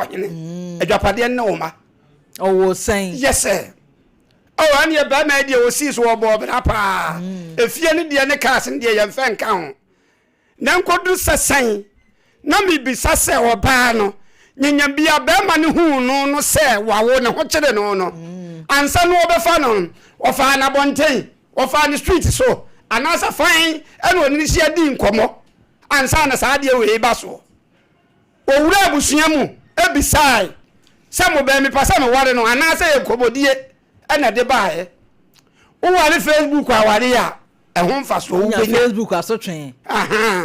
wɔ hene. Adwapadeɛ ne wo ma. Ɔwɔ sɛn? Yɛ sɛ. Oh, ɛneɛ bɛrima yi deɛ ɔsii so ɔbɔɔ bra paa. Efie no deɛ ne cars no deɛ yɛmfa nka ho. Na nkɔduru sɛ sɛn na mebisa sɛ ɔbaa no nyanya bi a bɛrima no huu no no sɛ wawo ne ho kyere no no ansa no ɔbɛfa no no, ɔfaa no abɔnten, ɔfaa no street so anaasɛ fan ɛna ɔne no hyia dii nkɔmmɔ ansa na saa adeɛ wei ba soɔ. Ɔwuraa abusua mu bisae sɛ mobɛn mepɛ sɛ meware no anaasɛ yɛ nkɔmmɔdie ɛna ɛde baeɛ. Woware Facebook awareɛ a, ɛho mfasoɔ Wonya wobɛnya. Facebook asotwe.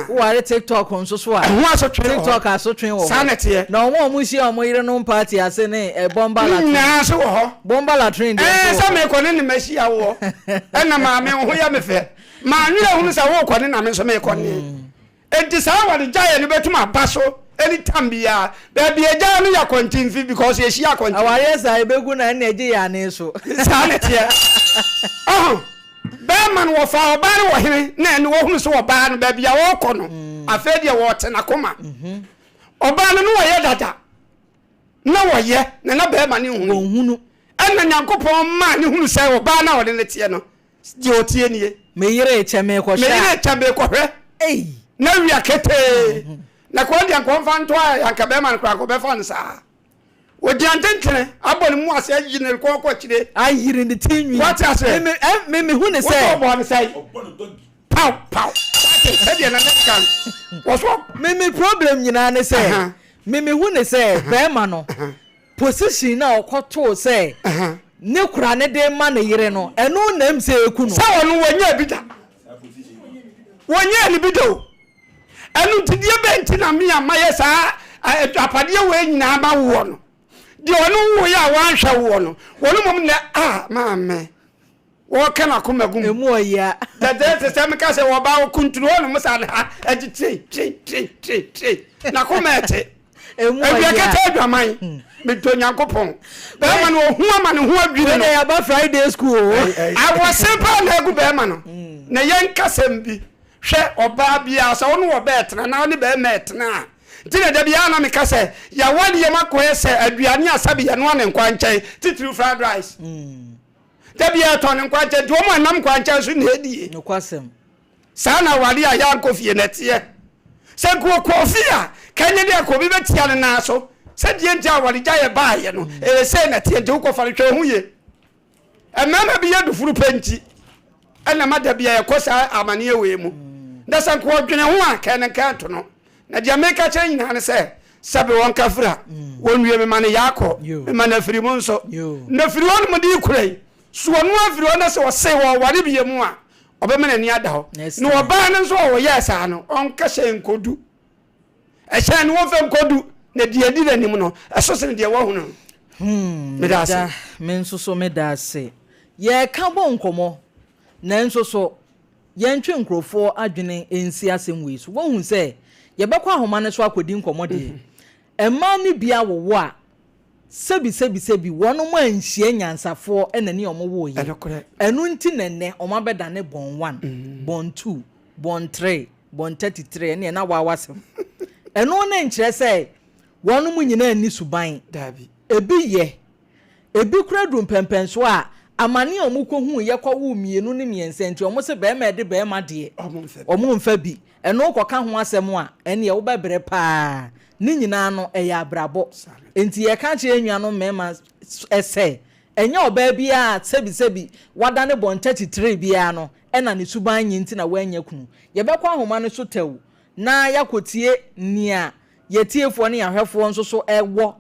Woware TikTok nso so a, Ɛho asotwe wɔ hɔ. TikTok asotwe wɔ Saa hɔ. na ɛteɛ. Na wɔn a wɔhyia wɔn yerenom party ase ne eh, bɔmba Ne latrine. nyinaa nso wɔ hɔ. Bɔmba latrine deɛ Ɛɛ nso sɛ wɔ hɔ. merekɔ ne ne mahyia woɔ. Ɛna maame wo ho yɛ me fɛ. Mannwene ahunu sɛ worekɔ ne na me nso merekɔ ne. Enti saa awaregyaeɛ no bɛtum aba so anytime biara. Baabi a agyaeɛ no yɛ akwantemfi because yɛhyia akwantemfi. Awareɛ saa ɛbɛgu na ɛnna ɛgye yɛn ane so. Saa na ɛteɛ. Ɔho, bɛrima no wɔfaa ɔbaa no wɔ hene na ɛne wɔhunu sɛ ɔbaa no baabi a ɔrekɔ no, afei deɛ wɔrete n'akoma. Ɔbaa no no wɔyɛ dada na wɔyɛ na na bɛrima no nhunu. Wɔnhunu. Ɛna Nyankopɔn maa ne hunu sɛ ɔbaa no a ɔne no teɛ no, Deɛ ɔteɛ nie. Me yere rekyɛ merekɔhwɛ a. Me yere rekyɛ merekɔhwɛ. Ei. Na wia ketee. Na kɔn deɛ nka ɔmfa nto a anka bɛrima no koraa nka ɔbɛfa no saa. Ɔgyina ntentene abɔ ne mu ase ayi ne kɔn kɔ akyire. Ayiri ne ti nwi. Wate aseɛ? Me me me mehu ne sɛ. Wosɛ ɔbɔɔ ne sɛn? Ɔbɔ no dɔgi. Pow pow. Wate sɛdeɛ na ne ka no. Wɔso. Me me problem nyinaa ne sɛ. Me mehu ne sɛ bɛrima no. Position no a ɔkɔtoo sɛ ne kora no de rema ne yere no, ɛno na ɛm sɛ ɛku no. Sɛ ɔno wɔnyɛɛ bi da. Wɔnyɛɛ no bi da o. Ɛno nti deɛ bɛn nti na me a mayɛ saa agyapadeɛ wei nyinaa ma woɔ no, deɛ ɔno woeɛ a wanhwɛ woɔ no, wɔno mmom nɛ a maame. Wɔka n'akoma gu mu. Emu ɔyea. Dɛdɛ te sɛ meka sɛ wɔba wo kuntunu hɔ nom saa ha ɛgye tire tire tire tire tire n'akoma ɛte. Emu Awia ɔyea. kɛtɛ adwaman. Medɔ Nyankopɔn. Bɛrima no ɔhu ama ne ho adwiri Wei no. deɛ yɛaba Friday school o. Awɔse paa na agu bɛrima no. Na yɛnka sɛm bi. Hwɛ ɔbaa biara sɛ wo ne ɔbaa ɛtena na wo ne bɛrima ɛtena a. Nti na da biara na meka sɛ yɛawadeɛ mu akɔyɛ sɛ aduane a sɛbe yɛnoa ne nkwankyɛn titiriw fried rice. Da biara ɛtɔ ne nkwankyɛn nti wɔn a ɛnam nkwankyɛn so na ɛdie. Nokwasɛm. Saa na aware a yɛankɔ fie no ɛteɛ. Sɛ nka ɔkɔɔ fie a, ka ɛnyɛ dɛ nka obi bɛtia ne nan so sɛ deɛ nti a awaregyaeɛ baeɛ no, ɛyɛ sei na ɛteɛ nti wokɔfa no hwɛ wo ho yie. Mmarima bi yɛ dufuru pɛ nti ɛna ma da biara yɛkɔ saa amaneɛ wei mu. Na sɛ nka ɔdwene ho a, ka ɛno nka ɛnto no. Na deɛ meka kyerɛ nyinaa ne sɛ, sɛbe wɔn kafra, wɔnwie mema no yaakɔ, mema no afiri mu nso. Na firi hɔ nom de rekura yi, so ɔno afiri hɔ na sɛ ɔse ɔware bie mu a, ɔbɛma n'ani ada hɔ. Na ɔbaa no nso a ɔyɛɛ saa no, ɔnka hyɛn nkɔdu. Ɛhyɛn no wɔmfa nkɔdu, na deɛ adi n'anim no, ɛso sene deɛ wahunu no. Hmm, Meda ase. Me nso so meda ase. Yɛreka bɔ nkɔmmɔ, nanso so Yɛntwe nkurɔfoɔ adwene nsi asɛm wei so. Woahu sɛ yɛbɛkɔ ahoma no so akɔdi nkɔmmɔ deɛ, mmaa no bi awowo a, sɛbisɛbisɛbi, wɔnom anhyia nyansafoɔ na ne wɔn woeɛ. Ɛno nti na ɛnnɛ wɔn abɛdane born one, born two, born three, born 33, ɛnneɛ na waawasɛm. Ɛno no nkyerɛ sɛ wɔnom nyinaa nni suban. Ebi yɛ, Ebi koraa duru mpɛnpɛnsoɔ a, amane a wɔkɔhuiɛ kɔwoo mmienu ne mmiɛnsa nti, wɔse barima a ɛde barima deɛ, wɔmfa bi. Ɛno wokɔka ho asɛm a, ɛnneɛ wobɛbrɛ pa ara. Ne nyinaa no, ɛyɛ abrabɔ. Enti yɛka kyerɛ yɛn nuanom mmarima sɛ, ɛnyɛ ɔbaa biara a sɛbisɛbi wadane bɔntakyitere biara no na ne suban nye nti na wannya kunu. Yɛbɛkɔ ahoma no so tɛw na yɛakɔtie nea yɛn atiefoɔ ne yɛn ahwɛfoɔ nso so wɔ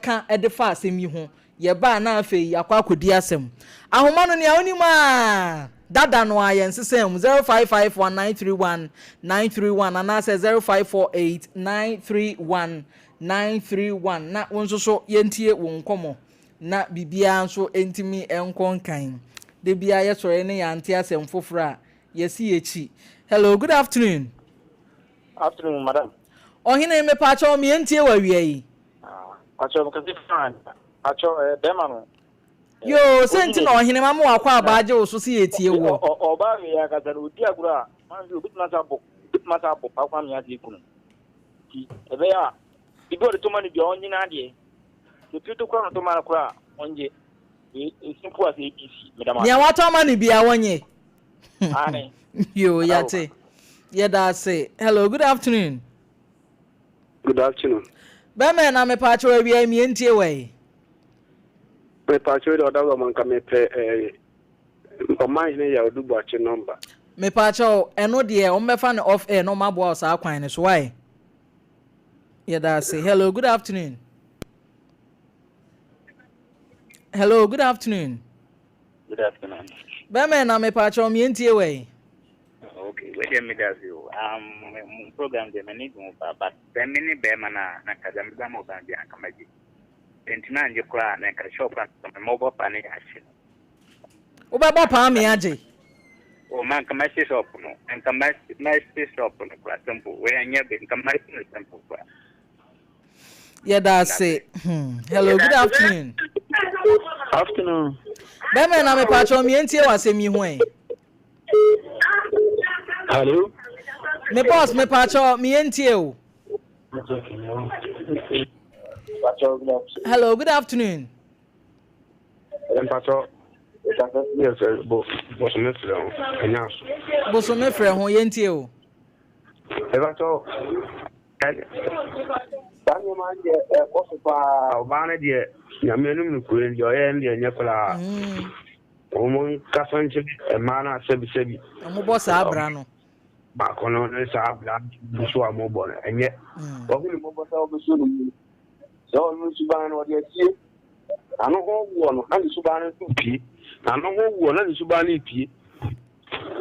ka de fa asɛm yi ho. Yɛba a na afei yɛakɔ akɔdi asɛm. Ahoma no, nea wonim a dada no ara yɛnsesaa mu, 0551 931 931 anaasɛ 0548 931 931 na wo nso so yɛntie wo nkɔmmɔ na biribiara nso ntumi nkɔ nkan. Da biara yɛsɔre ne yɛante asɛm foforɔ a, yɛsi yɛkyi. Hello, good afternoon. Afternoon, madam. Ɔhene, mepaakyɛw me yɛntie wo awia yi. Ah, pakyɛw mekasa fi an. Pakyɛw ɛɛ eh, bɛrima no. Eh, Yoo, sɛ nti na ɔhene ma mo wakɔ abaa agye wo so sɛ yɛtie woɔ. Ɔbaa wei akasa no ɔdi agorɔ a, man bi obetumi asa abɔ, obetumi asa abɔ paa kwan mi ase ekunu. Ti ɛbɛyɛ a. Biribi a ɔde tɔ ma no biara ɔnnye n'adeɛ. Sɛ pieto koraa na ɔtɔ ma no koraa a, ɔnnye. Wei simple as ABC. Meda mo Nea ase. watɔ ama no biara wɔnye. Aane. Yoo, Adawoma. yɛate. Yɛda ase. Hello, good afternoon. Good afternoon. Bɛmɛ na mepaakyɛw awia yi mie ntie wɔ yi. Mepaakyɛw de ɔdawurama nka mepɛ ɛɛ ɔman hene yɛ ɔdu buakye nɔmba. Mepaakyɛw ɛno deɛ wɔn bɛfa no off air na wɔn aboa wɔ saa kwan no so why? Yɛda ase. Hello, good afternoon. Hello, good afternoon. Good afternoon. Bɛmɛ na mepaakyɛw mie ntie wɔ yi. Okay, wei deɛ meda ase o. Mo program deɛ m'ani gye ho paa, but sɛ me ne bɛrima no a, na nka deɛ meda ma ɔban bi anka magye. Sɛ ntumi angye koraa a, na nka shop a nka mɛbɔ paa ne ahye no. Wobɛbɔ paa me agye? O ma nka mɛhye shop no, nka mɛhye shop no koraa simple. Wei ɛnyɛ bi, nka mɛhye no simple koraa. Yɛda ase. Hello, good afternoon. Afternoon. Bɛmɛ na mepaakyɛw mie ntie wɔ asɛm yi ho ɛ. Hello. Me boss mepaakyɛw mie ntie o. Hello, good afternoon. Mpatsɔ, yes, bo bosome frɛ ho, ɛnyɛ aso. Bosome frɛ ho, yɛntie o. Mpatsɔ, saa nneɛma no deɛ ɛkɔ so paa. Ɔbaa no deɛ, nyame anim no kure deɛ ɔyɛ no deɛ ɛnyɛ koraa. Wɔn nkasa nkyerɛ mmaa no a sɛbisɛbi. Wɔn bɔ saa abira no. Baako no ne saa abira nso a wɔbɔ no ɛnyɛ. Wɔn ne mmɔbɔ sɛ wɔbɛsɔ no mu. Sɛ ɔno suban no ɔde asie. N'ano ho woɔ no na ne suban no nso pue. N'ano ho woɔ na ne suban no pue.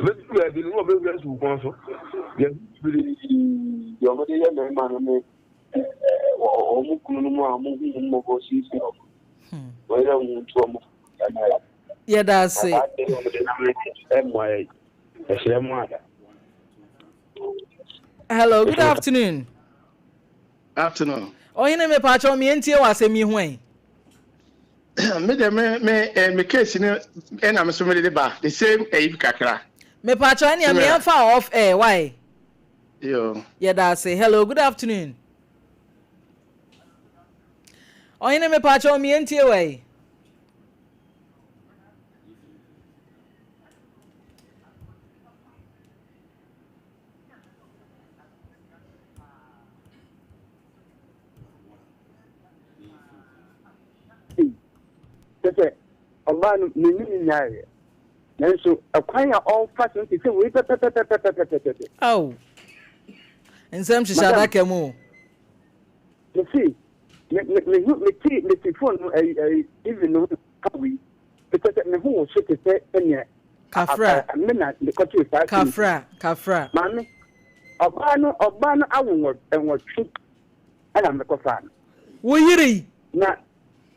Bɛduru baabi no na ɔbɛwura sukuupɔn so. Deɛ bebree deɛ wɔde yɛ mmarima no ne wɔn kunu no mu a wɔn hu wɔn mmɔbɔ siesie wɔn. Wɔn yɛ wɔn ntu wɔn. Yɛda ase. Ɛmmoa yɛ. Ɛhyerɛ mu ada. Hello, good afternoon. Afternoon. Ɔhene mepaakyɛw me ntie wɔ asɛm yi ho ɛ. Me de me me eh, me case no ɛna me so me de ba the same ɛyi kakra. Mepaakyɛw ɛnea me ɛnfa off air why? Yo. Yɛda ase. Hello, good afternoon. Ɔhene mepaakyɛw me ntie wɔ ɛ. Kyerɛ sɛ, ɔbaa no, me ne no nyaeɛ. Nanso ɛkwan a ɔrefa so no te sɛ wei pɛpɛpɛpɛpɛpɛpɛ. Ao! Nsɛm hyehyɛ adaka mu o. Mese, me me me hu me te me te phone no ɛyi ɛyi TV no ka wei. Kyerɛ sɛ me ho woso te sɛ sɛnea Kafra. Me na mekɔtoo saa asɛm yi. Kafra, kafra. Maame, ɔbaa no, ɔbaa no awo nwɔtwe ɛna mekɔfaa no. Wo yere yi? Na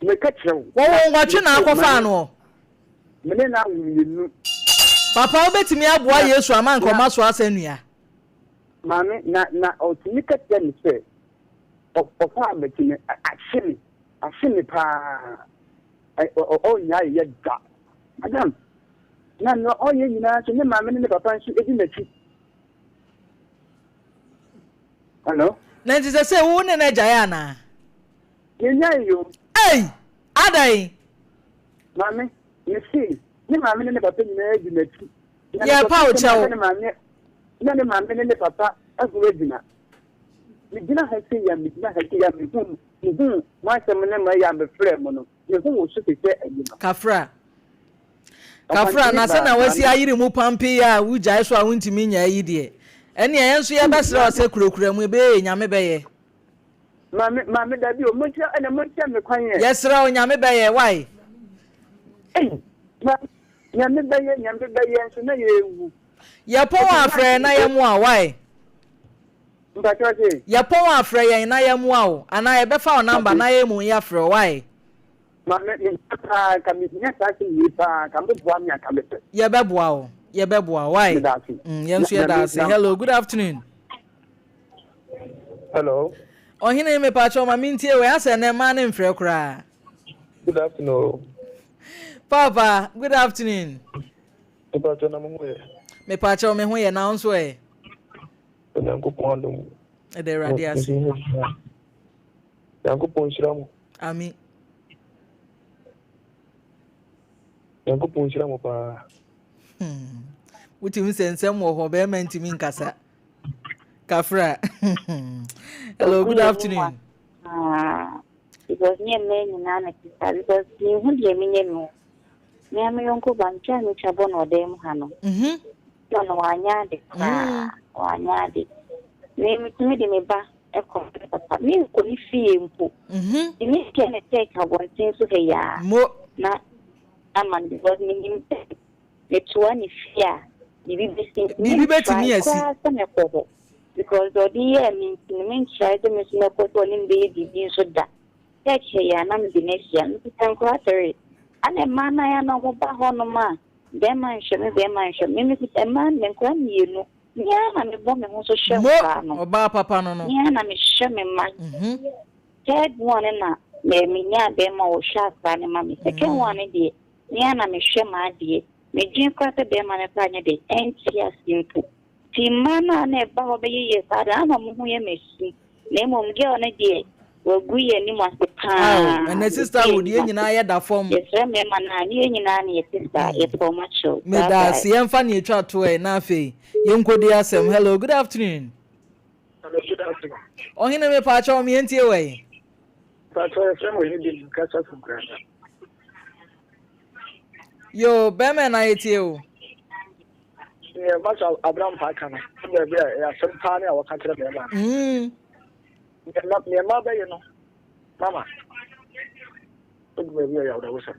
meka kyerɛ wo. Wɔwɔ nwɔtwe na akɔfaa noɔ? Me ne no awo mmienu. Papa, wobɛtumi aboa Yesu ama anka ɔma so asɛnnua? Maame, na, na ɔtumi ka kyerɛ me sɛ, ɔfaa m'akyi no, ahye me, ahye me paa. Ɔnnyae yɛ da. Madam, na nea ɔyɛ nyinaa nso, ne maame ne ne papa nso di n'akyi. Hello? Na nti sɛ sɛ wo ne no agyae anaa? Yɛnyae yo. Ei! Adɛn? Maame, mese, ne maame ne ne papa nyinaa di n'akyi. Yɛrepa wo kyɛw. Na ne maame ne ne papa ahuru agyina. Megyina ha sei a, megyina ha sei a, mehu Mihuu mo asɛm ne mo ɛyɛ a mefrɛɛ mo no, me ho woso te sɛ ayi no. Kafra. Kafra, na sɛnea wasi ayere mu pampee a wugyae so a wuntumi nnyae yi deɛ, ɛnneɛ yɛn nso yɛbɛsrɛ wo sɛ kurakura mu, ɛbɛyɛ yie, Nyame bɛyɛ. Maame, maame, dabi o, monkyerɛ, ɛnna monkyerɛ me kwan ɛ. Yɛsrɛ wo, Nyame bɛyɛ, wai? Ei, maame, Nyame bɛyɛ, Nyame bɛyɛ, nso na yɛrewu. Yɛpɔn a frɛ yɛn na yɛmmoa wo, wai? Mpakyɛw se. Yɛpɔn a frɛ yɛn na yɛmmoa wo anaa yɛbɛfa wo number na yɛn mmom yɛafrɛ wo wai. Maame mehia paa nka mehia saa asɛm wei paa nka mo boa me a nka mepɛ. Yɛbɛboa wo yɛbɛboa wo wai. Meda ase. Mm, yɛn nso yɛda ase. Hello, good afternoon. Hello. Ɔhene mepakyɛw ma mentie wei asɛ nɛ mmaa ne mfrɛ koraa. Good afternoon. Papa, good afternoon. Mepakyɛw na mo ho yɛ. Mepakyɛw me ho yɛ na wo nso ɛ. Onyankopɔn adom. Ɛda Awurade ase. Nyankopɔn nhyira mo. Ami. Nyankopɔn nhyira mo paa. Hmm. Wotumi sɛ nsɛm wɔ hɔ bɛrima ntumi nkasa. Kafra. Hello, good afternoon. Ah, because nyɛ mmaa nyinaa na te saa because mehu deɛ menyɛ me ho. Me a me yɔnko ba ntwa a metwa bɔ no ɔdan mu ha no. Mhm. Na no wanyɛ ade koraa. Wanyɛ ade. Me metumi de me ba kɔ me papa. Menkɔ ne fie mpo. Mhm. Nti mehyia ne tɛk abɔnten so ha yi a. Mo. Na ama no because menim sɛ metoa ne fie a biribi bɛsi nti Biribi bɛtumi mentrae asi. koraa sɛ mɛkɔ hɔ because deɛ ɔde yɛɛ me nti no mentrae sɛ me nso mɛkɔ sɛ ɔne me bɛyɛ biribi nso da. Church ha yi a na mede no ahyia. Mekita nkwadaa tere. Ana mmaa no ayɛ a na wɔba hɔnom a bɛrima nhwɛ me bɛrima nhwɛ me. Me mekita mmaa no nkwadaa mmienu. Me ara na mebɔ me ho so hwɛ Mo, nkwadaa no. ɔbaa papa no no. Me ara na mehwɛ me mma. Third one no na me menyaa bɛrima a ɔhwɛ akwadaa no ma me. Second one no deɛ me ara na mehwɛ m'adeɛ. Medwene koraa sɛ bɛrima no koraa nyɛ dɛ ɛnte ase mpo. Nti mmaa no a na ɛba hɔ bɛyeyɛ saa de, na wɔn ho yɛ me asu. Na mmom girl no deɛ, wagu yɛn anim ase paa. Ao, ɛnɛ sisterhood yɛn nyinaa yɛ da fam. Yɛsrɛ mmarima no a, ne yɛn nyinaa na yɛte saa. Yɛpɛ wɔn akyɛw. Bye Meda bye. ase. Yɛmfa nea etwa to ɛ na afei yɛnkɔdi asɛm. Hello, good afternoon. Hello, good afternoon. Ɔhene mepaakyɛw me yɛntie wɔ yi. Paakyɛw yɛfrɛ me Ɔhene David Nkasa from Nkranda. Yo, bɛrima na yɛtie o. Nea Pastor Abraham paa ka no, ɛbɛ bi a ɛyɛ asɛm paa ne a wɔka kyerɛ bɛrima no. Nea mmaa bɛyɛ no, mama, ɛdu baabi a ɛyɛ awerɛhosɛm.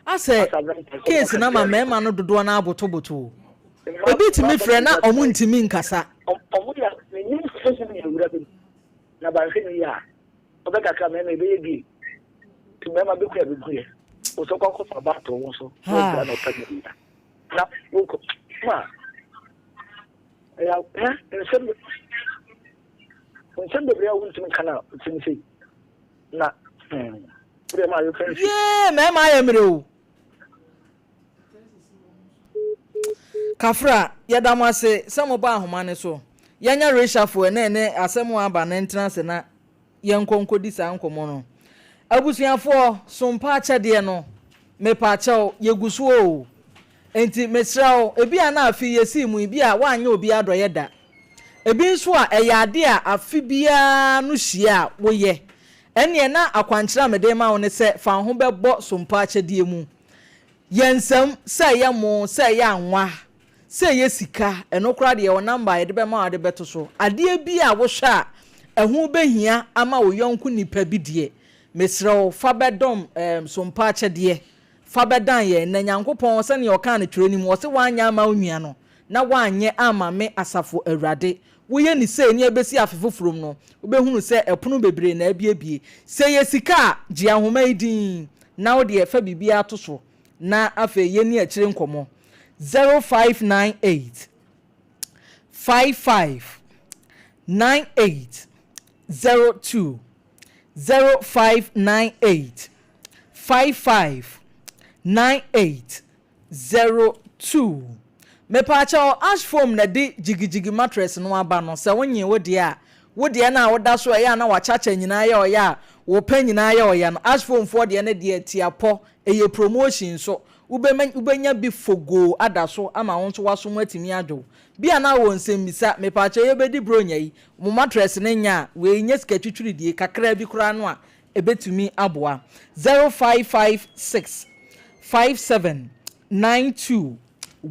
Asɛ case na ma mmarima no dodoɔ no abotoboto. Ebi tumi frɛ na ɔmo ntumi nkasa. Ɔmo yɛ menim sɛ yɛ wura bi na banhwɛ ne yie a Ɔbɛ kakra mɛma ɛbɛyɛ gay nti mɛma bɛku a bɛku yɛ wo sɛ kɔkɔ fa ba to wo so na ɔbra na ɔpɛ ne ya na wokɔ ma ɛyɛ ɛ nsɛm nsɛm bebree a wontumi nka na ɔtumi sei na hmm wode ma ayɛ fɛn yee mɛma ayɛ mmerɛ o Kafra, yɛda mo ase sɛ mobaa ahoma no so. Yɛnyɛ reshuffle ɛnɛ ɛne asɛm a aba no ntena ase na yɛnkɔ nkɔdi saa nkɔmmɔ no. Abusuafoɔ, sompa akyɛdeɛ no, mepaakyɛw, yɛgu so oo. Enti mesrɛ wo, ebi a na afe yi yɛsii mu yi, bi a woanyɛ obi adɔeɛ da. Ebi nso a ɛyɛ adeɛ a afe biara no hyia a woyɛ. Ɛnneɛ na akwankyerɛ a mede rema wo ne sɛ fa wo ho bɛbɔ sompa akyɛdeɛ mu. Yɛ nsam, sɛ ɛyɛ mo, sɛ ɛyɛ anwa, sɛ ɛyɛ sika, ɛno koraa deɛ yɛwɔ number a yɛde bɛma wo a wode bɛto so. Adeɛ bi a wohwɛ a ɛho bɛhia ama wo yɔnko nipa bi deɛ, mesrɛ wo fa bɛdɔm ɛɛm sompa akyɛdeɛ, fa bɛdan yɛn. Na Nyankopɔn, sɛdeɛ ɔkaa no twerɛ no mu, ɔse woanyɛ amma wo nua no, na woanyɛ amma me Asafo Awurade. Woyɛ no sei ne ɛbɛsi afe foforɔ mu no, wobɛhunu sɛ ɛpono bebree na abuebue. Sɛ ɛyɛ sika a, gye ahoma yi din na wo deɛ fa biribiara to so na afei yɛnni akyire nkɔmmɔ. 0598 55 98 02 0598 55 98 02. Mepaakyɛw, ash foam na ɛde jigijigi mattress no aba no, sɛ wonye wo deɛ a, wo deɛ no a woda so a ɛyɛ a na wakyakya nyinaa yɛ ɔya a, wo pɛ nyinaa yɛ ɔya no, ash foam foɔ deɛ no deɛ tiapɔ, ɛyɛ promotion nso, wobɛma wobɛnya bi fogoo ada so ama wo nso w'aso mu atumi adwo wo. Bi a na wowɔ nsɛmmisa, mepaakyɛw yɛbɛdi bronya yi, mo mattress no nyɛ a, wei nyɛ sika twitwiridie, kakraa bi koraa no a, Ɛbɛtumi aboa. 0556 57 92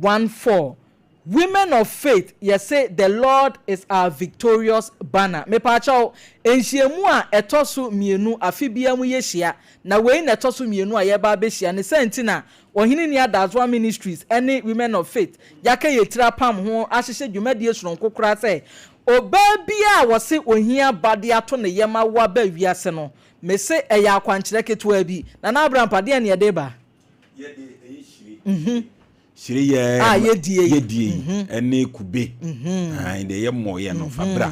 14 Women of Faith yɛse The Lord is our victorious banner Mepaakyɛw, nhyiamu a ɛtɔ so mienu afe biara mu yɛhyia, na wei na ɛtɔ so mienu a yɛreba abɛhyia, ne saa nti na Ɔhene Nni Adazoa Ministries ne Women of Faith yɛaka yɛn tiri apam ho ahyehyɛ dwumadie sononko koraa sɛ Ɔbaa biara a wɔse ohia ba de ato ne yam awo aba wiase no, mese ɛyɛ akwankyerɛ ketewa bi. Nana Abrampa, deɛn na yɛde reba? Yɛde ɛyɛ hyire. Hyire yɛ A yɛdie yi. yɛdie yi ɛne kube. Ae, deɛ yɛ mmɔeɛ no fa bra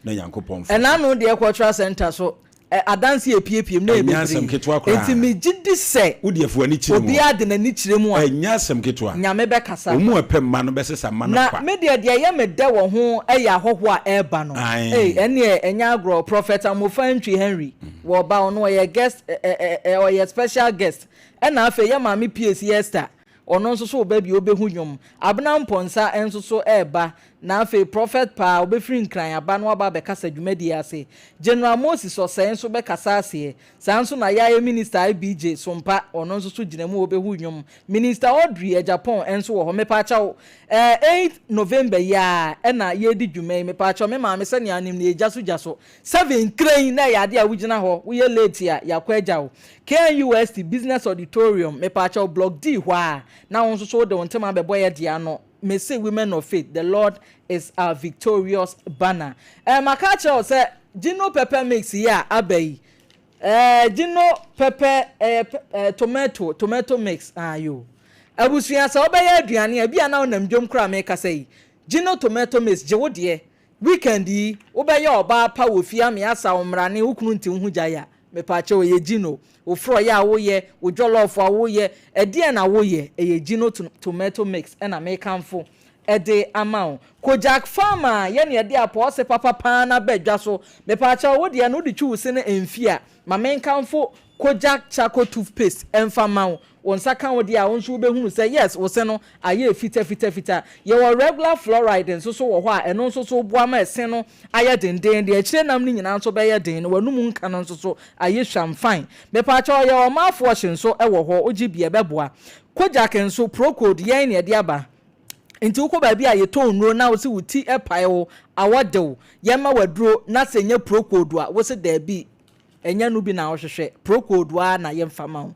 na Nyankopɔn mfa Ɛna ano deɛ cultural center so. Adanse a epiepiem no yɛ Ɛnyɛ asɛm bebree. ketewa koraa. Enti migye di sɛ Wode afi w'ani kyerɛ mu. obiara de n'ani kyerɛ mu a, Ɛnyɛ asɛm ketewa. Nyame bɛkasa. Wɔn a ɛpɛ mma no bɛsesa mma no Na kwa. me deɛ, deɛ ɛyɛ me dɛ wɔ ho yɛ ahɔhoɔ a ɛreba no. Ae. Ei, ɛnneɛ ɛnyɛ agorɔ. Prophet Amofa Antwi Henry, wɔreba, ɔno ɔyɛ guest, ɛ, ɛ, ɛ, ɔyɛ special guest. Ɛna afei yɛn maame Piesi Esther, Ɔno nso so reba bio ɔbɛhu nnwom. Abena Mpɔnsa nso so reba, na afei Prɔfɛt Paa ɔbɛfiri Nkran aba na waba abɛkasa dwumadie ase. General Moses Ɔsɛe nso bɛkasa aseɛ. Saa nso na yɛayɛ Minister IBJ Sompa, ɔno nso so gyina mu ɔbɛhu nnwom. Minister Audrey Agyapong nso wɔ hɔ. Mepaakyɛw, eh, eighth November yi ara na yɛredi dwuma yi. Mepaakyɛw, me maame sɛnea wonim no yɛgya so gya so. 7 kren na ɛyɛ adeɛ a wogyina hɔ, woyɛ late a, yɛakɔ agya wo. KNUST Business Auditorium, mepaakyɛw, Block D hɔ ara na wo nso so wode wo ntoma abɛbɔ yɛ deɛ ano. Mese Women of Faith, the Lord is our victorious banner. Eh, maka akyerɛ wo sɛ Gino Pepper Mix yi a aba yi, eh, Gino Pepper, eh, eh, tomato, tomato mix, ah, yo. Abusua, sɛ wobɛyɛ aduane a, ebi a na wonam dwom koraa mekasa yi, Gino Tomato Mix, gye wo deɛ. Weekend yi wobɛyɛ ɔbaa pa wɔ fie ame asa wo mmrane wo kunu nte wo ho gyae a mepaakyɛw ɛyɛ Gino wo frɔyɛ a woyɛ wo jollof a woyɛ ɛdeɛn na woyɛ ɛyɛ Gino tomato mix ɛna mekamfo ɛde ama wo Kojak Farmer yɛ nea ɛde apɔɔse papa paa no aba dwa so mepaakyɛw wo deɛ no wode twi wo se no ɛmfi a ma menkamfo Kojak charcoal toothpaste ɛmfa ma wo Wo nsa ka wo deɛ a, wo nso wobɛhunu sɛ yes, wo se no ayɛ fitafitafita. Yɛwɔ regular fluoride nso so wɔ hɔ a, ɛno nso so boa ma ɛse no ayɛ denden, deɛ akyire nam no nyinaa nso bɛyɛ den, na w'anum nka no nso so ayɛ hwam fine. Mepaakyɛw, yɛwɔ mouthwash nso wɔ hɔ, wogye bi a ɛbɛboa. Kojak nso, Procold, yɛn na yɛde aba. Nti wokɔ baabi a yɛtɔn nnuro na wose wo ti pae wo, awɔ de wo, yɛmma wo aduro na sɛ ɛnyɛ Procold a, wose daabi. Ɛnyɛ no bi na wohwehwɛ, Procold ara na yɛmfa ma wo.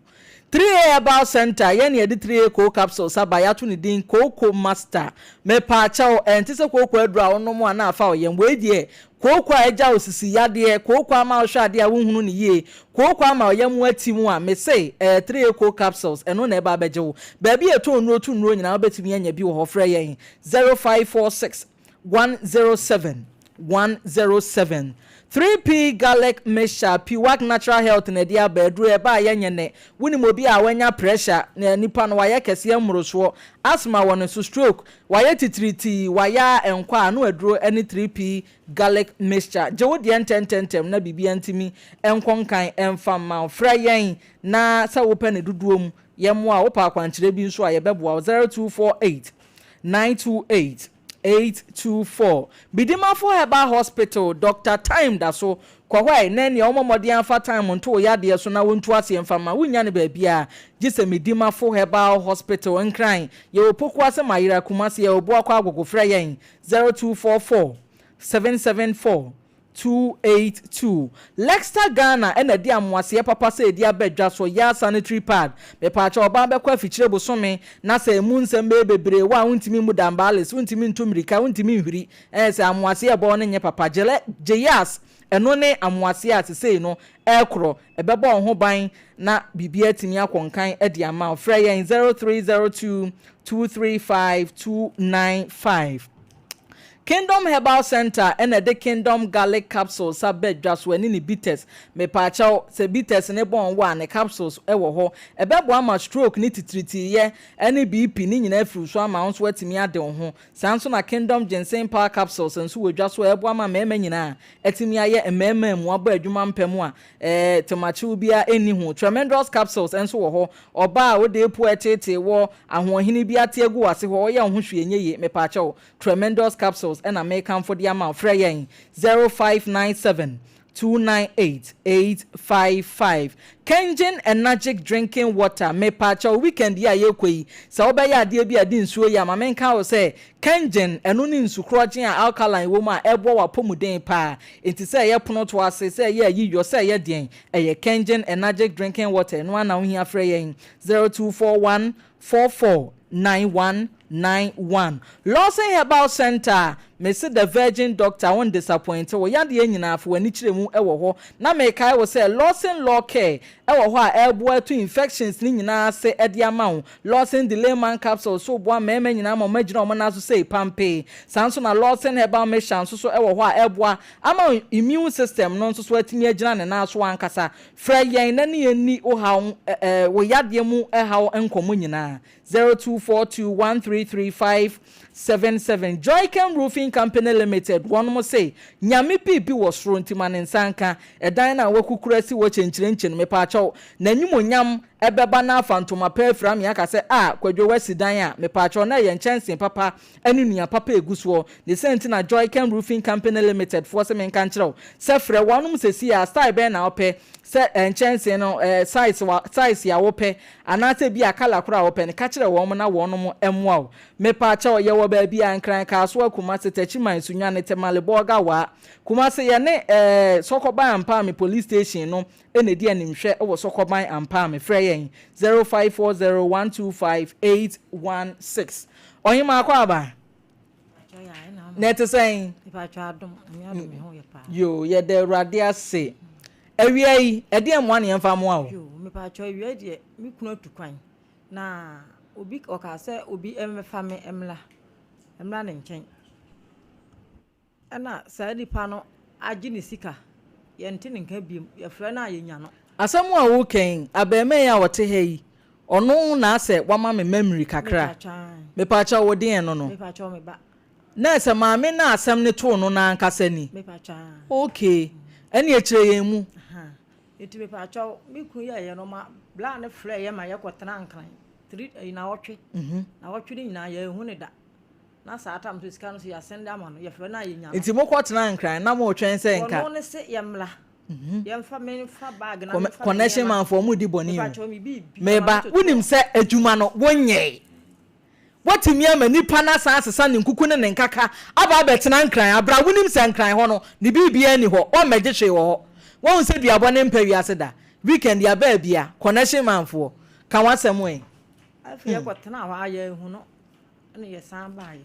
3A Herbal Centre, yɛn na yɛde 3A Cold Capsules aba, yɛato ne din Kooko Master. Mepaakyɛw, ɛnte sɛ kooko aduro a wonom a na afa wo yam. Wei deɛ, kooko a agya wo sisi yadeɛ, kooko ama wohwɛ adeɛ a wonhunu no yie, kooko ama wo yam atim a, mese ɛyɛ 3A Cold Capsules, ɛno na ɛba abɛgye wo. Baabi a yɛtɔn nnuro tu nnuro nyinaa wobɛtumi anya bi wɔ hɔ. Frɛ yɛn 0546 107 107 3P Garlic Mixture, Piwak Natural Health na ɛde aba, aduro ɛba a yɛnyɛ nnɛ. Wonim obi a wanya pressure, na nipa no wayɛ kɛseɛ mmorosoɔ, asthma wɔ ne so, stroke, wayɛ titiritii, wayɛ a ɛnkɔ a, ano aduro ne 3P Garlic Mixture. Gye wo deɛ ntɛntɛntɛm na biribiara ntumi nkɔ nkan mfa mma wo. Frɛ yɛn na sɛ wopɛ ne dodoɔ mu yɛmmoa wo, wopɛ akwankyerɛ bi nso a yɛbɛboa wo, 0248 928 824 Bidimafo Herbal Hospital, Doctor Time da so kɔ hɔ ɛ, na nea ɔmmɔ mmɔden afa time nto wo yadeɛ so na wɔntu aseɛ mfa mma wo nnya no baabiara gye sɛ Medimafo Herbal Hospital, Nkran, yɛwɔ Pokuase Mayera, Kumasi, yɛwɔ Boakɔ Agogo, frɛ yɛn 0244 774 282. Lexta Ghana na ɛde amoaseɛ papa sɛ ɛdi aba dwa so, yaa sanitary pad. Mepaakyɛw ɔbaa bɛkɔ afikyire bosome na sɛ ɛmu nsɛm bɛyɛ bebree wo a wontumi mmu dambaales, wontumi ntu mmirika, wontumi nhwiri, ɛɛ sɛ amoaseɛ ɛbɔ wo no nyɛ papa. Gyelɛ, gyeyas, ɛno ne amoaseɛ a sesei no ɛrekorɔ, ɛbɛbɔ wo ho ban na biribiara atumi akɔ nkan de ama wo. Frɛ yɛn 0302 235 295. Kingdom Herbal Centre na ɛde Kingdom Garlic Capsules aba dwa so ɛne ne bitters. Mepaakyɛw, sɛ bitters no bɔn wo a, ne capsules wɔ hɔ. Ɛbɛboa ma stroke ne titiritiiyɛ ne BP ne nyinaa afiri wo so ama wo nso woatumi ade wo ho. Saa nso na Kingdom Ginseng Power Capsules nso wɔ dwa so a ɛboa ma mmarima nyinaa atumi ayɛ mmarima mu abɔ adwuma mpɛ mu a temakyew biara nni ho. Tremendous Capsules nso wɔ hɔ. Ɔbaa a wode epu a ɛteetee wɔ ahoɔhene bi ate agu w'ase hɔ, ɔyɛ wo ho hwee nyɛ yie, mepaakyɛw, Tremendous Capsules na mekamfo de ama wo. Frɛ yɛn 0597 298 855. Kengen Enagic Drinking Water, Mepaakyɛw, weekend yi a yɛrekɔ yi, sɛ wobɛyɛ adeɛ bi a ɛde nsuo yɛ a, ma menka wo sɛ, Kengen, ɛno ne nsu korɔgyen a alkaline wɔ mu a ɛboa w'apɔmuden paa. Enti sɛ ɛyɛ pono to ase, sɛ ɛyɛ ayiyɔ, sɛ ɛyɛ deɛn, ɛyɛ Kengen Enagic Drinking Water, ɛno ara na wohia. Frɛ yɛn 0241 44 91 91. Lawson Herbal Centre a. Mese The Virgin Doctor wo ndisappointe wo yadeɛ nyinaa fa w'ani kyerɛ mu wɔ hɔ. Na mekae wo sɛ Lawson Law Care wɔ hɔ a ɛreboa atu infections no nyinaa ase de ama wo. Lawson Delayman Capsule nso reboa mmarima nyinaa ma wɔagyina wɔn nan so sei pampee. Saa nso na Lawson Herbal Mixture nso so wɔ hɔ a ɛreboa ama wo immune system no nso so atumi agyina ne nan so ankasa. Frɛ yɛn na ne yɛn nni wo haw wo yadeɛ mu haw nkɔmmɔ nyinaa. 0242133577 Joycam Roofing Company Limited wɔnom se Nyame biribi wɔ soro nti ma ne nsa nka ɛdan no a wakukuru asi hɔ kyenkyerenkye no mepaakyɛw n'animuonyam ɛbɛba na afa ntoma pa afira me aka sɛ ah Kwadwo wasi dan a mepaakyɛw na ɛyɛ nkyɛnsee papa ɛne nua papa egu soɔ ne sɛ nti na Joycam Roofing Company Limited foɔ se menka nkyerɛ wo sɛ frɛ wɔnom sɛsi a style bɛn na wopɛ sɛ nkyɛnsee no size wa size a wopɛ Anaasɛ ebia kala koro a wopɛ no, ka kyerɛ wɔn na wɔnom mmoa wo. Mepaakyɛw, yɛwɔ baabi a, Nkran, Kasoa, Kumasi, Techiman, Sunyani, Tamale, Bolga, Waa. Kumasi, yɛne eh, Sɔkɔban Ampaame Police Station no na ɛdi animhwɛ wɔ Sɔkɔban Ampaame. Frɛ yɛn, 0540125816. Ɔhemaa Akwaaba. Na ɛte sɛn? Yoo, yɛda Awurade ase. Awia yi, ɛdeɛn mmoa na yɛmfa mmoa wo? Yoo, mepatwɔ awia yi deɛ, me kunu atu kwan. Na obi ɔkaa sɛ obi mmɛfa me mmra, mmra ne nkyɛn. Ɛna saa nipa no agye ne sika, yɛnte ne nka biom, yɛfrɛ no a yɛnya no. Asɛm a woreka yi, abarimaa yi a ɔte ha yi, ɔno na asɛ wama me memory kakra. Mepaakyɛw wo deɛn no no? Mepaakyɛw me ba. Na ɛsɛ maame no a asɛm no too no no ankasa ni? Mepaakyɛw. Okay, ɛneɛ kyerɛ yɛn mu. Nti mepaakyɛw, me kunu yɛɛyɛ no ɔma bra no frɛɛ yɛn ma yɛkɔtenaa Nkran three, ɛyi nawɔtwe. Nawɔtwe no nyinaa yɛanhu no da. Na saa tam nso sika no nso yɛasen de ama no, yɛfrɛ no a yɛnya no. Nti mokɔtenaa Nkran na moretwɛn sɛ nka. Ɔno ne se yɛmmra, yɛmfa memfa bag na memfa me Connection nneɛma. man foɔ ɔmo di bɔne o. Mepakyɛw me biribi. Meba, wonim sɛ adwuma no wonyɛe. Woatumi ama nipa no asan asesa ne nkuku ne ne nkaka aba abɛtena Nkran aberɛ a wonim sɛ Nkran hɔ no ne biribiara nni hɔ, ɔmmɛgye hwee wɔ hɔ. Woahu sɛ duabɔ ne mpɛ wiase da. Weekend yi abaa bia, connection man foɔ, ka w'asɛm ɛ. Afei yɛkɔtenaa hɔ a yɛanhu no. Ɛna yɛsan baeɛ.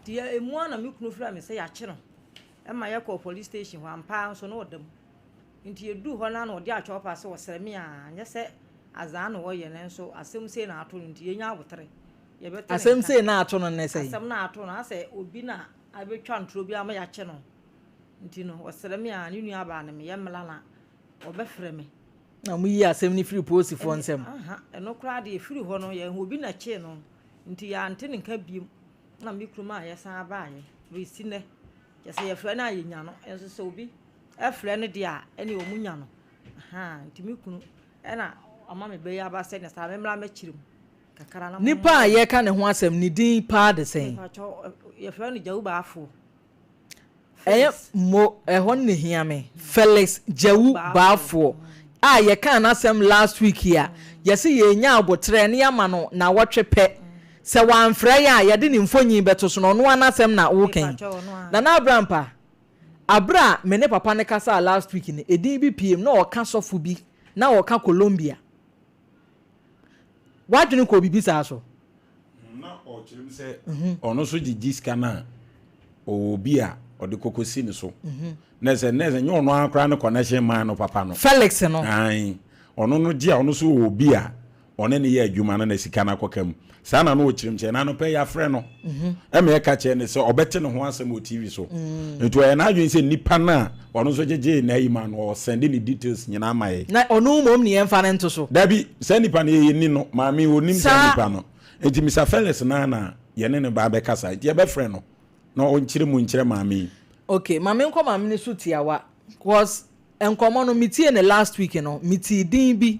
Nti yɛ emu ara na me kunu frɛɛ me sɛ yɛakye no. Ɛma yɛkɔɔ police station hɔ. Ampa ara nso na ɔda mu. Nti yɛduu hɔ no ara na ɔde atwɔpa sɛ ɔsrɛ me a, anyɛ sɛ azaa na ɔyɛ nanso asɛm sei na ato no nti yɛnya abotere. Yɛbɛte ne Asɛm nka. sei na ato no ne sɛn? Asɛm no a ato no, asɛ obi na abɛtwa ntorɔ bi ama yɛakye no. Nti no ɔsrɛ me a, ne nuabaa ne me, yɛmmra na ɔbɛfrɛ me. Na wɔyii asɛm no firii polisifoɔ nsam. Aha, ɛno koraa deɛ ɛfiri hɔ no, yɛanhu obi na ɛkyee no. Nti yɛante ne nka biom na me kunu maa yɛsan baeɛ bɛsi nnɛ. Kyerɛ sɛ yɛfrɛ no a yɛnya no nso sɛ obi frɛ no deɛ a ɛne wɔn nya no. Ahaa nti me kunu ɛna ɔma me bɛyi aba sɛ ne saa memmra mɛkyerɛ mu kakra na Nipa a yɛreka ne ho asɛm ne din paa de sɛn? Mepakyɛw yɛfrɛ no Gyawu Baafoɔ. Ɛyɛ mo ɛhɔ no na ehia me. Felix Gyawu Baafoɔ a yɛkaa n'asɛm last week yi a yɛse yɛrenya aboterɛ na yɛama no nawɔtwe pɛ. Sɛ wamfrɛ yɛn a yɛde ne mfonyin bɛto so no ɔno ara n'asɛm na woreka yi. Nana Abrampa, aberɛ a me ne papa no kasaa last week no edin bi piem na ɔka sɔfo bi na ɔka Colombia. W'adwene kɔɔ biribi saa so? Na ɔkyerɛ mu sɛ ɔno nso gyegye sika no a ɔwɔ obi a ɔde kɔkɔsi ne so. Na sɛ na sɛ nyɛ ɔno ara koraa ne connection man no papa no. Felix no. Ae. Ɔno no gye a ɔno nso wɔ obi a ɔne no yɛ adwuma no na sika no akɔka mu. Saa na na ɔkyerɛ mu sɛ ɛna anɔpa yi yɛafrɛ no ɛma yɛka kyerɛ no sɛ ɔbɛte ne ho asɛm wɔ TV so. Nti ɔyɛ n'adwene sɛ nipa no a ɔno nso gyegyee n'ayi ma no ɔsɛnde ne details nyinaa ma yɛn. Na ɔno mmom ne yɛmfa no nto so. Dabi, saa nipa no yɛnni no, maame ɔnnim saa Saa. nipa no. Nti Mister Felix no ara na yɛne no ba abɛkasa. Nti yɛbɛfrɛ no na ɔnkyerɛ mu nkyerɛ maame yi. Ok, ma menkɔ maame no so tiawa cause nkɔmmɔ no metiee no last week no, metee din bi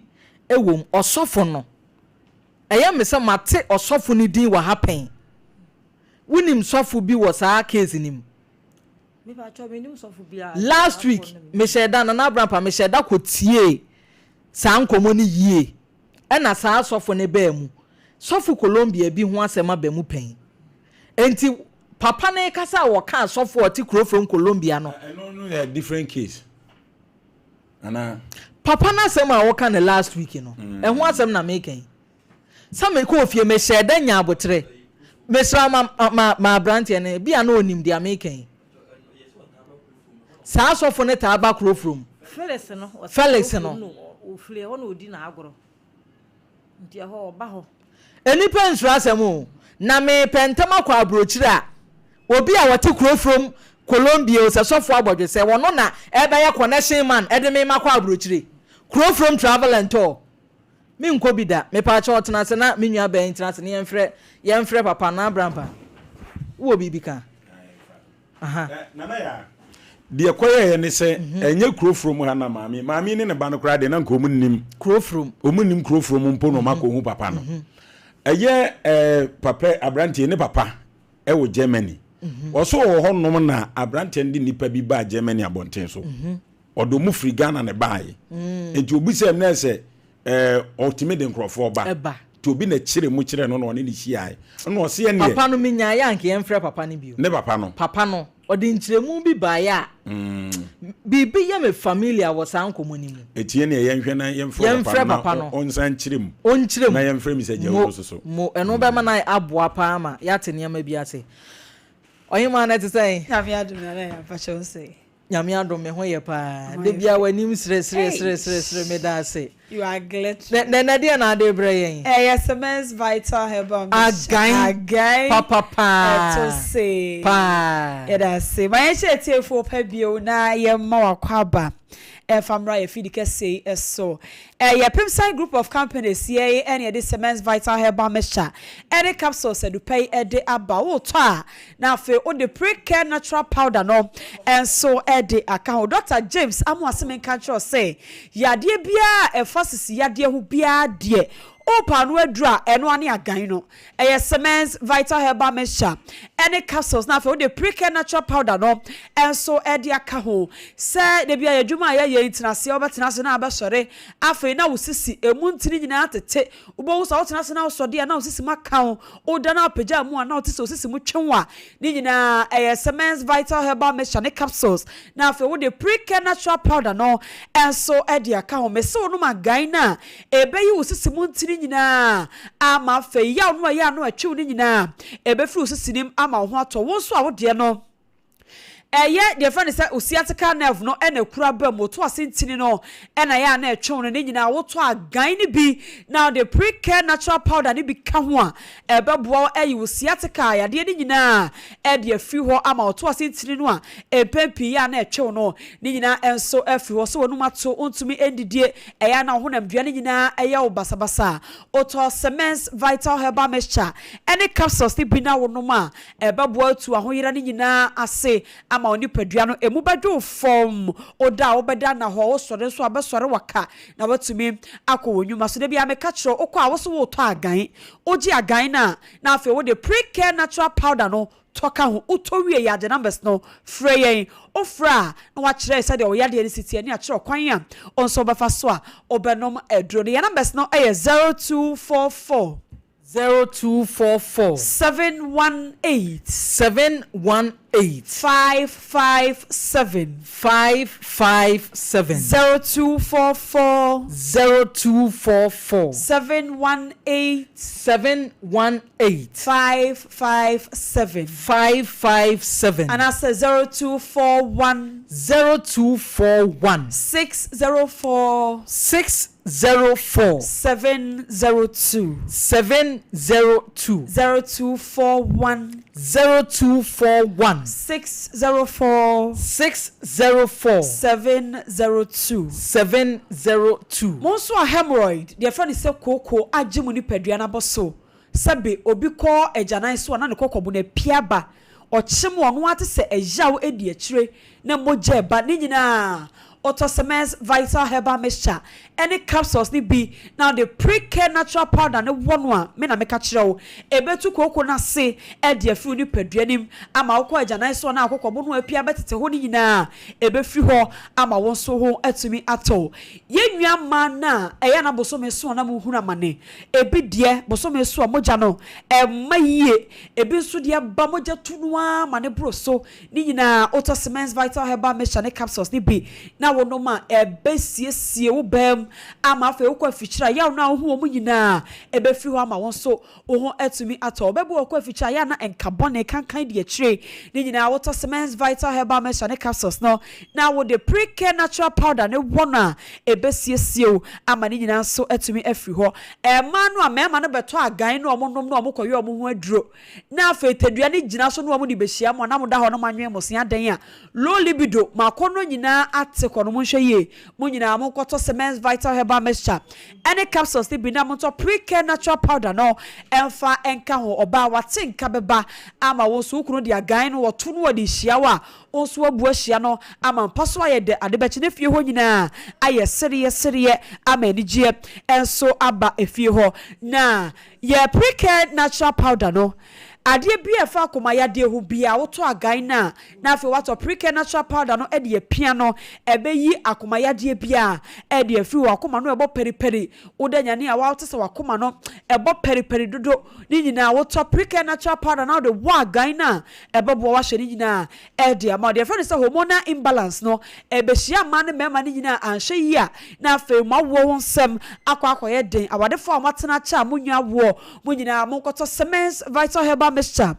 wɔ mu, ɔsɔfo no. Ɛyɛ me sɛ mate ɔsɔfo no din wɔ ha pɛn. Wonim sɔfo bi wɔ saa case no mu? Last week mehyɛɛ da, Nana Abrampa, mehyɛɛ da kɔtiee saa nkɔmmɔ no yie. Ɛna saa sɔfo no baa mu. Sɔfo Colombia bi ho asɛm aba mu pɛn. Enti papa no rekasa a wɔkaa sɔfo a ɔte kuro from Colombia no. Ɛno no yɛ different case. Anaa? Papa no asɛm a ɔka no last week no, ɛho asɛm na meka yi. Sɛ mekɔɔ fie, mehyɛɛ da nyaa aboterɛ. Mesrɛ wo ma ma ma abranteɛ no ebia na ɔnim deɛ meka yi. Saa sɔfo no taa ba kuro from. Felix no ɔte Felix kuro no. from no ɔfiri ɛhɔ na ɔdi n'agorɔ nti ɛhɔ ɔba hɔ. Nnipa nsuro asɛm o. Na mepɛ ntɛm akɔ abrokyire a obi a ɔte kuro from Colombia o sɛ sɔfo abɔdwesɛ ɔno na ɛbɛyɛ connection man ɛde me makɔ abrokyire. Kuro from travel and tour. Me nkɔ bi da. Mepaakyɛw tena ase na me nua baa yi ntena ase na yɛnfrɛ yɛnfrɛ papa anaa brampa. Wowɔ biribi ka? Aha. Nana Yaa, deɛ ɛkɔyɛeɛ ne sɛ ɛnyɛ kuro from ha na maame maame ne ne ba no koraa deɛ na nka wɔn nnim. Kuro from. Wɔn nnim kuro from mpo na wɔn akɔhu papa no. Ɛyɛ ɛɛ papa aberanteɛ ne papa ɛwɔ Germany. Ɔso wɔ hɔ nom na aberanteɛ no de nipa bi baa Germany abɔnten so. Ɔde ɔmo firi Ghana na ɛbaeɛ. Nti obi sɛ nnɛ sɛ ɛɛ ɔtumi de nkorɔfoɔ ba. Ɛba. Nti obi na kyerɛ mu kyerɛ no na ɔne no hyiaeɛ. Ɛna ɔse ɛneɛ. Papa no menyaeɛ a anka yɛmfrɛ papa no bio. Ne papa no. Papa no, ɔde nkyerɛmu bi baeɛ a, biribi yɛ me familiar wɔ saa nkɔmmɔ no mu. Eti ɛneɛ yɛnhwɛ na yɛmfrɛ papa no na ɔnsan nkyerɛ mu. Ɔnkyerɛ mu. Na yɛmfrɛ Mister Gyawuo nso so. Mo, mo, ɛno bɛma no aboa paa ma yɛate nneɛma bi ase. Ɔhemaa no ɛte sɛn? Nyame adom Nana Yaa, mpakyɛ wo sɛn? Nyame adom me ho yɛ paa. Da biara w'anim sere sere sere sere sere meda ase. You are glittering. Na ɛnɛ deɛ na ade rebrɛ yɛn? Ɛyɛ Semens Vital Herbal Mixture. Agan. Agan. Papa paa. Ɛto se. Paa. Yɛda ase. Ma yɛnhyɛ atiefoɔ pa bio na yɛmma w'akwaaba ɛmfa mmra yɛn fidi kɛseɛ yi so. Ɛyɛ Pimsan Group of Companies yɛn ɛna yɛde Semens Vital Herbal Mixture ɛne capsules adupa yi ɛde aba. Wotɔ a Na afei wode Precare Natural Powder no nso de aka ho. Dɔkta James Amoah se menka nkyerɛ wo sɛ, yadeɛ biara a ɛfa sisi yadeɛ ho biara deɛ, wopɛ ano aduru a, ɛno ara ne agan no. Ɛyɛ Semens Vital Herbal Mixture ne capsules na afei wode Precare Natural Powder no nso de aka ho. Sɛ da biara yɛn adwuma a yɛyɛ yi, tena aseɛ, wobɛtena ase na abɛsɔre, afei na wo sisi, ɛmu ntini nyinaa tete, Wobɛhu sɛ wotena ase na wosɔ de a na wo sisi mu aka wo, woda na wopagya mu a na wote sɛ wo sisi mu twe wo a, ne nyinaa ɛyɛ Semens Vital Herbal Mixture ne capsules na afei wode Precare Natural Powder no nso de aka ho. Mese wonom agan no a, ɛbɛyi wo sisi mu ntini nyinaa ama afei yaw no a ɛyɛ a na ɛtwe wo no nyinaa ɛbɛfiri wo sisi no mu ama wo ho atɔ wo nso a wodeɛ no Ɛyɛ deɛ yɛfrɛ no sɛ wo sciatica nerve no na ɛkura ba mu, woto ase ntini no na ɛyɛ a na ɛtwe wo no, ne nyinaa wotɔ agan no bi na wode Precare natural powder no bi ka ho a, ɛbɛboa wo ayi wo sciatica yadeɛ no nyinaa de afiri hɔ ama woto ase ntini no a mpɛn pii yɛ a na ɛtwe wo no ne nyinaa nso afiri hɔ. Sɛ w'anum ato, wontumi ndidie, ɛyɛ a na wo honamdua no nyinaa yɛ wo basabasa a, wotɔ Semens Vital Herbal Mixture ne capsules no bi na wonom a, Ɛbɛboa atu ahoyera no nyinaa ase ama wo nipadua no emu bɛdwo wo fɔmm. Wo da a wobɛda nna hɔ, wosɔre nso a wobɛsɔre waka na woatumi akɔ wo nnwuma so. Da biara meka kyerɛ wo, wokɔ a wo se woretɔ agan. Wogye agan no a, na afei wode Precare Natural Powder no tɔ ka ho. Wotɔ wie yɛ agye numbers no frɛ yɛn. Wofrɛ a na woakyerɛ yɛn sɛdeɛ wo yadeɛ no si teɛ ne akyerɛ ɔkwan a wo nso wobɛfa so a wobɛnom aduro no. Yɛn numbers no yɛ 0244. 0244. 718. 718. 557. 557. 0244. 0244. 718. 718. 557. 557. Anaasɛ 0241. 0241. 604. 6. 04. 702. 702. 0241. 0241. 604. 604. 702. 702. Mo nso a hemorrhoid, deɛ yɛfrɛ no sɛ kooko, agye mo nipadua no abɔ so, sɛbe obi kɔ agyanan so a na ne kɔkɔbo no apue aba, ɔkyem ɔno ara te sɛ ɛyaw di akyire na mogya reba, ne nyinaa ɔtɔ Semens Vital Herbal Mixture ne capsules no bi na ɔde Precare Natural Powder no wɔ no a, me na meka kyerɛ wo, ɛbɛtu kooko no ase de afiri wo nipadua no mu ama wokɔ agyanan so a na akokɔbo no apue abɛtete hɔ no nyinaa, ɛbɛfiri hɔ ama wo nso ho atumi atɔ wo. Yɛn nua mmaa no a ɛyɛ a na bosome so a na mohunu amane, ebi deɛ bosome so a mogya no ɛmma yie, ebi nso deɛ ba mogya tu no ara ma no boro so, Ne nyinaa, wotɔ Semens Vital Herbal Mixture ne capsules no bi na. wonom a, ɛbɛsiesie wo baa mu ama afei wokɔ afikyire a, yaw no a wohu wɔ mu nyinaa, ɛbɛfiri hɔ ama wo nso wo ho atumi atɔ wo. Bɛbi wɔ kɔ afikyire a, yɛ a na nka bɔne kankan di akyire. Ne nyinaa wotɔ Semens Vital Herbal Mixture ne capsules no na wode Pre-Care Natural Powder no wɔ no a, ɛbɛsiesie wo ama ne nyinaa nso atumi afiri hɔ. Mmaa no a mmarima no bɛtɔ agan na wɔnom na wɔkɔyɛ wɔn ho aduro na afei tadua no gyina so na wɔde bɛhyia mo a na moda hɔ na moanwene mo se adɛn a low libido mo akɔnnɔ nyinaa ate kɔ no monhwɛ yie mo nyinaa monkɔtɔ Semens Vital Herbal Mixture ɛne capsules no bi na montɔ Pre-Care Natural Powder no ɛmfa nka ho ɔbaa wate nka bɛba ama wo nso wo kunu de agan no wɔto no wɔde hyia wo a wo nso wabu ahyia no ama mpa so ayɛ dɛ ade bɛkye na fie hɔ nyinaa ayɛ sereɛ sereɛ ama anigyeɛ nso aba efie hɔ na Yɛ Precare Natural Powder no. Adeɛ biara a ɛfa akoma yadeɛ ho biara, wotɔ agan no a, na afei woatɔ Precare Natural Powder no de apia no, ɛbɛyi akoma yadeɛ biara de afiri hɔ. Akoma no ɛbɔ paripari, woda nyane a wote sɛ w'akoma no ɛbɔ paripari dodo, ne nyinaa wotɔ Precare Natural Powder na wode wɔ agan no a, ɛbɛboa woahwɛ ne nyinaa de ama wo. Deɛ yɛfrɛ no sɛ hormonal imbalance no, ɛbɛhyia mmaa ne mmarima no nyinaa a, anhwɛ yie a, na afei mo awoɔ ho nsɛm akɔ akɔyɛ den. Awadefoɔ a moatena akyɛ a monnya awoɔ, mo nyinaa monkɔtɔ Semens Vital Herbal Mixture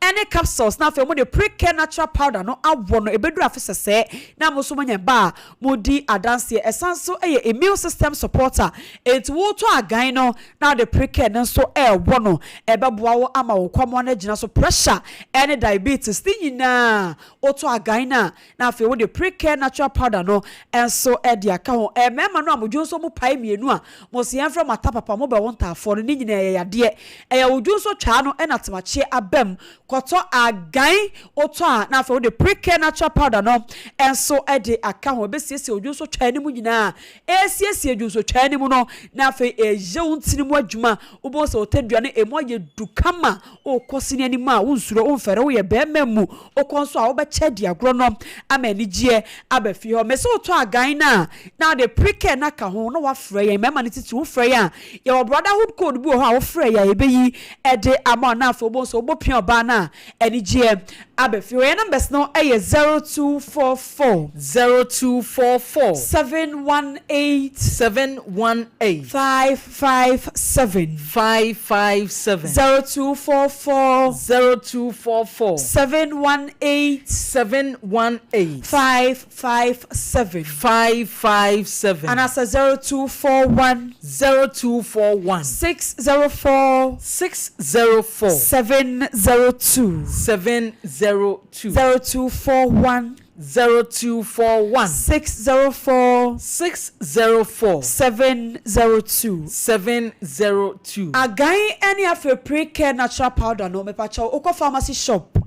ne capsules na afei mode Pre-Care Natural Powder no awɔ no. Ɛbɛduru afe sɛsɛɛ na mo nso moanya ba a modi adanseɛ. Ɛsan nso yɛ immune system supporter, enti wotɔ agan no na wode Pre-Care no nso rewɔ no, ɛbɛboa wo ama wo nkwammoa no agyina so. Pressure ne diabetes ne nyinaa, wotɔ agan no a, na afei wode Pre-Care Natural Powder no nso de aka ho. Mmarima no a mo dwonsɔ mu pae mmienu a, mo se yɛmfrɛ mo atapapa, mobɛwo ntaafoɔ no, ne nyinaa ɛyɛ yadeɛ. Ɛyɛ wo dwonsɔ twaa no na temakyeɛ aba mu. Kɔtɔ agan, wotɔ a, na afei wode Pre-Care Natural Powder no nso de aka ho. Ɛbɛsiesie wo dwonsɔ twaa no mu nyinaa. Ɛresiesie dwonsɔ twaa no mu no, na afei ɛreyɛ wo ntini mu adwuma. Wobɛhu sɛ wo tadua no, ɛmu ayɛ du kama. Wokɔ sini anim a, wonsuro, womfɛre, woyɛ barima mu. Wokɔ nso a, wobɛkyɛ adi agorɔ no ama anigyeɛ aba fie hɔ. Mese wotɔ agan no a, na wode Pre-Care no aka ho na woafrɛ yɛn. Mmarima no titiriw, wofrɛ yɛn a, yɛwɔ brotherhood code bi wɔ hɔ a wofrɛ yɛn a yɛbɛyi de ama wo na afei wobɛhu sɛ wobɔ pia ɔbaa no a, anigyeɛ aba fie hɔ. Yɛn numbers no yɛ 0244. 0244. 718. 718. 557. 557. 0244. 0244. 718. 718. 557. 557. Anaasɛ 0241. 0241. 604. 604. 702. 702. 0241. 0241. 604. 604. 702. 702. Agan ne afei Pre-Care Natural Powder no, mepakyɛw, wokɔ pharmacy shop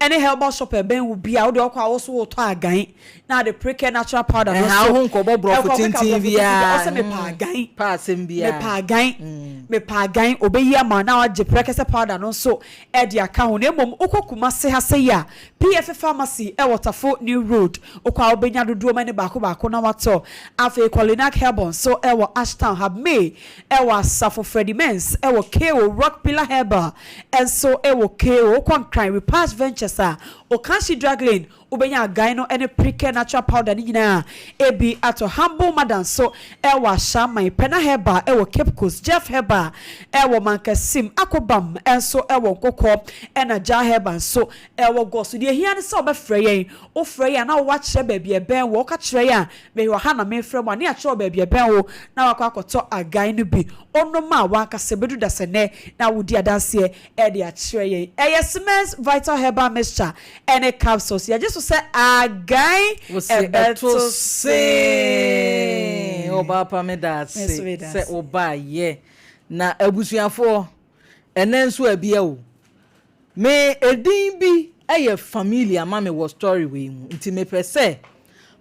ne herbal shop a ɛbɛn wo biara, wode ɔkɔ a wo so wotɔ agan na ade Pre-Care Natural Powder no Ɛha so. wo ho nkɔbɔ borɔfo Ɛkɔ keka tenten borɔfo tenten biara. biara, ɔsɛ mepɛ agan. Pɛ asɛm biara. Mepɛ agan, mepɛ agan, obeyi ama wo na wagye prɛkɛsɛ powder no nso de aka ho. Na mmom wokɔ Kumasi ha sei a, PF Pharmacy wɔ Tafo New Road, wokɔ a wobɛnya dodoɔ mu ne baako baako na watɔ. Afei Kɔlinak Herbal nso wɔ Ashtown, Habmay wɔ Asafo, Freddie Mens wɔ KO, Rock Pillar Herbal nso wɔ KO. Wokɔ Nkran, Repash Ventures a, Okanshi Drug Lane, Wobɛnya agan no ne Precare Natural Powder no nyinaa bi atɔ. Humble Mother nso wɔ Ashaiman, Pena Herbal wɔ Cape Coast, Jeff Herbal wɔ Mankasim, Akobam nso wɔ Nkokɔ, ɛna Jah Herbal nso wɔ Goso. Deɛ ɛhia ne sɛ wobɛfrɛ yɛn. Wofrɛ yɛn a na woakyerɛ baabi a ɛbɛn wo. Woka kyerɛ yɛn a, mewɔ ha na merefrɛ mo a, ne yɛakyerɛ wo baabi a ɛbɛn wo na woakɔ akɔtɔ agan no bi. Wonom a, w'ankasa ɛbɛduru dasɛnnɛ na wodi adanseɛ de akyerɛ yɛn. Ɛyɛ Siemens Vital Herbal Mixture ne capsules. Yɛgye so sɛ agan Wose ɛbɛto ɛto see. see. Ɔbaa pa meda ase Me nso meda sɛ ase. wobaeɛ. Na abusuafoɔ, ɛnnɛ nso abia o. Me edin bi yɛ familiar ma me wɔ story wei mu nti mepɛ sɛ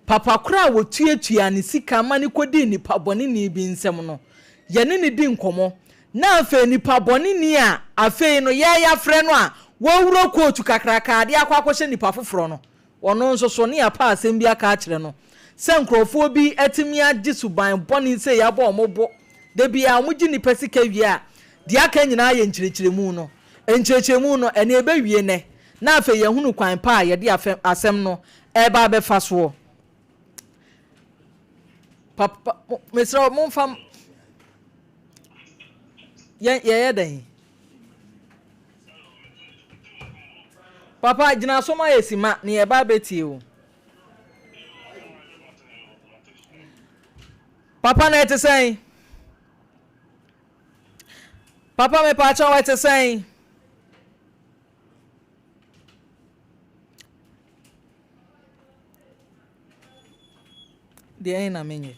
papa koro a wɔtuatuaa ne sika ma no kɔdii nipa bɔneni bi nsam no, yɛne no di nkɔmmɔ Na afei nipa bɔneni a afei no yɛreyafrɛ no a wawura kootu kakrakaa de akɔ akɔhyɛ nipa foforɔ no, ɔno nso so ne yɛapa asɛm bi aka akyerɛ no sɛ nkurɔfoɔ bi atumi agye suban bɔne sei abɔ wɔn bo, da biara wɔgye nipa sika wie a, deɛ aka nyinaa yɛ nkyerɛkyerɛmu no. Nkyerɛkyerɛmu no, ɛnneɛ ɛbɛwie nnɛ, na afei yɛahunu kwan pa a yɛde asɛm no reba abɛfa soɔ. Papa, mesrɛ wo, momfa yɛyɛ dɛn? Papa, gyina so ma yɛ sima na yɛba abɛtie wo. Papa na ɛte sɛn? Papa mepaakyɛw ɛte sɛn? Deɛn na menyɛ?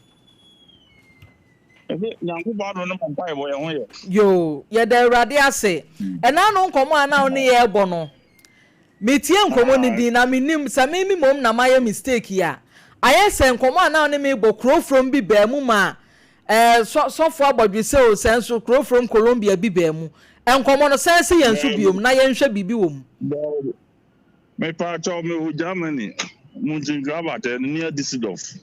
Ɛsɛ Nyankopɔn adom ne mo mpaebɔ yɛn ho yɛ. Yoo, yɛda Awurade ase. Ɛna no nkɔmmɔ a na wo ne yɛ rebɔ no, metie nkɔmmɔ no din na mennim sɛ me me mmom na mayɛ mistake yi a. Ayɛ sɛ nkɔmmɔ a na wo ne me rebɔ kuro from bi baa mu ma ɛɛ sɔ sɔfo abɔdwesɛ o sɛ nso kuro from Colombia bi baa mu. Nkɔmmɔ no san si yɛn so biom na yɛnhwɛ biribi wɔ mu. Daabi. Mepaakyɛw mewɔ Germany, Mönchengladbach near Düsseldorf.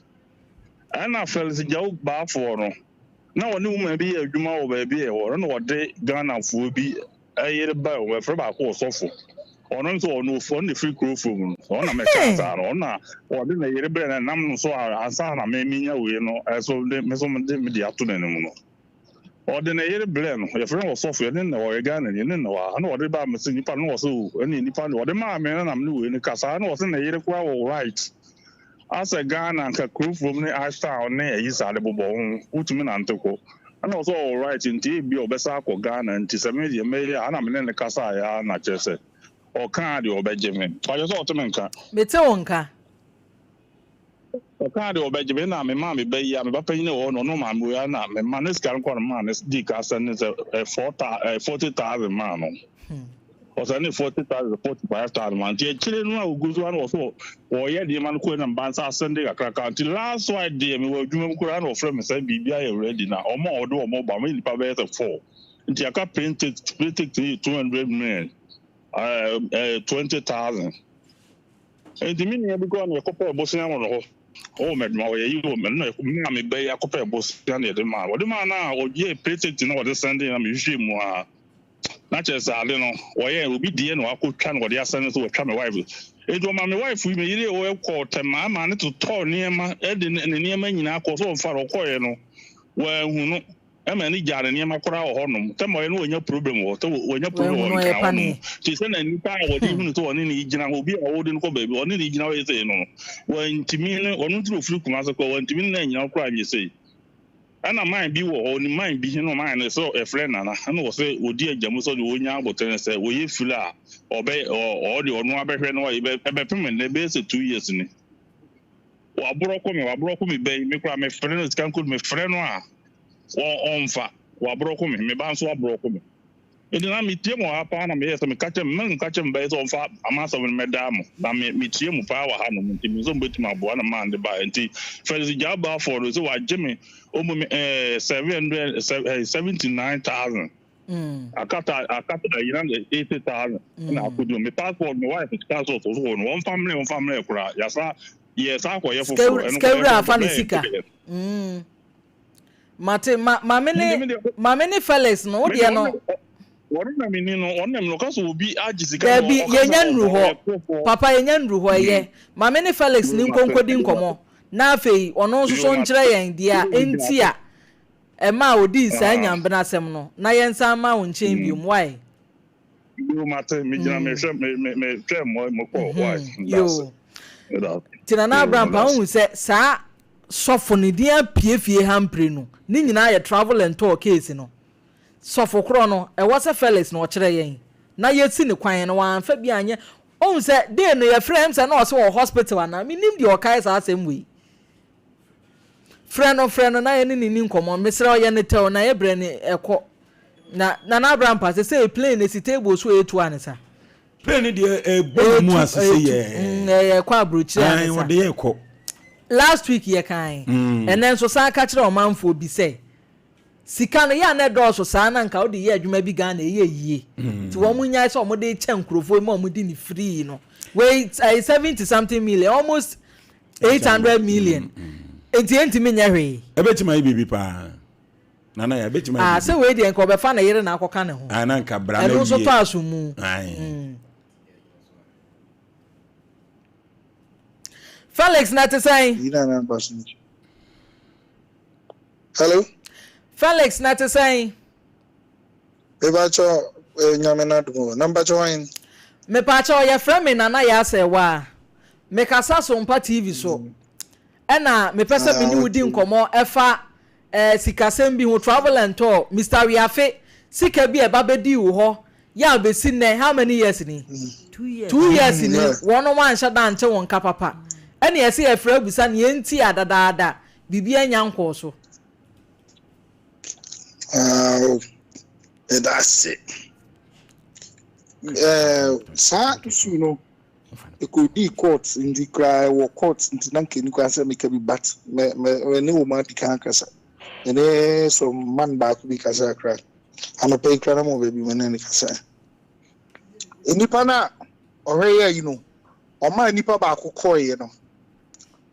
Ɛna Felix Gyau Baafoɔ no, na ɔne woman bi yɛ adwuma wɔ baabi a ɛwɔ no na ɔde Ghanafoɔ bi yere bae, wɔfrɛ baako ɔsɔfo. Ɔno nso ɔno ɔno na ɛfiri kuro fam no, ɔno na mɛkaa saa no, ɔno na ɔde ne yere brɛ no nam no so a ansa na me menya wei no ɛso de me so de me de ato n'anim no. Ɔde ne yere brɛɛ no, yɛfrɛ no ɔsɔfo, yɛne no na ɔyɛ Ghanani, yɛne no na wɔ ha, na ɔde baa me sɛ nipa no, na ɔsɛ o, ɛne nipa no, ɔde maa me na na me ne wei no kasa, na ɔsɛ ne yere koraa wɔ right asɛ Ghana nka kurofurom ne Ashtown ne ayi saa de bobɔ ho, wotumi nante kɔ, ɛna ɔsɛ ɔwɔ right nti ebi a ɔbɛsa akɔ Ghana nti sɛ me deɛ mɛyɛ a, ɛna me ne no kasaeɛ ara na kyerɛ sɛ ɔkaa deɛ ɔbɛgye me, mpakyɛ sɛ ɔte me nka? Mete wo nka. Ɔkaa deɛ ɔbɛgye me na memaa me ba yi a me ba panyin wɔ hɔ no ɔno maame wei a na mema ne sika no kɔ no maa no dii ka sɛ ne sɛ ɛ four thou ɛ 40,000 maa no ɔsɛ ne 40,000 45,000 maa nti akyire no a ogu so a na ɔso ɔyɛ nneɛma no kɔ na mba nsa asɛnde kakraka nti last one deɛ mewɔ adwuma mu koraa na ɔfrɛ me sɛ biribi ayɛ ready na ɔmo a ɔde ɔmo ba ɔmo yɛ nipa bɛyɛ sɛ four nti aka plane ticket plane ticket yɛ 200 million ɛɛ ɛɛ 20,000 Enti me nua bi koraa na yɛkɔpɛɛ bosea wɔ no hɔ. Ɔwɔ m'adwuma hɔ, yɛyi wɔ me na me a meba yi akɔpɛɛ bosea na yɛde maa no. Wɔde maa no a ɔyɛɛ paycheck na wɔde sɛndee na mehwehwɛɛ mu a na kyerɛ sɛ ade no wɔyɛ obi deɛ na wakɔtwa na wɔde asɛnde so wɔatwa me wife. Enti ɔma me wife yi me yere kɔɔ tɛmaa maa ne totɔɔ nneɛma de ne nneɛma nyinaa kɔɔ so ɔmfa no ɔkɔeɛ no wɔanhu no. Ɛma ani gyaa ne nneɛma koraa wɔ hɔnom. Sɛ ma ɔyɛ no wanya problem wɔ sɛ wanya problem wɔ nkran hɔnom. Te sɛ na nipa a wɔde hunu sɛ ɔne ne gyina hɔ, obi a wɔde no kɔ baabi, ɔne ne gyina hɔ yɛ sei no, wantumi ne ɔno nti na ofiri Kumase kɔ, wantumi ne no annyina hɔ koraa nyɛ sei. Ɛna man bi wɔ hɔ, onim man bi, ɛna man no sɛ ɛfrɛ Nana, ɛna ɔsɛ ɔdi agya mu sɛ ɔde ɔnya abotire sɛ ɔyɛ firi a ɔbɛ ɔde ɔno abɛhwɛ no ɛbɛpem nnɛ bɛyɛ sɛ 2 years ni. Waborɔko me, waborɔko me ba yi, me koraa mefrɛ no sika nkodu, mefrɛ no a ɔmfa, waborɔko me, me ba nso aborɔko me. Nti na metie mo ha paa na meyɛ sɛ meka kyerɛ me meka kyerɛ me ba yi sɛ ɔmfa m'asɛm no mmɛdaa mo, na me metie mo paa wɔ ha nom nti me nso mobɛtumi aboa na maa no de baeɛ. Nti Felix Gyaabaafoɔ no sɛ wagye me ɔmu me ɛɛ 700 79,000. Akata akata ayi na 80,000 na akodu me passport me wife passport so wɔ no wɔmfa mmerɛ wɔmfa mmerɛ koraa yasa yɛ saa akɔyɛ foforɔ ɛno sika wura afa ne sika mate ma maame ne maame ne Felix no wo deɛ no wɔn na mi ni no wɔn na mi no ɔka sɛ obi agye sika dabi yɛnya nnuru hɔ papa yɛnya nnuru hɔ ɛyɛ maame ne Felix ne nkonkodi nkɔmɔ na afei ɔno nso so nkyerɛ yɛn deɛ enti a Ɛmaa odii saa nyambena asɛm no na yɛnsan mma wo nkyɛn biom wai. Yoo mate me gyina me hwɛ me me me twɛn mo mo kɔ wai Yoo Nti Nana Abrampah wohu sɛ saa sɔfo no din apue fie ha mprenu ne nyinaa yɛ travel and tour case no sɔfo korɔ no ɛwɔ sɛ Felix na ɔkyerɛ yɛn na yɛsi no kwan no wamfa bi anyɛ wohu sɛ day no yɛfrɛ ɛm sɛ na ɔse wɔ hospital anaa mennim deɛ ɔkae saa asɛm wei Frɛ no, frɛ no na yɛne no nni nkɔmmɔ. Mesrɛ wo, yɛ no tɛw na yɛ brɛ no ɛkɔ. Na Nana Abrampa, sesei plane no si table so a ɛretu ansa. Plane no deɛ ɛbɔ ne mu ase sɛ yɛ. Mm, ɛyɛ kɔ aburokyire ansa. Wɔde yɛ kɔ. Last week yɛ kan. Mm. Ɛnɛ nso san ka kyerɛ ɔmanfoɔ bi sɛ sika no yɛ a na ɛdɔɔso saa na nka wode yɛ adwuma bi Ghana ɛyɛ yie. Mm. Nti wɔn nyae sɛ wɔn de kyɛ nkurɔfoɔ mu a wɔn di ne free no. Wei ɛyɛ 70 something million almost 800 million. Nti ɛntumi nyɛ hwee. Ɛbɛtumi ayɛ biribi paa. Nana yɛ ɛbɛtumi ayɛ ah, biribi. Sɛ wei deɛ nka ɔbɛfa ne yere na akɔka ne ho. Ah, na nka bra na wie. Ɛno nso tɔ aso mu. Mm. Felix na te sɛn? Hello. Felix na te sɛn? Mepakyɛ eh, nyame no adom o. Na mepakyɛ wan? Mepakyɛ yɛfrɛ me Nana Yaa Sɛɛwaa. Mekasa Sompa TV so. Mm. Ɛna mepɛ sɛ me ne wo di nkɔmmɔ ɛfa eh, sikasɛm bi ho, travel and tour. Mister Wiafe, sika bi a ɛba bɛdii wo hɔ yɛ a bɛsi nnɛ, how many years ni? Two years. 2 years ni, wɔnom anhyɛ da ante wo nka papa. Ɛne ɛsɛ yɛfrɛ abusa neɛ nti a dadaada biribi anya nkɔɔ so. Ah, ɛda ase. Eh, saa issue no, ɛkɔdii court nti koraa ɛwɔ court nti na nka ɛni kwan sɛ meka bi but me me me ne wɔn adi kan akasa. Me ne some man baako bi kasa koraa. Anɔpa yi koraa na mo baabi me ne ne kasa. Nnipa no a ɔhwɛ yɛ yi no, ɔmaa nnipa baako kɔeɛ no,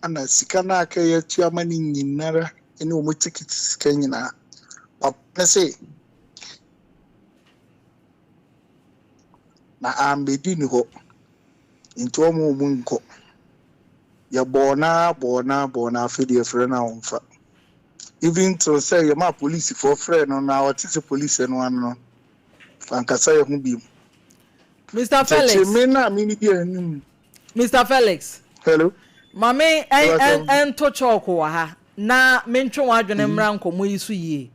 ana sika no a aka yɛatua ama no nyinara ne wɔn tikiti sika nyinaa. Papa no se na ambɛdi ne hɔ nti ɔmo ɔmo nkɔ. Yɛbɔɔ no ara bɔɔ no ara bɔɔ no afei deɛ yɛfrɛ no a ɔmfa. Even till sɛ yɛmaa polisifoɔ frɛɛ no na ɔte sɛ polisi no ano no, wankasa yɛn ho biom. Mister Nti akyire Felix. me no a me di anim. Mister Felix. Hello. Ma me nto chalk wɔ ha na mentwe w'adwene mmra nkɔmmɔ yi so yie.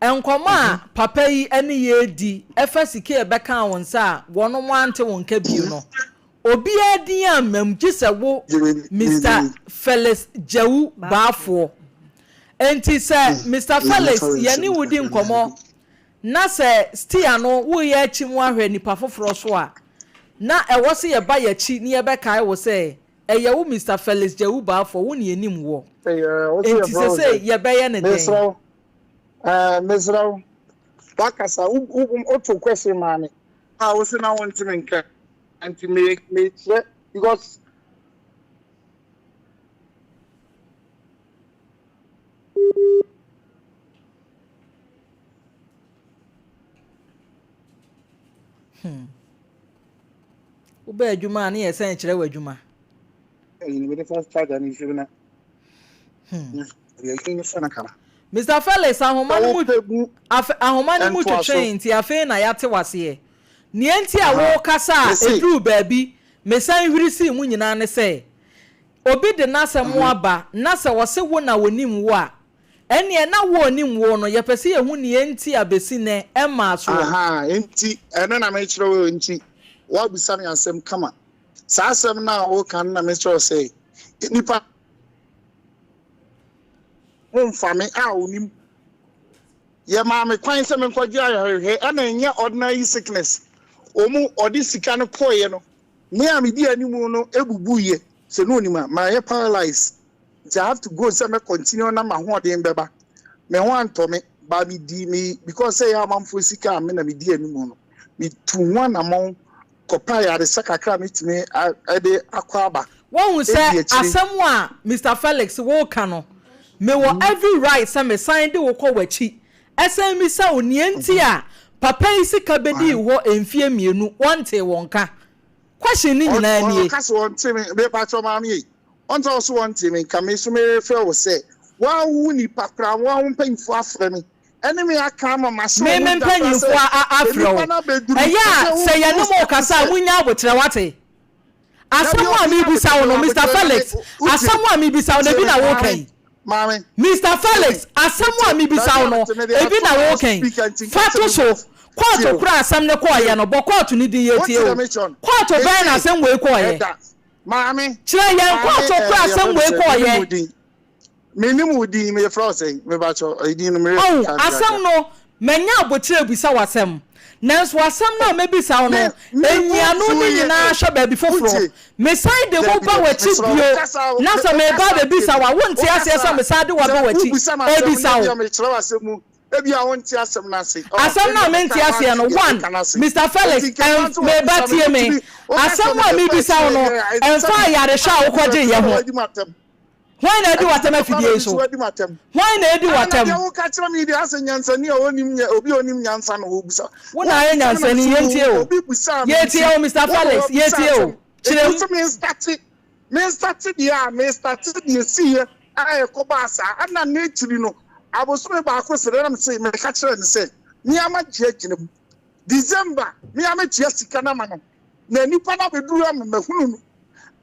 Nkɔmmɔ a papa yi ne yɛn redi fa sika a ɛbɛkaa wo nsa a wɔnom ante wo nka bio no, obiara din amma mu gye sɛ wo Mister Felix Gyawu Baafoɔ. Enti sɛ Mister Felix yɛne wo di nkɔmmɔ na sɛ stia no woreyɛ akyim ahwɛ nipa foforɔ so a, na ɛwɔ sɛ yɛba yɛakyi na yɛbɛkae wo sɛ ɛyɛ wo Mister Felix Gyawu Baafoɔ, wo na yɛnim woɔ. Enti sesei yɛbɛyɛ no dɛn? Ɛɛ mesrɛ wo wakasa wo wo woto question maa me a wo se na wonte me nka nti me mekyerɛ because. Hmm. Wobɛ adwuma a ne yɛ sɛn kyerɛ w'adwuma. Ɛyi ni mede fa charger ne nsuo na. Hmm. Mister Felix, ahoma no mu afe ahoma no mu twetwee nti afei na yɛate w'aseɛ. Nea enti a worekasa a ɛduruu baabi mesan hwiri sii mu nyinaa ne sɛ, obi de n'asɛm aba na sɛ ɔse wo na ɔnim wo a, ɛnneɛ na wo a ɔnim wo no yɛpɛ sɛ yɛhu nea enti a bɛsi nnɛ ɛmmaa soɔ. Ahaa, enti ɛno na mekyerɛ wo nti woabisa me asɛm kama. Saa asɛm no a woreka no na mekyerɛ wo sɛ nnipa. Momfa me a onim. Yɛmaa me kwan sɛ menkɔgye ayarehwɛ ɛna ɛnyɛ ordinary sickness. Wɔn ɔde sika no kɔeɛ no, me a medi anim no bubuiɛ. Sɛ na onim a, mayɛ paralyzed. Nti I have to go sɛ mɛ continue na m'ahoɔden bɛba. Me ho antɔ me, but me di me because sɛ ɛyɛ amanfoɔ sika a me na medi anim no, metuu ho anamɔn kɔpɛ ayaresa kakra a mɛtumi de akɔ aba. Woahu Edi sɛ akyire. asɛm a Mister Felix woreka no, mewɔ every right sɛ mesan de wo kɔ w'akyi san bisa wo nea nti a papa yi sika bɛdii hɔ mfeɛ mmienu wɔntee wo nka. Question no nyinaa nie. Ɔka sɛ ɔnte me, mepakyɛw maame ei, ɔnte ɔse ɔnte me nka, me nso merefrɛ wo sɛ woa wo nipa koraa, woa wo mpanyinfoɔ afrɛ me ɛne me aka ama mahyɛ Me me wɔn da koraa sɛ mpanyinfoɔ a afrɛ nnipa wo. no abɛduru Ɛyɛ a sɛ wo sɛ yɛne wo mo start rekasa a sɛ monnya aboterɛ wate? dabi Asɛm a obi mebisa wo aboterɛ no Mister aboterɛ na me Felix, wotie asɛm a mebisa wo no tie ebi me na woreka maame yi. maame Mister tie me Felix, asɛm a mete mebisa baabi wo a no mete mede ebi ato na loud woreka yi. speaker nti nka Fa sɛ to me so. tie Kɔɔto o koraa asɛm no tie kɔeɛ no, bɔ kɔɔto no din wote yɛtie deɛ o. mekyerɛ no Kɔɔto bɛn na mese asɛm wei kɔeɛ? ɛda maame Kyerɛ yɛn maame kɔɔto ɛɛ koraa yɛfrɛ asɛm no wei sɛ menim wo kɔeɛ. din Mennim wo din, mefrɛ wo sɛn? Mepakyɛw, edin no me werɛ Oh, fi kakra. asɛm no, manya aboterɛ abisa wo asɛm. Nanso asɛm no a mɛbisa wo Me, no, me bo nyiano no fuiɛ nyinaa o. hwɛ baabi foforɔ. Wotie? Mesan de wo Dabi, ba dabi, w'akyi mesrɛ wo, bio, wokasa a, na me, sɛ mereba wokasa a tie abɛbisa me. wo a, wonte aseɛ Wokasa sɛ a, mesan de wo aba sɛ w'akyi wobisa me asɛm no, rebisa ebia wo. mekyerɛ wo asɛm mu, ebia wonte asɛm no ase. Ɔho, Asɛm no ebia a meka mente aseɛ no, wante deɛ one, meka no ase. Mister Felix, Enti nka ɛnf, wante me ba wabisa me, tie me. wotumi, woka sɛ Asɛm a mede fa mebisa wo akyire no, deɛ a, ɛsɛ sɛ ɛmfa me, ayarehwɛ a asɛ wokɔgyeeɛ sɛ ho. wadi m'atɛm. Hwan na adi w'atɛm Ɛnti afidie yi so? Wadi m'atɛm. Hwan na adi Ah, na w'atɛm? deɛ woka kyerɛ me yi deɛ asɛ nyansani a ɔnim nya obi a ɔnim nyansa na ɔbisa. Wo na ayɛ Woabisa me na nyansani, mese yɛntie wo o. obi bisaa me Yɛtie nti o, Mister wo na Felix, woabisa yɛtie o. asɛm. Kyerɛ Enti mu. wo se menstate menstate deɛ a menstate deɛ ɛsiiɛ a ɛkɔbaa saa ɛna n'akyiri no. Abosome baako sere na mese meka kyerɛɛ no sɛ me ara magye agyina mu. December me ara mɛtua sika no ama no na nipa no abɛduru ama mahunu no.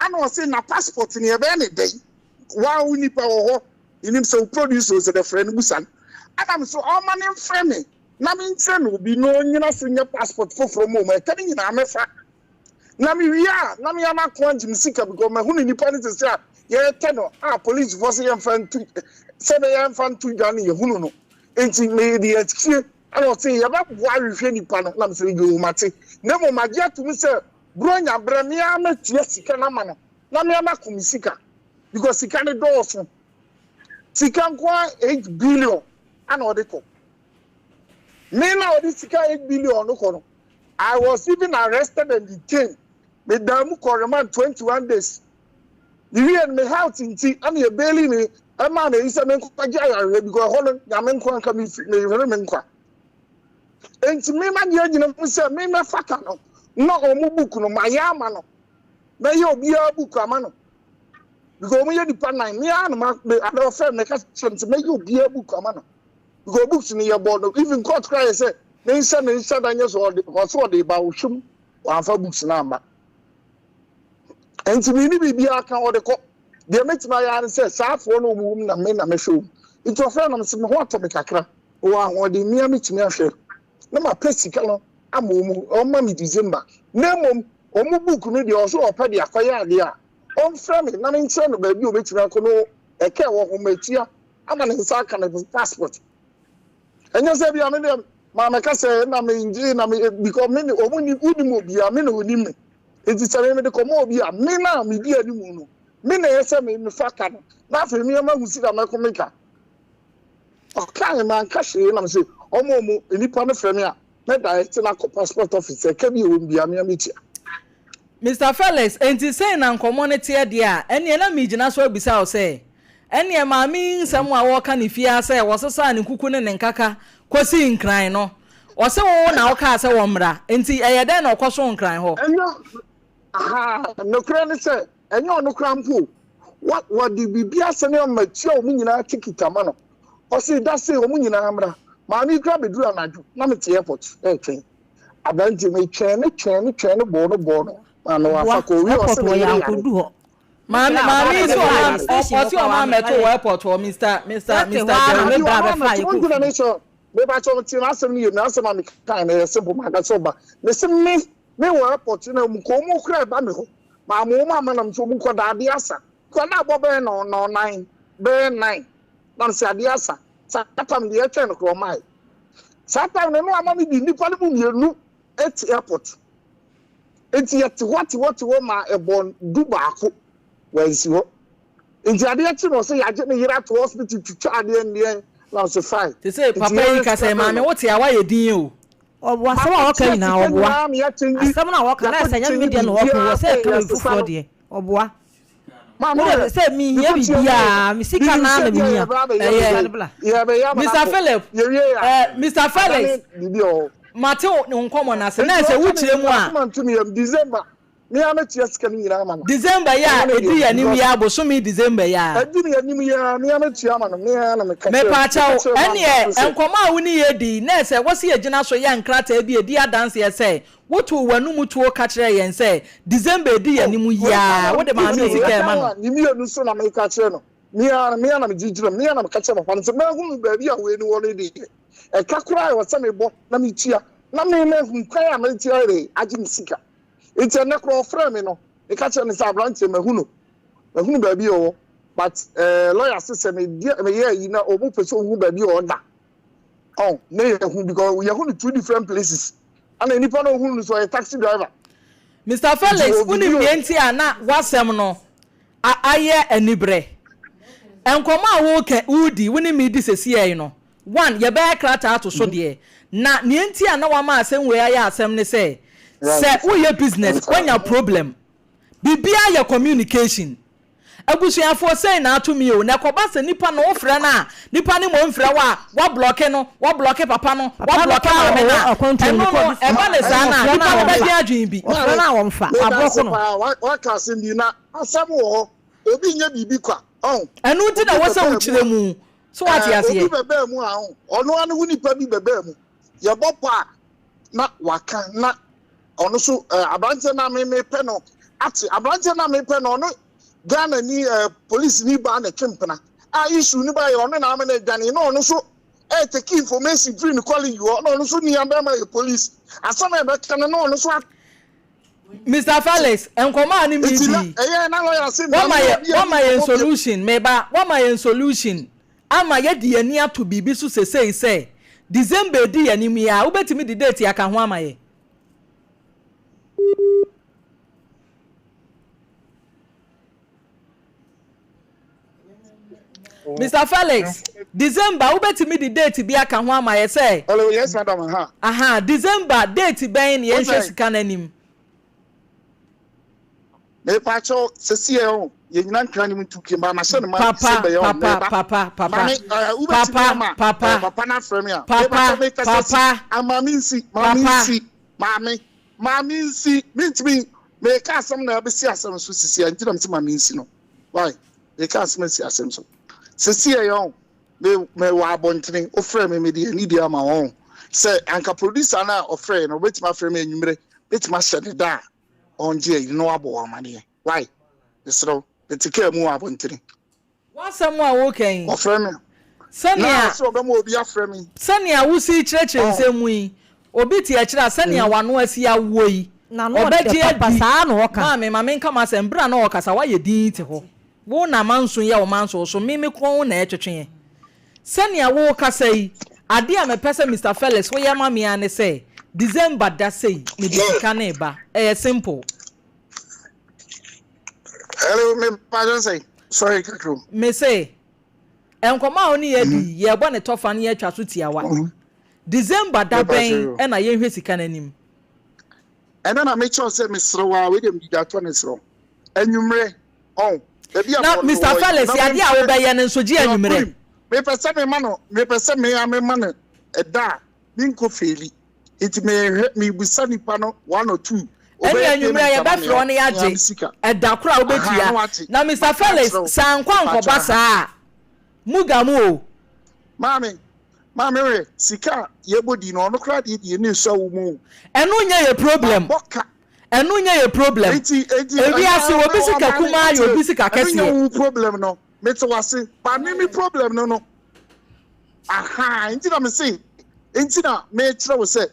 Ana ɔse na passport no yɛbɛyɛ no dɛn? Waa wo nipa wɔ hɔ menim sɛ wo produce o sɛ dɛ frɛ no busa no. Ana mese ɔma no mfrɛ me na menkyerɛ no obi na ɔnyina so nyɛ passport foforɔ mmom ɛka no nyinaa mɛfa. Na me wie a na me ara mako agye me sika because mahunu nipa no sese a yɛretɛ no a polisifoɔ sɛ yɛmfa nto sɛ bɛyɛ yɛmfa nto dwa no yɛhunu no nti mede akyire ɛna ɔse yɛbɛboa ahwehwɛ nipa no na mesɛ yoo mate na mmom magye ato mu sɛ buronya berɛ me ara mɛtua sika no ama no na me ara mako me sika because sika no dɔɔso sika nko ara 8 billion ana ɔde kɔ me na ɔde sika 8 billion no kɔ no I was even arrested and detained. Me daa mu kɔ remand 21 days. Me wie no me health nti ɛna yɛ baili me ɛmaa me eyi sɛ me nkɔgye ayarehwɛ because ɛhɔ no nyame nko anka me fi me hwere me nkwa. Enti me ma deɛ gyina mu sɛ me mɛfa ka no na ɔmo book no ma yɛ ama no. Mɛyɛ obiara book ama no because ɔmo yɛ nipa nan me ara na ma me ada ɔfrɛ me ka kyerɛ me sɛ mɛyɛ obiara book ama no. Because books no yɛ bɔ no even court koraa yɛ sɛ ne nhyɛ ne nhyɛ da nyɛ sɛ ɔde ɔsɛ ɔde ba ɔhwɛ mu wamfa books no amma nti me ne biribiara ka ɔde kɔ deɛ mɛtumi ayɛ ara ne sɛ saa afoɔ no wɔn wɔ mu na me na mehwɛ wɔn nti ɔfrɛ nam sɛ me ho atɔ me kakra wɔ ahoɔden mmea mɛtumi ahwɛ na mapɛ sika no ama wɔn wɔn ma me December na mmom wɔn book no deɛ ɔso ɔpɛ de akɔyɛ adeɛ a ɔmfrɛ me na menkyerɛ no baabi a ɔbɛtumi akɔ no ɛkɛ wɔ ho matua ama ne nsa aka ne passport ɛnyɛ sɛ bia me deɛ maa mɛka sɛ na me ngye na me because me ne ɔmo ni wonim obi a me na onim me nti sɛ me mede kɔma obi a me na me di anim no me na ɛyɛ sɛ me mefa ka no na afei me ama hu sika mɛko me ka ɔka ma nka hwee na me sɛ ɔmo ɔmo nipa no frɛ me a mɛ direct na kɔ passport office ɛka bi ɛwɔ mu bia me ametua. Mister Felix, enti sei na nkɔmmɔ no teɛ deɛ a, ɛnneɛ na meregyina so abisa wo sɛ, ɛnneɛ maame yi nsɛm a ɔreka no fie ara sɛ wɔsesaa ne kuku ne ne nkaka kɔsii Nkran no, ɔse wo na wokaa sɛ wɔmmra, enti ɛyɛ dɛn na ɔkɔsoo Nkran hɔ? Ɛnyɛ, ahaa, nokorɛ ne sɛ, ɛnyɛ ɔno koraa mpo o, wa, wɔde biribi asɛne ama matua wɔn nyinaa ticket ama no, ɔse da sei wɔn nyinaa mmra, maame yi koraa bɛduru anadwo, na mete airport retwɛn. Aberanteɛ me twɛn no twɛn no twɛn no bɔɔ no bɔɔ no maa no wafa kɔ owie ɔse ne yere yare. Maame maame yi sɛ ɔma ɔse ɔma mɛto wɔ airport hɔ Mr Mr Mr Jerry. Dabi ɔma mɛto wo ntina me sɛ me ba kyɛ ɔte n'asɛm no yie n'asɛm a me kan no yɛ simple ma ka sɛ ɔba me se me me wɔ airport na mu kɔ ɔmo kura ɛba me hɔ maa mo ɔmo ama nam sɛ ɔmo kɔ da adeɛ asa kɔ na abɔ bɛyɛ nɔ nɔ nan bɛyɛ nan nam sɛ adeɛ asa saa tam deɛ ɛtwɛn no korɔ ɔmae. Saa time no na wama me di nnipa no mu mmienu te airport. Nti yɛte hɔ te hɔ te hɔ ma ɛbɔ 11 wansi hɔ. Nti adeɛ kye no ɔsɛ yɛagye ne yere ato hospital twitwa adeɛ ndeɛn na ɔsɛ fine. Te sɛ Nti papa yi yɛn ka sɛ sika maame no. wote a woayɛ din o. Ɔboa asɛm a ɔka Makɔtua nyinaa sika ɔboa. nyinaa ma yɛakyɛngyi Asɛm no a ɔka na ɛsɛ nyɛ me deɛ na ɔka yɛakɔkyɛngyi wɔ sɛ biribiara ɛka sɛ obi yɛsesa foforɔ no. deɛ ɔboa. Maame Wode ɛ, sɛ mehia mekɔtua biribiara me sika menim no ara sɛ na bia mehia. yɛbɛba abɛyɛ Ɛyɛ. Sika no bla. yɛbɛyɛ ama no Mister akɔ Philip, yɛwie a eh, Mister Felix, adane biribi wɔ hɔ. mate wo ne nkɔmmɔ no ase. Na Nti ɛsɛ ɔka ne wokyerɛ mu a, akoma nto ne yam December me ara mɛtua sika no nyinaa ama no. December yi a Ɛno ne ɛdi deɛ yɛn anim yi because ara, bosome December yi ara. ɛdi ne anim yi ara me ara mɛtua ama no me ara na meka kyerɛ meka Mepaakyɛw, kyerɛ maame ɛneɛ baako sɛ nkɔmmɔ a wo ne yɛ di yi, na ɛsɛ wɔ sɛ yɛgyina so yɛ nkrataa bi a ɛdi adanseɛ sɛ wotoo w'anomu tuo ka kyerɛɛ yɛn sɛ December ɛdi yɛn oh anim yi wei ka ara one wode maame yi titiriw sika wei ka rema no. one ne mmienu so na meka kyerɛ no me ara me ara na megye gyina mu me ara na meka kyerɛ papa no sɛ mahunu baabi a wei no wɔ no deɛ ɛka koraa a ɛwɔ sɛ mebɔ na metua na me mahu kwan a metua de agye me sika nti ɛnɛ koraa ɔfrɛ me no meka kyerɛ no sɛ aberanteɛ mahu no mahunu baabi a ɔwɔ but eh, lawyer se sɛ meyɛ ayi na ɔmo pɛ sɛ ɔhu baabi a ɔda ɔn na yɛhu because yɛhu no two different places ɛna nipa na ɔhunu no so ɔyɛ taxi driver. Mister Felix, wonim deɛ nti a na w'asɛm no ayɛ aniberɛ? Nkɔmmɔ a woreka, woredi, wo ne me redi sesiei no, one, yɛbɛyɛ krataa ato so deɛ, na nea nti a na wama asɛm wei ayɛ asɛm ne sɛ, sɛ woyɛ business, woanya problem, biribiara yɛ communication. Abusuafoɔ sei na ato me o, na ɛkɔba sɛ nipa no wofrɛ no a, nipa no mmom mfrɛ wo a, woablɔke no, woablɔke papa no, Papa no woablɔke koraa maame no ɔwɔ a, akwantuo ɛno no no, mekɔ ɛba no saa no a, ɔfrɛ no nipa a no wɔmfa. bɛdwen adwene bi. Ɔfrɛ no a wɔmfa, Meda wablɔko ase no. paa, waka asɛm bi na asɛm wɔ hɔ, obi nyɛ biribi kwa, ɔn, Ɛno nti na obi ɛwɔ sɛ bɛbaa mu wokyerɛ a. mu. So wate aseɛ? Obi bɛbaa mu a, ɔno ara ne ho nipa bi bɛbaa mu. Yɛbɔ pɔ a, na waka na ɔno so aberanteɛ no a me mepɛ no ate. Aberanteɛ no a mepɛ no ɔno Ghana ni police ni baa na ɛtwe mpena a issue no baeɛ ɔno na ama no adwane na ɔno so ɛtake information firi ne colleague hɔ na ɔno so nua bɛrima yɛ police asɛm a ɛbɛka no na ɔno so Mr. Felix, nkɔmɔ a ne mi di. Wama yɛ wama yɛn solution meba wama yɛn solution ama yɛde yɛn ani ato biribi so sesei sɛ December edi yɛn anim yi a wobɛtumi de date aka ho ama yɛ. Mr. Felix, December wobɛtumi de date bi aka ho ama yɛ sɛ. Hello, yes madam, ha. Aha, December date bɛn na yɛnhwɛ sika no anim. Mepakyɛw sɛsi ɛ o yɛ nyina nkra ne mu ntu kemba ma hyɛ no ma papa papa papa papa mame eh, wobɛtumi ama papa eh, papa no afrɛ me a papa papa ama me nsi ma me nsi maame ma me nsi mentumi meka asɛm na abɛsi asɛm so sisi a nti na mese ma me nsi no why meka asɛm asi asɛm so sɛsi ɛ yɛ me me wɔ abɔntene wofrɛ me mede anidie ama wɔn sɛ anka producer no a ɔfrɛ no wobɛtumi afrɛ me anwummerɛ bɛtumi ahyɛ ne da a ɔngye ayi na wabɔ wɔn amaneɛ why mesrɛ wo mete kaa mu wɔ abɔntene. W'asɛm a woreka yi. Ɔfrɛ me. Sɛnea. Na ɔsɛ ɔbɛma obi afrɛ me. Sɛnea wosi kyerɛkyerɛ nsɛm mu yi, obi te akyire a, sɛnea w'ano asi awoɔ yi, ɔbɛgye adi. Maame, ma menka m'asɛm, berɛ a na ɔrekasa, woayɛ dinn te hɔ. Wo na manso yɛ wo manso so, me me kɔn na ɛtwetweɛ. Sɛnea worekasa yi, adeɛ a mepɛ sɛ Mister Felix woyɛ ma me ara ne sɛ, December da sei, mede sika no reba. Ɛyɛ simple. Hello, me pardon say. Sorry, kakra. Me se, nkɔmɔ a wo ne yɛ adi yi, yɛrebɔ ne tɔfa na yɛatwa so tiawa. Mm-hmm. December da bɛn na yɛnhwɛ sika no anim? Ɛno na mekyerɛw sɛ mesrɛ wo a, wei deɛ mede atɔ ne serɛ. Anwummerɛ, ɔn, baabi a Na bɔɔl no Mister wɔ yi, Felix, na adeɛ a memfrɛ wobɛyɛ no nso gye anwummerɛ. Wonim, mepɛ sɛ mema no, mepɛ sɛ me ara mema no ɛda a menkɔ feeli. Nti mehwɛ, mebisa nipa no one or two. Ɛne Ɔbɛyɛ anwummerɛ payment ama me yɛbɛfrɛ wo ɔn, na me ara yɛagye me sika. ɛda koro a Aha, wobɛtua. na wate. Na Mister Maka Felix, akyerɛ wo. sɛ ankɔ Mepakyɛ ankɔba aha. saa a, muga mu o. Maame, maame hwɛ, sika a yɛbɔ di no, ɔno koraa deɛ deɛ ne sua wo mu o. Ɛno nyɛ yɛ problem. Mabɔ ka. Ɛno nyɛ yɛ problem. Enti, enti, Ewiase, ɛnyɛ obi sika maame, kumaa yɛ wotie, obi sika ɛno nyɛ kɛseɛ. wo problem no, mete w'ase, but me me problem no no, ahaa, enti na mese, enti na mekyerɛ wo sɛ,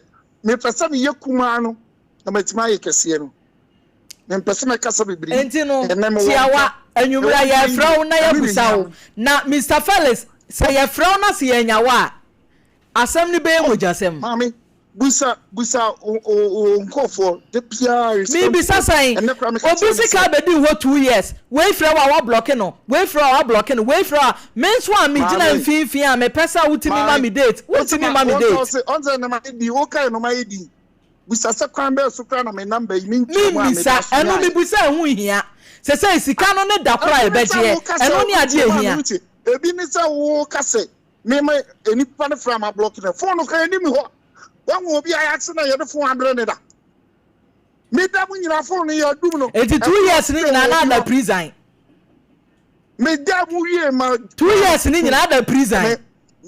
mepɛ sɛ meyɛ kumaa no, na matumi ayɛ kɛseɛ no. Mempɛ sɛ mɛkasa bebree. Enti no, Ɛnnɛ mewɔ tiawa, nka, anwummerɛ mewɔ nka yɛrefrɛ yie, wo na ɛno na yɛabusa ɛhia wo. me. Na Mister Felix, sɛ yɛfrɛ wo na sɛ yɛannya wo a, asɛm no bɛyɛ mogyasɛm. Maame, busa, busa wo, wo, wo nkurɔfoɔ, da biara respond Mebisa to. sɛn? Ɛnnɛ koraa meka Obi kyerɛ no sika sɛ. abɛdi hɔ 2 years, wei frɛ wo a woablɔke no, wei frɛ wo a woablɔke no, wei frɛ wo a, me nso a megyina Maame, mfimfini a mepɛ sɛ wotumi ma maame, me date, wose wontumi ma, mma me wɔn date. sɛ ɔse, ɔn sɛ nnoma yɛ din, wokae nnoma yɛ din. Bisa sɛ kwan bɛn so koraa na me number yi mentua mu a Memmisa, meda so ɛno nyaeɛ. mebisa a ɛho nhia. Sesei sika no ne da koro a Ebi ne sɛ yɛbɛgyeɛ, woka sɛ ɛno ne adeɛ wotie a maame ɛhia. wotie. Ebi ne sɛ woka sɛ me me nipa no frɛ a ma block no. Phone no koraa ɛni me hɔ. Wahu obi a yɛakye no a yɛde phone abrɛ no da. Meda mu nyinaa phone no yɛadum no. Enti 2 Ɛfiri years no sɛ nyinaa wɔ na obi ada hɔ. prison. Meda mu wie ma 2 years no nyinaa ada prison. Me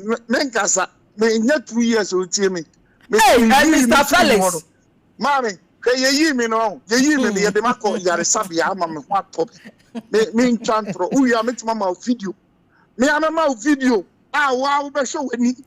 me menkasa. Menyɛ 2 years otie me. Me Hey, yii eh, me Mr. firi mu hɔ Felix. no. Maame, hwɛ yɛyii me no ɔho, yɛyii me no yɛde me akɔ yaresabea ama me ho atɔ me. Me mentwa ntorɔ. Wowie a metumi ama wo video. Me a mɛma wo video a wo a wobɛhwɛ w'ani.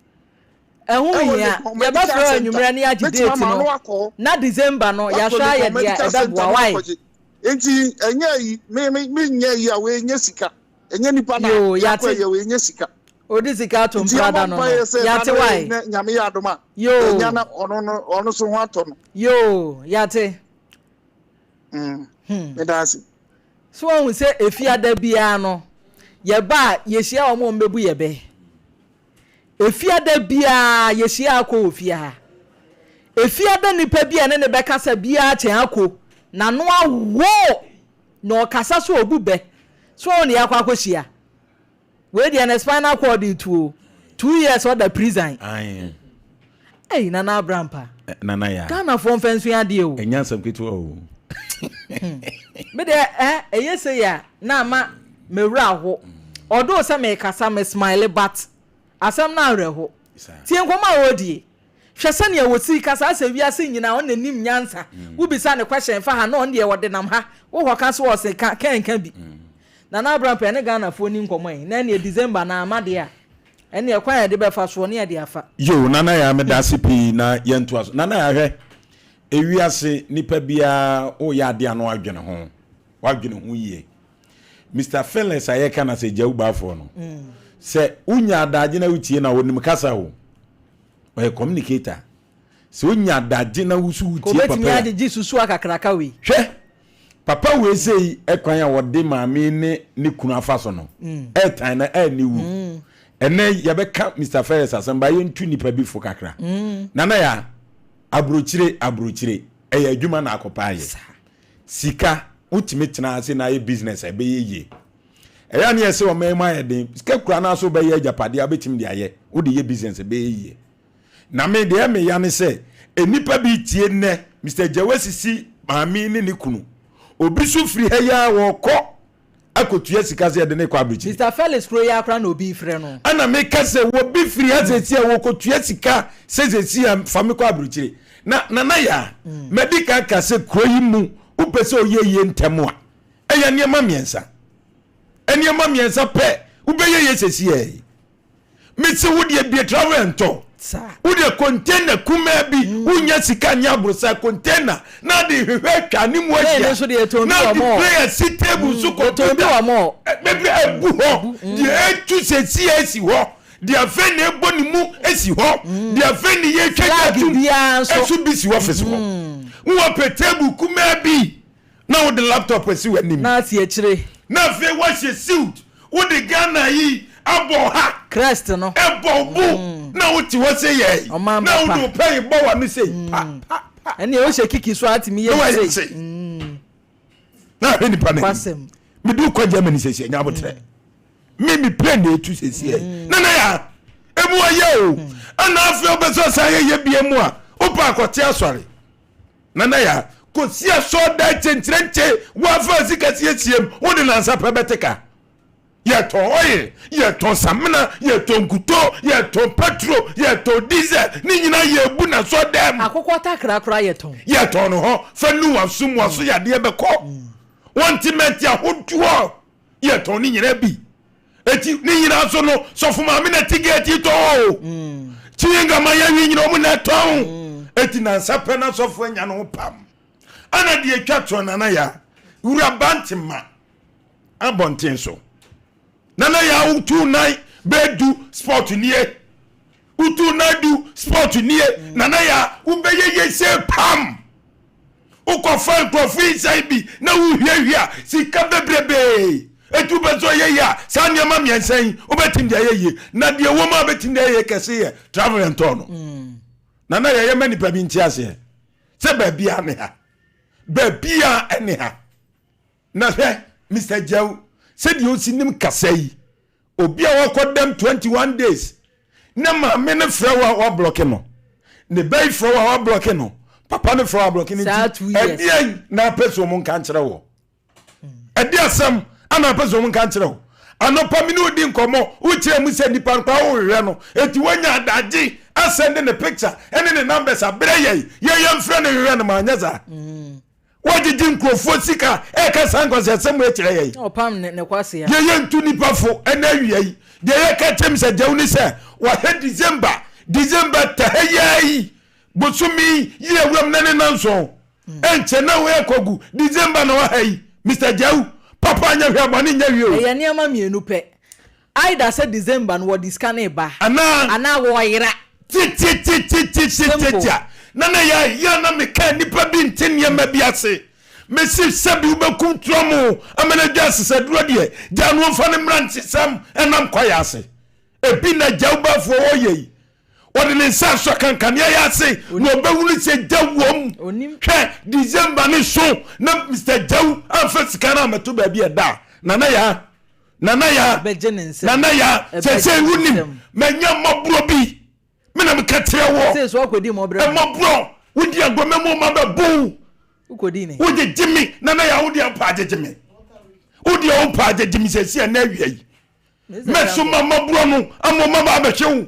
Ɛho Ɛwɔ hia. Legon Medical Yɛbɛfrɛ wo Center. anwummerɛ na yɛagye Mɛtumi date ama wo no. na wakɔ hɔ. Na December no, Wakɔ yɛahwɛ ayɛ Legon deɛ Medical Center ɛbɛboa. na Why? wakɔgye. Nti ɛnyɛ ayi, me me menyɛ ayi a wei nyɛ sika. Ɛnyɛ nipa na Yoo, yɛakɔ yɛate. ɛyɛ wei nyɛ sika. Odi sika ato Nti mprada yɛmmɔ no no. mpaeɛ sɛ da Yɛate no why? na Nyame yɛ adom a Yoo. yɛnya na ɔno no ɔno so ho atɔ no. Yoo, yɛate. Mm. Hmm. Meda ase. So wahu sɛ efiada biara no, yɛba a yɛhyia wɔn a wɔbɛbu yɛ bɛ. Efiada biara yɛhyia akɔ wɔ fie ha. Efiada nipa bi a ɛne ne bɛkasa biara kyɛn ako. N'ano awo na ɔkasa so obu bɛ. So wɔn na yɛakɔ akɔhyia. Wei deɛ ne spinal cord retu o. 2 years ɔda prison. Aye. Ei Nana Abrampa. Eh, Nana ya. Ghanafoɔ mfa nsua adeɛ o. Ɛnyɛ asɛm ketewa o. Me deɛ eh, ɛyɛ sei a na ama me werɛ aho. Although sɛ mekasa me smile but. Asɛm no awerɛho. Tie nkɔmmɔ a wɔredie. Hwɛ sɛnea wɔsi kasa asɛ wiase nyinaa ɔno na nim nyansa. Wobisa no question fa ha na ɔno deɛ ɔdenam ha. Wo hɔ ka so ɔse ka kɛnka bi. Nana Abrampɛ ɛne Ghanafoɔ ni nkɔmmɔ yi na ɛneɛ December na ama deɛ a ɛneɛ kwan a yɛde bɛfa soɔ ne yɛde afa. Yoo Nana Yaa medase pii na yɛntoa so. Nana Yaa hwɛ ewiase nipa biara woyɛ adeɛ a na wadwene ho wadwene ho yie. Mister Felix a yɛka no sɛ Gyawu Baafoɔ no, sɛ wonya adagye na wotie na wɔnim kasa o, ɔyɛ communicator. Sɛ wonya adagye na wosu wotie papa yi. Kɔbɛtumi agyegye susu akakraka wei. Hwɛ, papa wei sei ɛkwan a wɔde maame ne ne kunu afa so no, ɛɛtan na ɛɛne wu. Ɛnɛ yɛbɛka Mister Felix asɛm ba yɛntu nipa bi fo kakra. Nana ya, aburokyire aburokyire, ɛyɛ adwuma na akɔpa ayɛ. Sika, wotumi tena ase na ayɛ business a ɛbɛyɛ yie. Ɛyɛ a ne yɛsɛ ɔman mu ayɛ den. Sika kura no so wobɛyɛ agyapadeɛ a wobɛtumi de ayɛ. Wode yɛ business ɛbɛyɛ yie. Na me deɛ meya ne sɛ, nnipa bi tie nnɛ, Mister Gyawu asisi maame ne ne kunu. Obi so firi ha yi ara wɔkɔ akɔtua sika sɛ yɛde no rekɔ abirekyiri. Mister Felix kuro yi ara koraa na obi refrɛ no. Ɛna meka sɛ obi firi ha seesei a wɔkɔtua sika sɛ seesei a fa me kɔ abirekyiri. Na Nana Yaa, madi kan ka sɛ kuro yi mu wopɛ sɛ ɔyɛ yie ntɛm a, ɛyɛ nneɛma mmiɛnsa. Nneɛma mmiɛnsa pɛ wobɛyɛ yie seesei yi. Mese wo deɛ bie travel and tour. Wo deɛ container kumaa bi mm. wonya sika nyɛ aborosa container na de hwehwɛ atwa ne mu ahyia na de prayer si table so mm. computer bebree abu hɔ mm. deɛ etu sɛsi esi hɔ deɛ afei na ebɔ ne mu esi hɔ deɛ afei na yɛtwa gya tum ɛso bi si ɔfisi hɔ wowɔ pɛ table kumaa bi. na wode laptop asi w'anim. Na asi akyire. Na afei woahyɛ suit, wode Ghana yi abɔ ha. Crest no. Ɛbɔ wo bo mm. na wote hɔ sɛ yɛi. Ɔman ba pa. Na wode wo pɛn bɔ w'ano sei. Mm. Pa pa pa. Ɛnna wohyɛ kiki so atumi yɛ sei. Mm. Na ahwɛ nipa no anim. Mede wokɔ Germany sɛsi anya abotrɛ. Me me plane na etu sɛsi ɛ. Na na ya emu ayɛ o. Ɛna afei wobɛsɛ ɔsan yɛ yɛ bia mu a wopɛ akɔte asɔre. Nana ya kɔsi asɔɔdan kyenkyerɛnkye wafa sika siesie mu wode nansa pɛ bɛte ka yɛtɔn oil yɛtɔn samina yɛtɔn nkuto yɛtɔn petro yɛtɔn diesel ne nyinaa yɛbu na sɔɔdan mu akokɔ takra koraa yɛtɔn yɛtɔn no hɔ fa nu waso mu waso yadeɛ bɛkɔ wɔn ti mɛnti ahodoɔ yɛtɔn ne nyinaa bi eti ne nyinaa so no sɔfo maame na ti gate tɔn o mm. chewing ma yɛwi nyina ɔmo na ɛtɔn mm. eti nansa pɛ na sɔfo anya no pam ɛna deɛ atwa toɔ nana ya wura bantema abɔnten so nana ya wotu nan bɛdu sport nie wotu nan du sport nie mm. nana ya wobɛyɛ yɛ sɛ pam Wokɔfa nkurɔfo yi nsan bi na wohuahua sika bebrebee. Enti wopɛ sɛ ɔyɛ yie a, saa nneɛma mmiɛnsa yi wobɛtumi de ayɛ yie. Na deɛ ɛwɔ mu a wobɛtumi de ayɛ yie kɛse yɛ travel and tour no. Mm. Na na yɛyɛ ma nipa bi nte aseɛ sɛ baabiara ne ha. Baabiara ne ha. Na hwɛ Mr. Jawu sɛdeɛ ɔsi nim kasa yi Obi a wakɔ dɛm 21 days ne maame no frɛ wo a wablɔke no, ne ba yi frɛ wo a wablɔke no, papa no frɛ wo a wablɔke no nti ɛdeɛn na apɛ sɛ wɔn nka nkyerɛ wɔ? Ɛde asɛm ana apɛ sɛ wɔn nka nkyerɛ wo? Anɔpa me ne odi nkɔmmɔ wokyerɛ mu sɛ nipa nkwa wohwehwɛ no eti woanya adagye asɛnde ne picture ɛne ne numbers abrɛ yɛn yɛyɛ mfrɛ no hwehwɛ no ma anyɛ saa. Mm. Woagyegye nkurɔfoɔ sika ɛreka saa nkwaseasɛm wei kyerɛ yɛn. Ɔpam ne ne kwasea. Deɛ yɛntu nipa fo ɛna awia yi. Deɛ yɛka kyerɛ Mr. Gyawu ne sɛ wahwɛ December, December tɛhɛyaa yi, bosome yi awuram na ne nanson. Ɛnkyɛ na wei akɔgu December na waha yi. Mr. Gyawu, papa nyɛ hwee a bɔne nyɛ hwee o. Ɛyɛ nneɛma mmienu pɛ. Either sɛ December no wɔde sika no reba anaa anaa wɔyera. Tititititititia na na yɛ yɛ na meka nnipa bi nte nneɛma bi ase. Mesi sɛbi wobɛkum torɔmo ama no adwa asesaduro deɛ gyaa no ɔmfa ne mmerantesɛm ɛnam kwaeɛ ase. Ebi na gyawbafoɔ wɔyɛ yi. Ɔde ne nsa asɔ kankanea yɛ ase na ɔbɛhunu sɛ gya wom. Hwɛ December ne so na Mr. Gyaw amfa sika no ammɛto baabi ɛda a Nana Yaa Nana Yaa Nana Yaa sɛsɛ wonim manya mmɔborɔ bi me na meka kyerɛ wɔ mmɔborɔ wodi agorɔ mɛmu ma bɛbo wogyegye me Nana Yaa wode ampa agyegye me wode ampa agyegye me sɛsi ɛnɛ awia yi. Mɛsoma maborɔ no ama ɔma ba abɛhwɛ wo.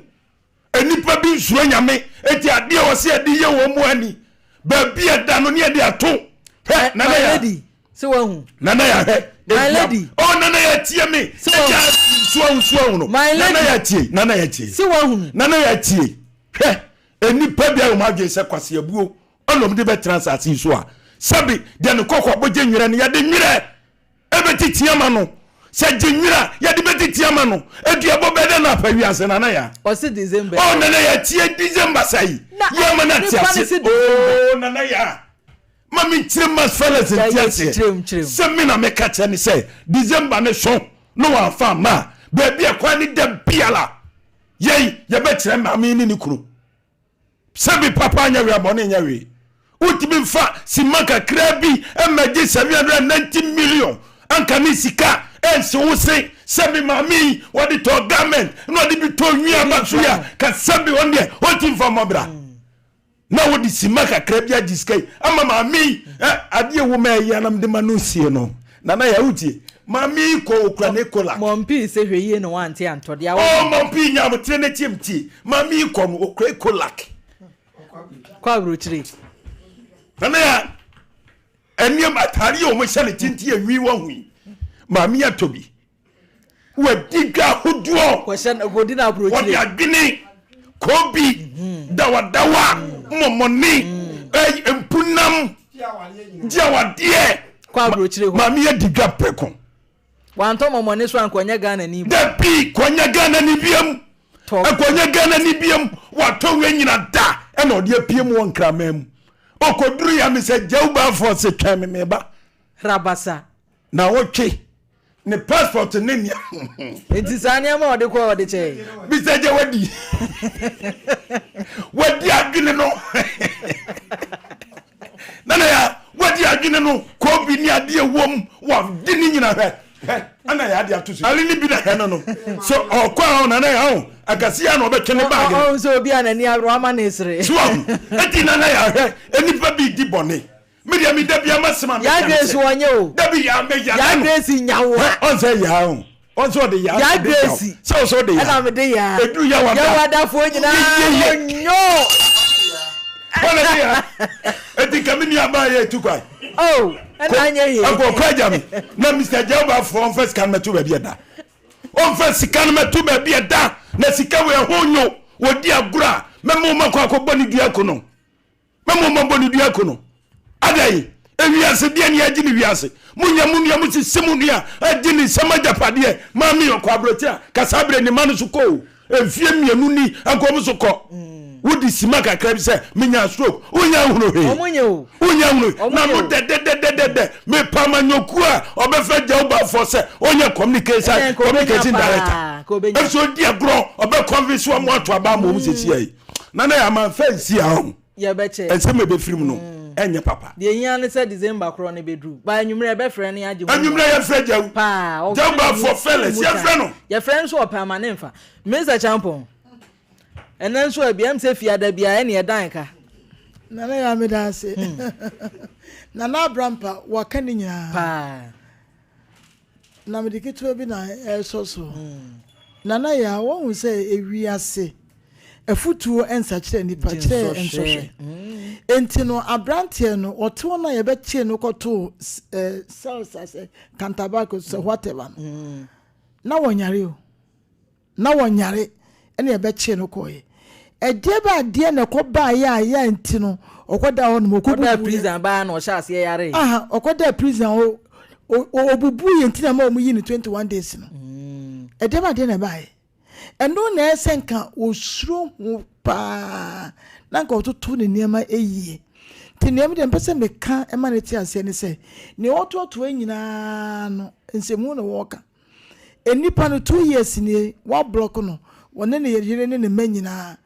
Nnipa bi nsuro Nyame, enti adeɛ a ɔsɛ yɛde yɛ wɔn mu ani, baabi a ɛda no ne yɛde ato. Hwɛ, Nana My ya. lady, sɛ wahu. Nana ya hwɛ. My lady. Oh, Nana ya tie me. Sɛ wahu. Ɛgya suahu suahu no. My lady. Nana ya tie, Nana ya tie. Sɛ wahu. Nana ya tie. Hwɛ, nnipa bi ayɛ wɔn adwene sɛ kwaseabuo ɛna wɔn de bɛtena asase yi so a, sɛbi deɛ ne kɔkɔ abɔgye nwerɛ no yɛde nwerɛ. Ɛbɛtiti ama no. Sɛ gye nwira yɛde bɛtiti ama no. Aduabɔ bɛɛ dɛ na apa wiase nana ya. Ɔse December. Oh nana ya tie December sa yi. Yɛ ma na te ase. Oh nana ya. Ma me nkyerɛ mas fellas nte aseɛ. Sɛ me na meka kyerɛ ne sɛ December ne so na wamfa amma a baabi a kwan ne da biara yɛn yɛbɛkyerɛ maame ne ne kunu. Sɛbi papa nyɛ hwee a bɔne nyɛ hwee. Wontumi mfa sima kakraa bi mmɛgye 790 million anka ne sika ɛnse wo se sɛbi maame yi wɔde tɔɔ garment na ɔde bi tɔɔ nwi aba so yi a ka sɛbi ɔno deɛ ɔnti mfa mmɔ bra na wode sima kakra bi agye sika yi ama maame yi adeɛ wo ma ɛyɛ anam de ma no nsie no Nana yɛ wotie maame yi kɔ okura ne kola. Mɔmpii sɛ hwɛ yie na wante antɔ deɛ awɔ. Oh mɔmpii nya abotere ne tie mtie maame yi kɔ no okura kolak. Kɔ aburokyire. Nana yɛ nneɛma ataade yɛ wɔn hyɛ ne tenten enwi wɔ ho yi maame yi atɔ bi wadi dwa ahodoɔ. Kɔhyɛ no kɔdi no aburokyire. Wɔde adwene kobi mhm. dawadawa mmɔmɔne mhm. mpunam gye awadeɛ. Kɔ aburokyire hɔ. Maame yɛ di dwa prɛko. Wantɔ mɔmɔne so ankɔnyɛ Ghana ni. Dabi kɔnyɛ Ghana ni biam. Ɛkɔnyɛ Ghana ni biam. Watɔ wei nyina da ɛna ɔde apue mu wɔ nkraman mu. Ɔkɔduru ya me sɛ gyaw baafo ɔse twɛn me meba. Rabasa. Na ɔtwe ne passport ne nea. Nti saa nneɛma a ɔde kɔ ɔde kyɛe. Bisa gya wadi. Wadi adwene no. Nana ya wadi adwene no kɔbi ne adeɛ wom wadi ne nyina hwɛ hwɛ ana yɛ ade ato so ale ne bi na hwɛ no no so ɔkɔ a nana ya ho akɛse ya na ɔbɛtwe ne baage no. Ɔhu sɛ obi a n'ani abere wama ne sere. So ahu eti nana ya hwɛ nipa bi di bɔne Me deɛ me dabi ama sɛm a meka ne sɛ. Wɔnyɛ o. Dabi yaa me ya. Yaa Grace nyawa. Ɔn sɛ yaa o. Ɔn sɛ ɔde yaa. Yaa Grace. Sɛ ɔsɛ ɔde yaa. Ɛna me de yaa. Edu ya wada. Yɛ wadafoɔ nyinaa onyo. Wɔn de yaa. Eti nka me nua baa yɛ etu kwan. Oh ɛna anyɛ yie. Ɛkɔ ɔkɔ agya mi na Mr. Jawba foɔ ɔnfɛ sika no mɛto baabi ɛda. Ɔnfɛ sika no mɛto baabi ɛda na sika wɔ ɛho nyo wɔdi agorɔ a mɛma wɔn akɔ akɔbɔ ne dua ko no. Mɛma ɔma bɔ ne dua ko no. Adɛn? Ewiase deɛ ne agye ne wiase. Monya mo nua, mosisi mo nua, agye ne nsam agyapadeɛ. Maame ɔkɔ aburokyi a, kasa berɛ ne ma no so kɔ o. Mfie mmienu ni, anka wɔn so kɔ. Wode sima kakra bi sɛ, menya stroke. Wonya nhunu hwee. Wonya nhunu hwee. Na no dɛdɛdɛdɛdɛ. Mepa amanyɔkuo a ɔbɛfrɛ Gyawbafoɔ sɛ ɔnyɛ communication communication director. Ɛfisɛ ɔdi agorɔ, ɔbɛ convince wɔn ato aba ama wɔn sɛsi ayi. Nana yɛ amanfa nsi a ɔho. Yɛbɛkyɛ. Nsɛm a ɛbɛfiri mu no mm. ɛnyɛ papa. Deɛ hia ne sɛ December korɔ no bɛduru. Ba anwummerɛ yɛbɛfrɛ no agye ho. Anwummerɛ yɛfrɛ Gyawu. Paa. Gyawu ba for fellas yɛfrɛ no. Yɛfrɛ nso ɔpɛ ama ne nfa. Mr. Champon. Ɛnɛ nso abi ɛm sɛ fiada bia ɛne ɛdan ka. Nana yɛ ameda ase. Hmm. Nana Abrampa waka ne nyinaa. Paa. Na mede ketewa bi na ɛresɔ so. Nana Yaa, woahu sɛ ewiase afutuo nsakyera nnipa, kyerɛ nsɔhwɛ. Enti no, aberanteɛ no, ɔte hɔ no a yɛbɛkyee no kɔtoo cells asɛ kantabako sɛ whatever no, na wɔnyare o. Na wɔnyare ɛna yɛbɛkyee no kɔeɛ. Ɛdeɛ bɛ adeɛ na ɛkɔ baeɛ a yɛ nti no ɔkɔdaa hɔ nom ɔkɔbubuiɛ. Ɔdaa prison baa na ɔhyɛ aseɛ yaree. Aha ɔkɔdaa prison o ɔbubuiɛ nti na ɛma wɔn yi no 21 days no. Ɛdeɛ bɛ adeɛ na ɛbaeɛ. Ɛno na ɛsɛ nka ɔsuro ho paa na nka ɔtoto ne nneɛma yie. Nti nea medeɛ mpɛ sɛ meka ma no te aseɛ ne sɛ nea ɔtoatoa nyinaa no nsɛmhunu na wɔreka. Nnipa no two years nie wa block no wɔne ne yere ne ne mma nyinaa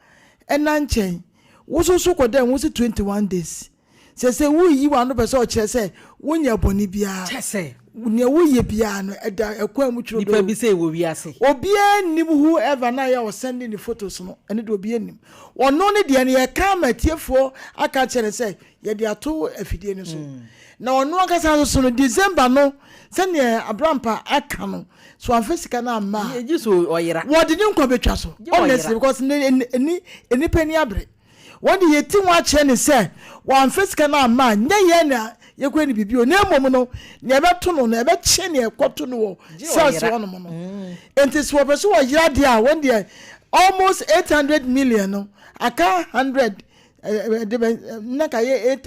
ɛna nkyɛn wo so so kɔ dɛn wo se 21 days sɛsɛ wo yi wano pɛ sɛ ɔkyerɛ sɛ wo nyɛ bɔne biara Kyɛsɛ. Nea woyɛ biara no, ɛda ɛkwan mu twerɛ Nipa bi sɛ wɔ wiase. Obiara nnim who ever na yɛ ɔsɛnde ne photos no, ɛno deɛ obiara nnim. Ɔno ne deɛ no yɛka ama atiefoɔ aka akyerɛ no sɛ yɛde ato afidie no so. Na ɔno ankasa nso so no, December no, sɛdeɛ Abrampa aka no, so wamfa sika no amma a, Gye so ɔyera. wɔde ne nkwa bɛtwa so. Gye ɔyera. Honestly, because ne, ne, ne, nnipa ani abere. Wɔn de yɛti ho akyerɛ no sɛ wamfa sika no amma a, nyɛ yɛn na yɛkɔyɛ no biribi o, na mmom no, nea ɛbɛto no no, ɛbɛkye nea ɛkɔto no wɔ cells hɔnom no. Enti sɛ wɔpɛ sɛ wɔyera deɛ a, wɔn deɛ almost 800 million no, aka 100, de bɛ, na ka yɛ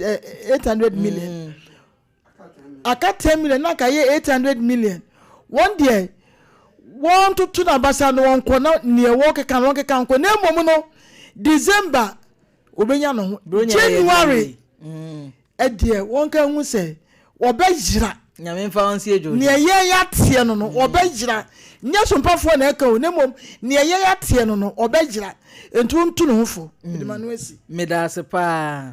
800 million. Aka 10 million na ka yɛ 800 million. Wɔn deɛ wɔntoto no abasa na wɔnkɔ na neɛ wɔkeka no wɔnkeka nkɔ na mmom no December wɔbɛnya ne ho January ɛdeɛ wɔnka hu sɛ wɔbɛyera Nyame mfa wɔn nsie dwo neɛ yɛn ateɛ no no wɔbɛyera nyɛ sompafoɔ na ɛka o na mmom neɛ yɛn ateɛ no no wɔbɛyera nti wontu ne ho fo mede ma no asi. Meda ase paa.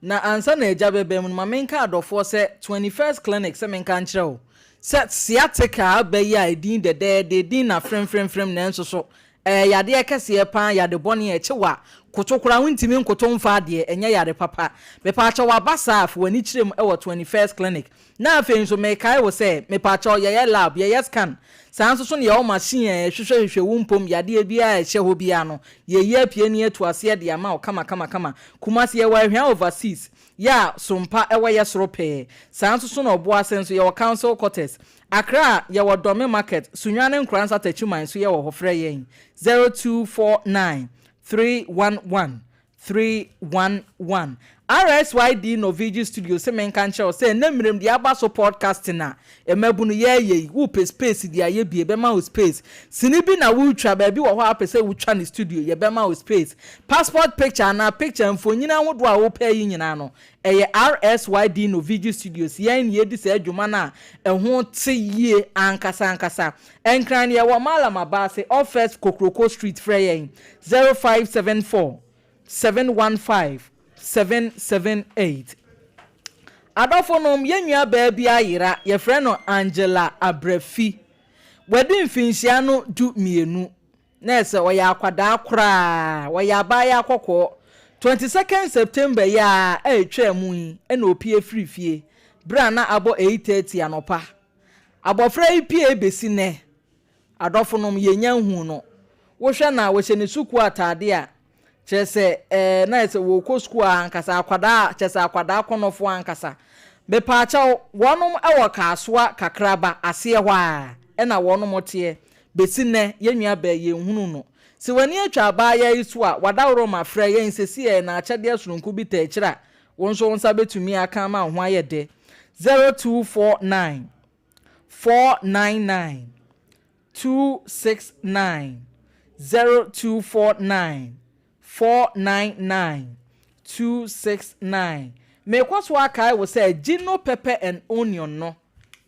Na ansa na agya bɛba mu no, ma menka adɔfoɔ sɛ 21st Clinic sɛ menka nkyerɛ wo sɛ sciatica aba yi a ɛdin dɛdɛɛdɛ, ɛdin na fremfremfrem nanso so ɛyɛ yadeɛ kɛseɛ paa, yade bɔne a ɛkye wo a, koto koraa wontumi nkoto mfa adeɛ, ɛnyɛ yare papa. Mepaakyɛw aba saa a, fa w'ani kyerɛ mu wɔ 21st Clinic. Na afei nso mekae wo sɛ, mepaakyɛw yɛyɛ lab, yɛyɛ scan, saa nso so na yɛwɔ machine a yɛhwehwɛ hwehwɛ wo mpom yadeɛ biara a ɛhyɛ hɔ biara no, yɛyi apue ne yɛatu aseɛ de ama wo kama kama kama. Kumasi yɛwɔ Ahwea Overseas, yɛ a Sompa ɛwɔ yɛ soro pɛɛ, saa nso so na Ɔboase nso yɛwɔ Council Quarters. Accra yɛwɔ Dome Market, Sunyani Nkoransa Takyiman nso yɛwɔ hɔ, frɛ yɛn 0249 311 311. RSYD Norvege Studio se menka nkyerɛ wo sɛ ɛnnɛ mmerɛm deɛ aba so podcasting a mmabunu yɛɛyɛ yi, wopɛ space de ayɛ bi, yɛbɛma wo space. Sini bi na woretwa, baabi wɔ hɔ a wopɛ sɛ wotwa no studio, yɛbɛma wo space. Passport picture anaa picture, mfonyin ahodoɔ a wopɛ yi nyinaa no, ɛyɛ RSYD Norvege Studios, yɛn na yɛdi saa dwuma no a ɛho te yie ankasa ankasa. Nkran no yɛwɔ Mallam Abaase, off First Kokroko Street, frɛ yɛn 0574 715 778. Adɔfonom, yɛn nuabaa bi ayera, yɛfrɛ no Angela Abrafi. Wadi mfinhyia no du mmienu, na ɛsɛ ɔyɛ akwadaa koraa, ɔyɛ abaayaa kɔkɔɔ. 22nd September yi ara a ɛtwaa mu yi na ɔpue firii fie, berɛ a na abɔ 8:30 anɔpa. Abɔfra yi pue bɛsi nnɛ, Adɔfonom, yɛnnya nhuu no. Wohwɛ no a, wɔhyɛ ne sukuu atadeɛ a, kyerɛ sɛ, ɛɛ, na ayɛ sɛ wɔrekɔ sukuu ara ankasa, akwadaa a, kyerɛ sɛ akwadaa kɔnnɔfoɔ ankasa. Mepaakyɛw, wɔnom wɔ Kasoa Kakraba aseɛ hɔ ara na wɔnom teɛ. Bɛsi nnɛ, yɛn nua baa yi, yɛnhunuu no. Sɛ w'ani atwa abaayaa yi so a, w'adaworoma, frɛ yɛn seesei na akyɛdeɛ sononko bi taa akyire a, wo nso wo nsa bɛtumi aka ama wo ho ayɛ dɛ. 0249. 499 269 0249 499 269 Merekɔ so akae wo sɛ Gino Pepper and Onion no,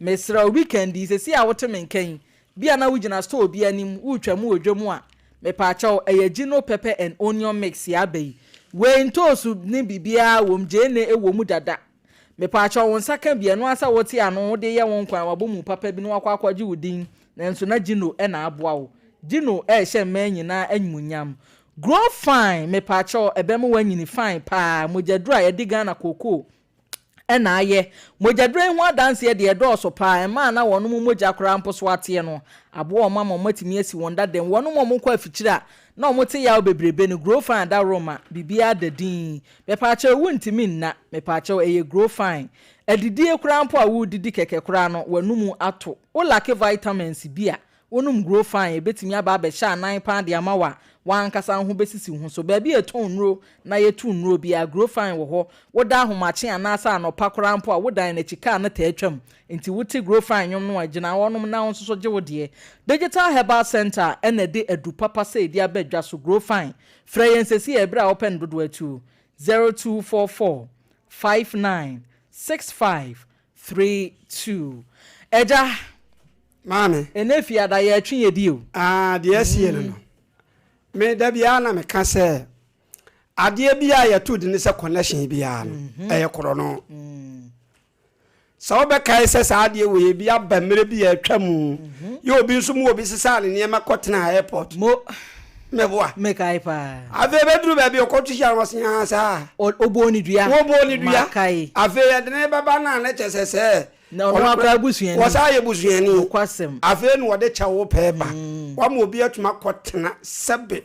mesrɛ wo weekend yi, seesei a wote me nka yi, bi a na wogyina store bi anim woretwa mu wɔ dwa mu a, mepaakyɛw, ɛyɛ Gino Pepper and Onion mix yi aba yi. Wei ntoosu ne biribiara wom, gyeene wɔ mu dada. Mepaakyɛw wo nsa ka bi, ɛno ara sɛ wote ano wode yɛ wo nkwan, wabɔ mu papa bi na wakɔ akɔgye wo din, nanso na Gino na aboa wo. Gino rehyɛ mmaa nyinaa animuonyam. Grow fine, mepaakyɛw, ɛbɛma woanyini fine paa, mogyaduro a yɛde Ghana kookoo na ayɛ. Mogyaduro yi ho adanseɛ deɛ ɛdɔɔso paa, mmaa a na wɔnom mogya koraa mpo so ateɛ no, aboa wɔn ama wɔatumi asi wɔn dada mu. Wɔnom a wɔkɔ afikyire a na wɔte yaw bebrebe no, Grow fine adaworoma, biribiara da dinn. Mepaakyɛw wo ntumi nna mepaakyɛw ɛyɛ grow fine adidie koraa mpo a woredidi kɛkɛ koraa no w'anomu ato wo lacke vitamins bi a wonom grow fine ɛbɛtumi aba abɛhyɛ anan paa de ama wo a w'ankasa wo ho bɛsisi wo ho so baabi a yɛtɔn nnuro na yɛtu nnuro biara grow fine wɔ hɔ woda ahomakye anaasɛ anɔpa koraa mpo a wodan n'akyi kaa no taa twam nti wote grow fine nwom no a gyina hɔ nom na wo nso so gye wo deɛ Digital Herbal Center ɛna ɛde aduru papa sɛ ɛdi aba dwa so grow fine Frɛ yɛn seesei bere a wopɛ no dodoɔ atuo, 0244 59 65 32. Agya, Maame. Ɛnnɛ Fiada yɛretwe yɛn di o. Ah, deɛ asie no no. Me da biara na meka sɛ adeɛ bi a yɛto di ne sɛ connection biara no, ɛyɛ korɔno. Sɛ wobɛkae sɛ saa adeɛ wei ebi aba mmerɛ bi a atwa mu yɛ obi nso mu obi sesaa ne nneɛma kɔtenaa airport. Mo. Meboa. Mekae paa. Afei bɛduru baabi ɔkɔto hyia no ɔse aa saa. Ɔbɔɔ ne dua. Wɔbɔɔ ne dua. Makae. Afei yɛde ne bɛba no a na kyɛ sɛ sɛ. Na ɔno akora abusuani. Wɔsan yɛ busuani. Nokwasɛm. Afei na wɔde kyɛ wo pɛɛ ba. Wama obi atumi akɔtena sɛbe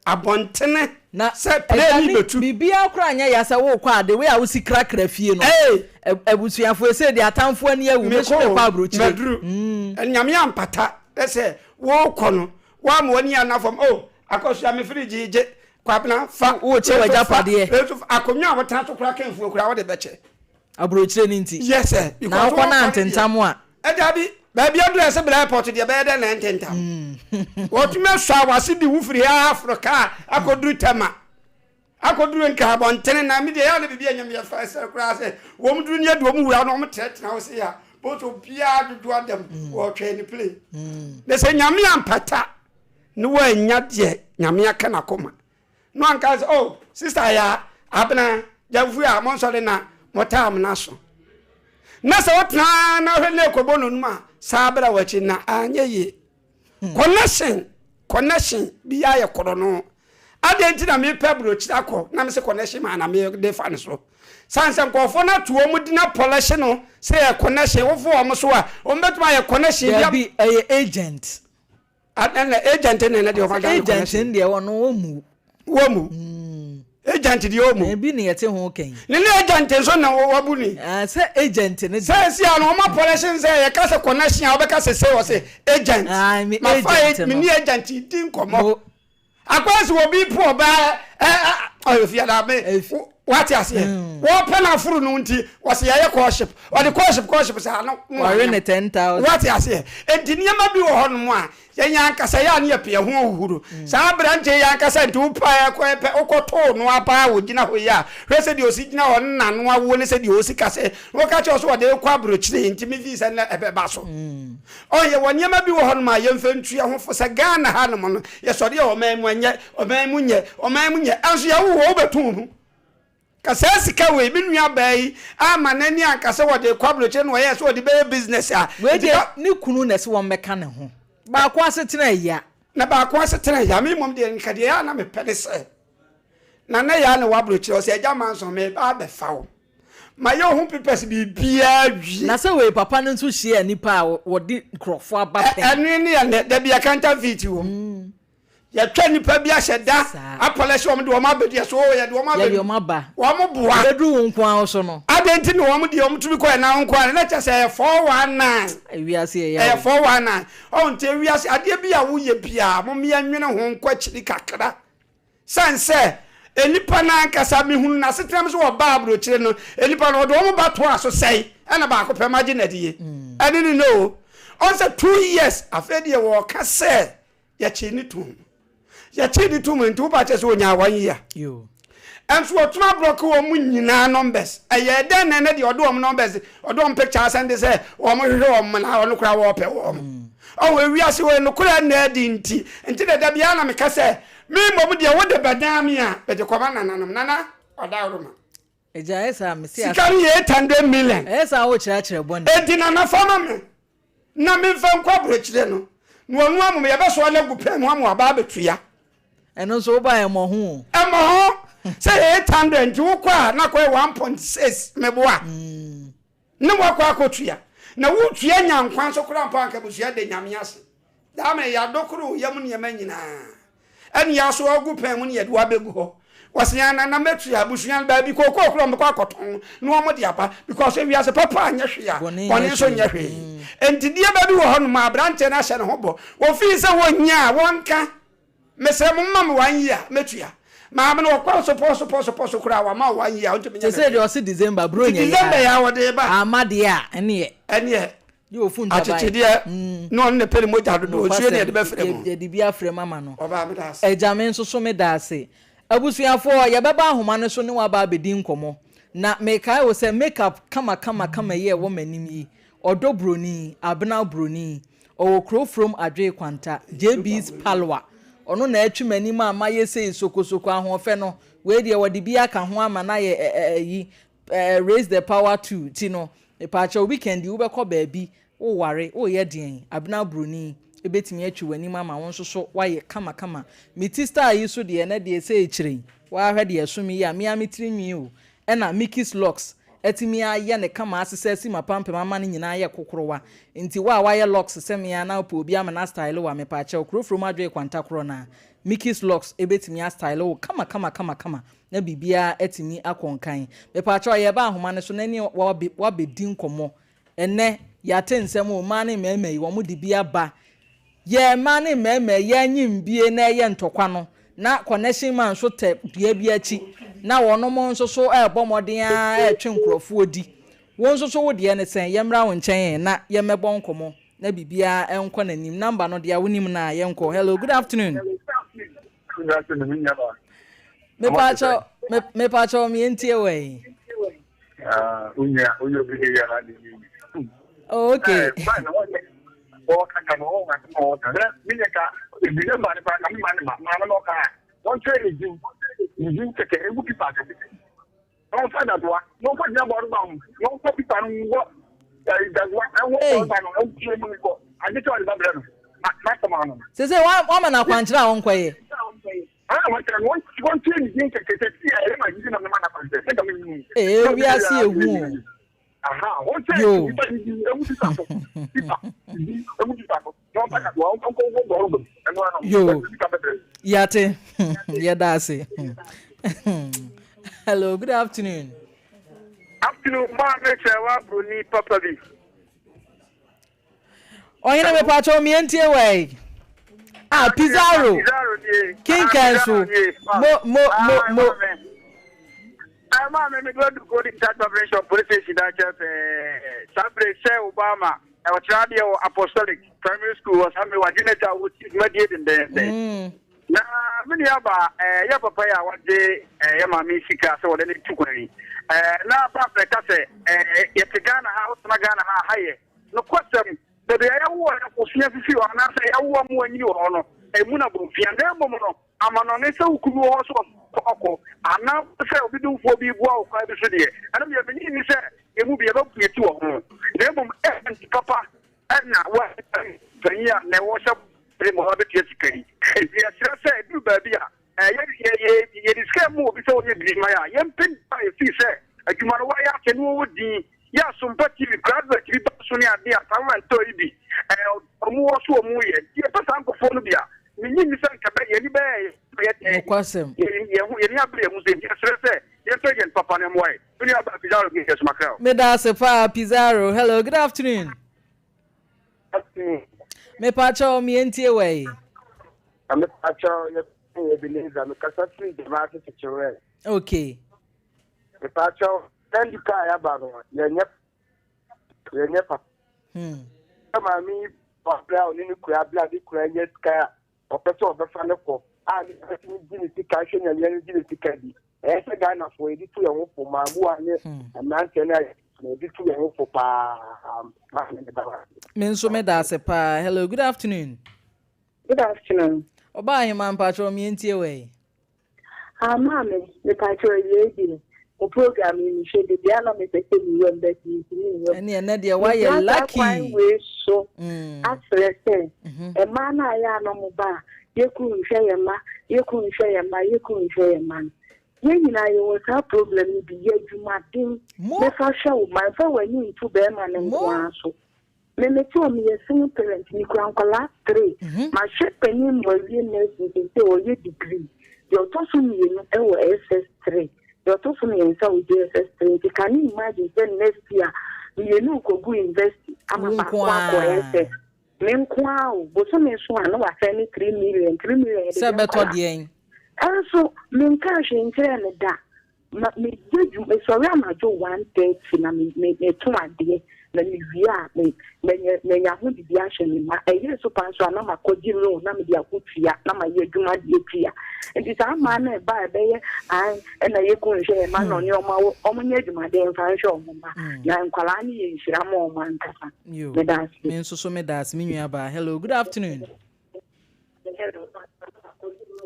abɔntene Na sɛ agya plane ne bɛtu. biribiara koraa nyɛ ya sɛ worekɔ a the way a wosi krakra fie no. Ee! Abusuafoɔ ɛsei deɛ atamfoɔ ani awu me nso Mekɔ o, mekɔ aburokyire. maduru. Nyame ampata sɛ worekɔ no woama w'ani anna fam oh Akosua me fridge gye, Kwabena fa, Worekyɛ wei nso fa, w'agyapadeɛ. wei nso fa, akonnwa a wotena so koraa ka mfuo koraa wode bɛkyɛ. Aburokyire no nti. Yes sir. Na Because wokɔ na wɔkɔ no deɛ. antentam a. Dabi, baabi aduru ɛsɛ bla airport deɛ ɛbɛyɛ dɛ na ɛntentam. Wɔtumi asɔ awase de wo firi ha aforo kaa akɔduru Tema, akɔduru Nkran abɔntene na me deɛ ɛyɛ a na biribi anyɛ me yɛ fɛ sɛ koraa sɛ wɔn duru ne adu wɔn wura na wɔn tenatena hɔ sei a bɔsɛ obiara dodo adam wɔretwɛn ne plane. Na sɛ Nyame ampata na wɔannya deɛ Nyame aka n'akoma Na wanka sɛ, Oh, Sista Yaa, Abena, Gyamfui a monsɔre na motaa amena so. Na sɛ wotena ara na wohwɛ na ɛkɔbɔ n'onum a, saa bra w'akyi na anyɛ yie. Connection, connection biara yɛ korɔno. Adɛn nti na mepɛ aburokyire akɔ na mese connection maa na mede fa ne so? Sane sɛ nkurɔfoɔ no ato wɔn din apɔlɛhye no sɛ yɛ connection, wofo wɔn so a, wɔn bɛtumi ayɛ connection bi. Dabi, ɛyɛ agent. Ɛna agent na ɛna deɛ ɔfa Ghana connection. Agent deɛ ɔno wɔn mu. Wɔn mu. Mm. Agent deɛ wɔn mu. Ebi na yɛte ho kɛn. Ne ne agent nso na wabu ni. Ah, sɛ agent ne. Sɛ esi ano wɔn apɔlɛhyɛn sɛ yɛka sɛ connection a wɔbɛka sɛ sɛ wɔsɛ agent. Ah, mi agent no. Mi ni agent di nkɔmɔ. Akɔyɛ sɛ obi po ɔbaa ɛ ɛ ɔyɛ fiada me wate aseɛ hmm. wɔpɛ no aforo no nti wɔsɛ yɛyɛ kɔɔhyip ɔde kɔɔhyip kɔɔhyip saa no wɔwe ne 10,000 wate aseɛ nti nneɛma bi wɔ hɔ nom a yɛn ankasa yɛ a ne yɛpɛ yɛn ho ahuhuro hmm. saa aberanteɛ yɛ ankasa nti wopa ɛkɔ ɛpɛ wokɔtoo no apaa wɔgyina hɔ yi a hwɛ sɛ deɛ ɔsi gyina hɔ ne nano awoɔ ne sɛ deɛ ɔsi ka sɛ wɔka kyerɛ sɛ ɔde kɔ aburokyire nti mefii sɛ nnɛ ɛbɛba so hmm. Ɔn yɛwɔ nneɛma bi wɔ hɔnom a yɛmfa ntu yɛn ho fo sɛ Ghana ha nom no yɛsɔre a ɔman mu ɛnyɛ, ɔman mu nyɛ, ɔman mu nyɛ, ɛnso yɛwo wɔ wobɛto wo ho. Ka saa sika wei me nua baa yi amma n'ani anka sɛ wɔde rekɔ aburokyire na ɔyɛɛ sɛ ɔde bɛyɛ business a. Wei Nti deɛ ka. ne kunu na ɛsɛ wɔmmɛka ne ho. Baako asetena ɛya. Na baako asetena ɛya. Me mmom deɛ nka deɛ ɛyɛ a na mepɛ ne sɛ Nana Yaa na ɛwɔ aburokyire ɔsɛ Agya Manson meba abɛfa wo. Mayɛ wo ho papers biribiara wie. Na sɛ wei papa no nso hyia nnipa a wɔde nkurɔfoɔ aba pɛn. Ɛno ne ɛnɛ da bi counterfeit wɔ mu. Yɛtwa nnipa bi ahyɛ da apɔlɛhyɛ wɔn de wɔn abɛdi ɛso o yɛde wɔn abɛdu. Yɛde wɔn aba. Wɔn boa. Ɛbɛduru wo nko ara so no. Adɛn nti na wɔn deɛ wɔn tumi kɔ ɛnan wo nko ara na kyɛ sɛ ɛyɛ 419. Ewiase ɛyɛ. Ɛyɛ 419. Ɔn nti ewiase adeɛ bi a woyɛ biara mo mmea nwene ho nkɔ akyiri kakra. Sane sɛ nnipa no ankasa, mehunu n'asetenam sɛ wɔbaa aburokyire no, nnipa no, ɔde wɔn ba toaa so sɛe, ɛna baako pɛ magye no adie. Ɛne ne no o. Ɔn sɛ 2 years, afei deɛ wɔka sɛ yɛkyee ne tom. Yɛkyee ne tom nti wopa kyɛ sɛ ɔnyaa 1 year. Ɛnso wɔtumi abrɔke wɔn mu nyinaa numbers. Ɛyɛɛ dɛn na ɛnɛ deɛ ɔde wɔn numbers, ɔde wɔn picture asɛnde sɛ wɔn hwehwɛ wɔn na ɔno koraa wɔpɛ wɔn. Ɔho ewiase wɔ nokorɛ nna adi nti, nti na da biara na meka sɛ, me mmom deɛ wode bɛdan me a, mede kɔma nananom. Nana, ɔdawuroma. Agya, ɛyɛ saa a, mese Sika no yɛ 800 million. Ɛyɛ saa a wokyerɛkyerɛ bɔne. Enti Nana fa ma me na memfa nkɔ aburokyire no, na ɔno amom yɛbɛsoa no agu pɛn mu ama waba abɛtua. Ɛno nso wobaeɛ mmɔho o. Mmɔho, sɛ yɛ 800 nti wokɔ a na akɔyɛ 1.6 meboa. Ne woakɔ akɔtua. Na wotua nya nkwa nso koraa mpo anka abusua da Nyame ase. Daa mene yɛadokoro wo yam nneɛma nyinaa. Ɛne yɛasoa wo gu pɛn mu ne yɛde wo abɛgu hɔ. Wɔse yɛn nana mɛtua abusua no baabi kookoo koraa wɔbɛkɔ akɔtɔn na wɔn de aba because ewiase papa nyɛ hwee a bɔne nso nyɛ hwee. Enti deɛ baabi wɔ hɔ nom a aberanteɛ no ahyɛ ne ho bɔ. Wɔfii sɛ wɔnnya a wɔnka. Mesrɛ mo mma me one year mɛtua. Maame no ɔkɔ so pɔ so pɔ so pɔ so koraa wama wo one year wontumi nyɛ no hwee. Sesei deɛ ɔse December Nti bronya yi December yi a wɔde reba. Ama deɛ a ɛneɛ. Ɛneɛ Gye ofu ntaban. akyekyedeɛ na ɔno na ɛpɛ ne mogya dodoɔ nsuo ne yɛde bɛfrɛ mu. Yɛde bi afrɛ mu ama no. Ɔbaa meda ase. Agya me nso so meda ase. Abusuafoɔ yɛbɛba ahoma no so ne wo aba abɛdi nkɔmmɔ. Na mekae wo sɛ make up kama kama kama yi a ɛwɔ m'anim yi Ɔdɔ broni, Abena broni, ɔwɔ kuro from Adwee Kwanta, JB's Paloa, ɔno na atwi m'anim a mayɛ sei sokosoko ahoɔfɛ no, wei deɛ wɔde bi aka ho ama no ayɛ ɛ ɛ ayi ɛ raise the power too ti no. Mepaakyɛw weekend yi wobɛkɔ baabi, woware, woreyɛ deɛn? Abena Broni bɛtumi atwi w'anim ama wo nso so woayɛ kama kama. Me ti style yi so deɛ ɛnɛ deɛ sɛ ɛkyire yi, woara hwɛ deɛ ɛso me yi a, me ara me tiri nwi o, ɛna Mickey's locks atumi ayɛ no kama asesa asi m'apampam ama no nyinaa ayɛ kokorowa. Nti wo a woayɛ locks sɛ me ara na wopɛ obi ama no astyle wo a, mepaakyɛw, Kurofurom Adwoe Kwanta korɔ no ara, Mickey's locks bɛtumi astyle wo kama kama kama kama na biribiara atumi akɔ nkan. Mepaakyɛw yɛreba ahoma no so na ɛne wabɛdi nkɔmmɔ. Ɛnnɛ, yɛate nsɛm o, mmaa ne mmarima yi, wɔn de bi aba. Yɛ mmaa ne mmarima yi, yɛanye mbie na ɛyɛ ntɔkwa no, na connection man nso tɛ dua bi akyi, na wɔnom nso so ɛrebɔ mmɔden ara ɛretwe nkorɔfoɔ di. Wo nso so wo deɛ ne sɛn? Yɛmmra wo nkyɛn ɛ na yɛmmɛbɔ nkɔmmɔ na biribiara nkɔ n'anim. Number no deɛ wonim no a, yɛnkɔ. Hello, good afternoon. Good afternoon, me nyaba. Mepacho, mepacho me ntie wɔ yi. Ah, unya, unya bi ya na di. Oh, okay. Eh, ba na wɔn wɔ kaka na wɔn asɛm a wɔka. Na me nyɛ ka ebi ne ba ne ba na me ma ne ma ma no ka. Wɔn kyerɛ ne din. Ne din kɛkɛ egu pipa kɛkɛ. Na wɔn fa dadoa. Na wɔn kɔ gyina bɔɔl ba ho. Na wɔn kɔ pipa no wɔ dadoa ɛwɔ bɔɔl ba no ɛwɔ mu kɔ. Ade kyɛ ɔde ba brɛ no. Ma ma sɔmɔ ano. Sese wɔn wɔn ma no akwankyerɛ a wɔn kɔ yɛ. Ee wiase ehu o. Yoo. Yoo. Yate. Yɛda ase. Hello, good afternoon. Afternoon, maame sɛ wa broni papa bi. Ɔhene mepatwɔ me yɛntie wɛi. Ah Pizarro. Kinkan so. Mo mo mo mo. Ɛma me mede wadu Golden Touch Barbering Shop police station da kyerɛ pɛɛ. Saa bere sɛ Obama ɔkyerɛ adeɛ wɔ Apostolic Primary School wɔ saa bere wagye n'agya a wɔsi dwumadie dendenden. Na me nua ba ɛyɛ papa yi a wagye yɛ maame sika sɛ wɔde ne tu kwan yi. Na ba bɛka sɛ yɛte Ghana ha wotena Ghana ha ha yɛ. Nokwasɛm, baabi a yɛwoo yɛn abusua fifi hɔ anaasɛ yɛawo wɔn ma wɔanyini wɔ hɔ no, emu na bofia. Na mmom no, amannɔne sɛ wo kunu wɔ hɔ sɛ ɔkɔ anaa sɛ obi domfoɔ bi reboa wo kwan bi so deɛ, ɛno deɛ mennye nni sɛ yɛn mu bi yɛbɛpo yɛn ti wɔ ho. Na mmom agent papa na panyin a na ɛwɔ sɛ bere ma wabɛtua sika yi. Enti yɛsrɛ sɛ ɛduru baabi a, Yɛ yɛ yɛ yɛde sika mu obi sɛ ɔnyɛ biribi ma yɛ a, yɛmpɛ nipa a yɛfii sɛ adwuma no wayɛ akyɛ ne wɔwɔ din. Yɛ Asompa TV kura advert bi ba so ne adeɛ a saa rentɔ yi bi ɛɛ ɔmo wɔ so ɔmo yɛ. Nti yɛpɛ saa nkorɔfoɔ no bi a, mennye nni sɛ nka bɛ yɛn ani bɛyɛ yɛ dɛn. Nokwasɛm. Yɛ yɛn ho yɛn ani abere yɛn ho sɛ nti yɛsrɛ sɛ yɛmpɛ agent papa no mmoa yɛn. Me nua baa Pizarro Gate Asumakra o. Meda ase paa Pizarro. Hello, good afternoon. Afternoon. Mepakyɛw me yɛntie wɔ yi. Na mepakyɛw yɛ yɛ Ebenezer mekasa firi Jamase Kyekyewere. Okay. Mepakyɛw na nipa a yaba no yɛnyɛ yɛnyɛ papa. Hmm. Sɛ maame yi abira a ɔne ne kura abira ne kura nyɛ sika a ɔpɛ sɛ ɔbɛfa ne kɔ a ne tumi gye ne sika hwɛ nyameɛ no gye ne sika di. Ɛyɛ sɛ Ghanafoɔ yɛde tu yɛn ho fo, mmaamua ne mmeranteɛ no a yɛde tu yɛn ho fo paa. Maame meda wo ase. Me nso meda ase paa. Hello, good afternoon. Good afternoon. Ɔbaa ahema mpakyɛw me yɛntie wɔ yi. Ah maame, mepakyɛw awiei deɛ, mo program yi mehwɛ da biara na mepɛ sɛ mewura mu but mentumi nwura mu. Ɛne ɛnɛ deɛ woayɛ Megyina saa lucky. kwan wei so asrɛ sɛ mmaa no a ɛyɛ a na wɔba a Yɛ kunu nhwɛ yɛn mma, yɛ kunu nhwɛ yɛn mma, yɛ kunu nhwɛ yɛn mma no. Yɛn nyinaa yɛwɔ saa problem no bi. Yɛ adwumaden na fa hwɛ wo mma. Mfa w'ani nto barima no nko ara so. Me mete hɔ meyɛ single parent, mekura nkwadaa three. Mahwɛ panin ma wawie nursing seesei ɔreyɛ degree. Deɛ ɔtɔ so mmienu wɔ SS three, deɛ ɔtɔ so mmiɛnsa wɔ JSS three. Nti can you imagine sɛ next year mmienu rekɔgu university ama Wo nko baako akɔ ara. SS. Me nko ara o, bosome so a na wasɛn me 3 million, 3 million yɛde Sɛ yɛ bɛtɔ nkwadaa. deɛn? Ɛnso menkaa hwee nkyerɛɛ no da. Ma meyɛ adwuma, mesɔre anadwo 1:30 na me me meto adeɛ na mewie a me manya manya ho biribi ahwɛ me mma. Ɛyɛɛ so paa nso a na makɔgye loan na mede akɔtua na mayɛ adwuma de atua. Nti saa mmaa no ɛba a ɛbɛyɛ ae ɛna yɛ kunu nhwɛ yɛn mma na ɔne wɔn awo, wɔnyɛ adwumaden mfa nhwɛ wɔn mma. Na nkwadaa no yɛ nhyira ma wɔn ankasa. Yo, Meda ase. me nso so meda ase me nua baa. Hello, good afternoon.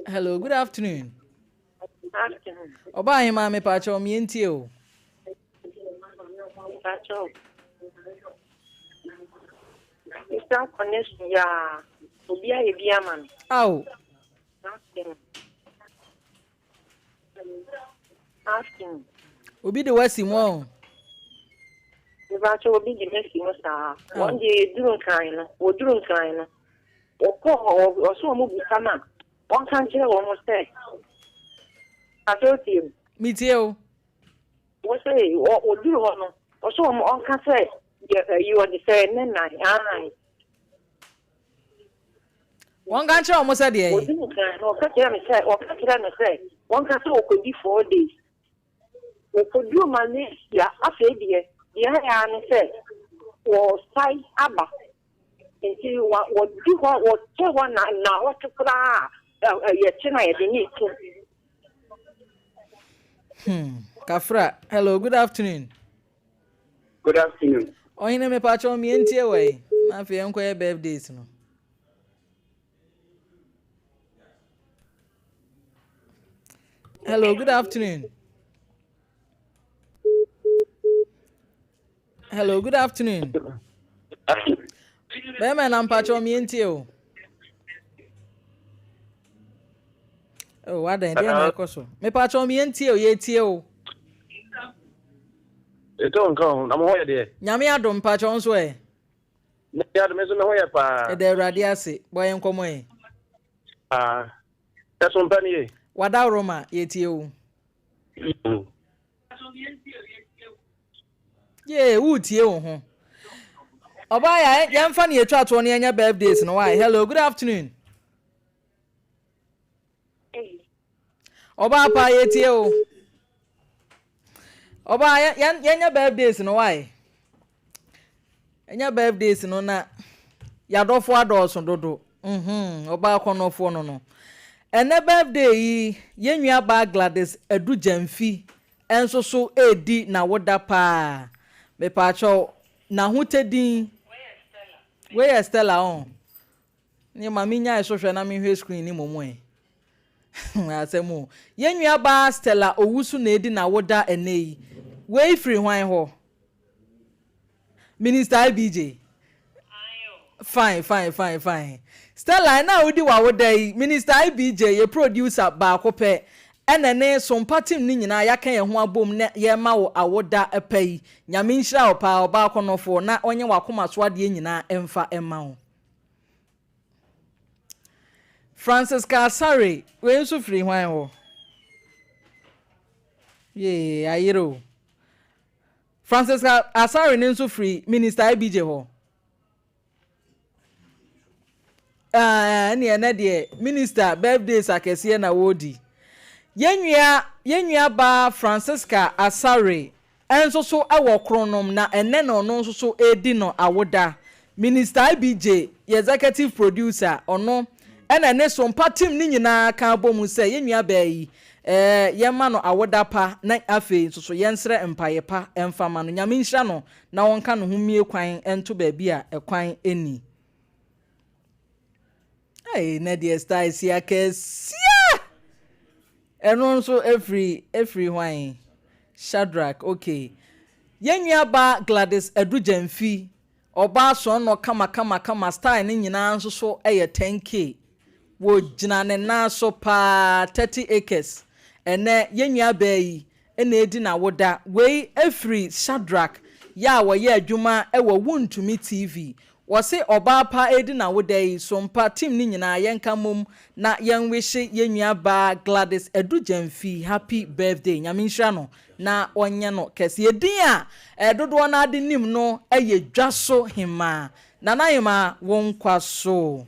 Hello, good afternoon. Ɔbaa ahema me paakyɛw me ntie o. Eastern Connection yi ara, obi ayɛ bi ama me. Ao. Asking. Asking. Obi de wasi mu ɔn. Mebakyɛ obi de masi mu saa. Wɔn deɛ yɛduru nkran no, wɔduru nkran no. Wɔkɔɔ hɔ, ɔso wɔn bisa no a, wɔnka nkyerɛ wɔn sɛ, Pastor wotie me? Metie o. Wɔse wɔduru hɔ no, ɔso wɔn ɔnka sɛ yɛ ayi ɔde sɛ ne nan, aane. Wɔnka nkyerɛ wɔn sɛ deɛ? Wɔduru nkran no, ɔka kyerɛ me sɛ, ɔka kyerɛ no sɛ, wɔnka sɛ ɔkɔdi 4 days. Wɔkɔduru Malaysia, afei deɛ, deɛ ayɛ ara ne sɛ wɔresan aba. Nti wɔdi hɔ, wɔte hɔ na nnawɔtwe koraa a, yɛkye no a yɛde no reto. Hmm, Kafra, hello, good afternoon. Good afternoon. Ɔhene mepakyɛw me yɛntie wɔ yi na afei yɛnkɔyɛ birthdays no. Hello, good afternoon. Hello, good afternoon. Bɛrima na mpakyɛw me yɛntie o. Oh, adan deɛ na ɛkɔ so. Mepakyɛw me yɛntie o, yɛtie o. Ɛtɔ nka ho, na mo ho yɛ deɛ. Nyame adom mpakyɛw nso ɛ. Nyame adom nso me ho yɛ paa. Ɛda Awurade ase, bɔ yɛn nkɔmmɔ ɛ. Ah, ɛso mpa nie. Wadaworoma, yɛtie o. Yee, woretie wo ho. Ɔbaa yɛ yɛmfa ne yɛtwa toɔ no yɛnyɛ birthdays no why. Hello, good afternoon. Ɔbaa paa yɛtie o. Ɔbaa yɛnyɛ birthdays no why. Ɛnyɛ birthdays no na yɛadɔfo adɔɔso dodo. Mhm, ɔbaa kɔnɔfoɔ no no. Ɛnɛ birthday yi, yɛn nua baa Gladys Adu Gyamfi nso so redi n'awoda paa. Mepaakyɛw, n'ahotɛdin. Wei yɛ Stella ɔn. Ne ma menyae so hwɛ na menhwɛ screen no mmom ɛ. Asɛm o. Yɛn nua baa Stella Owusu na edi n'awoda ɛnɛ yi. Wei firi hwan hɔ? Minister IBJ. Fine, fine, fine, fine. Stella, ɛna a wodi w'awoda yi, Minister IBJ, yɛ producer baako pɛ, ɛna ne Sompa team no nyinaa yɛaka yɛn ho abom na yɛrema wo awoda pa yi. Nyame nhyira wo paa, ɔbaa kɔnɔfoɔ, na ɔnyɛ w'akoma so adeɛ nyinaa mfa mma wo. Francisca Asare, wei nso firi hwan hɔ? Yee, ayere o. Francisca Asare no nso firi Minister IBJ hɔ. Ɛne ɛnɛ deɛ minister birthdays akɛseɛ na wɔredi. Yɛn nua yɛn nua baa Francisca Asare nso so wɔ Kronom na ɛnɛ na ɔno nso so redi no awoda. Minister IBJ yɛ executive producer ɔno ɛna ne Sompa team no nyinaa ka abɔ mu sɛ yɛn nua baa yi Ɛɛ, yɛmma no awoda pa na afei nso so yɛnsrɛ mpaeɛ pa mfa mma no. Nyame nhyira no na ɔnka ne ho mmue kwan nto baabi a ɛkwan nni. Ei, nɛ deɛ style si akɛseɛ! Ɛno nso ɛfiri, ɛfiri hwan? Shadrack, okay. Yɛn nua baa Gladys Adu Gyamfi Ɔbaa sɔɔnɔ kama kama kama style no nyinaa nso so yɛ 10K. Wɔ gyina ne nan so paa 30 acres. Ɛnɛ yɛn nua baa yi na edi n'awoda. Wei firi Shadrack yɛ a wɔyɛ adwuma wɔ Wontumi TV. Wɔse ɔbaa pa redi n'awoda yi so mpa team no nyinaa yɛnka mmom na yɛn wishe yɛn nua baa Gladys Adu Gyamfi happy birthday. Nyame nhyira no na ɔnyɛ no kɛse. Edin a dodoɔ no ara de nim no yɛ Dwaso Hemaa. Nana Hemaa, wo nkwa so.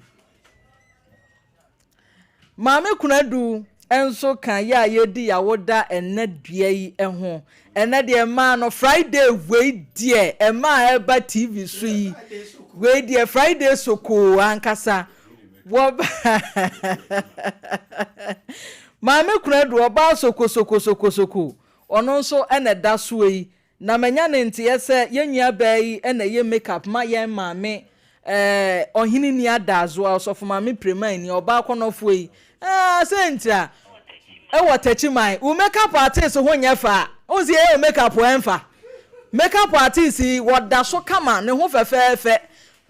Maame Kunadu nso ka yɛ a yɛredi y'awoda ɛnnɛ dua yi ho. Ɛnnɛ deɛ mmaa no, Friday wei deɛ mmaa a ɛreba TV so yi, wei deɛ Friday sokoo ankasa. Wɔ Maame Kunadu, ɔbaa sokosokosokosoko, ɔno nso na ɛda soɔ yi. Na manya ne nteɛ sɛ yɛn nua baa yi na ɛyɛ make up ma yɛn maame eh, Ɔhene ni Adaazoa, Ɔsɔfo Maame Preman ni, ɔbaa kɔnɔfoɔ yi. Ah, sɛ ntira, ɛwɔ Takyiman, wo make up artist ho nyɛ fɛ a, wohu sɛ yɛyɛ wo make up ɛmfa. Make up artist yi, wɔda so kama, ne ho fɛfɛɛfɛ.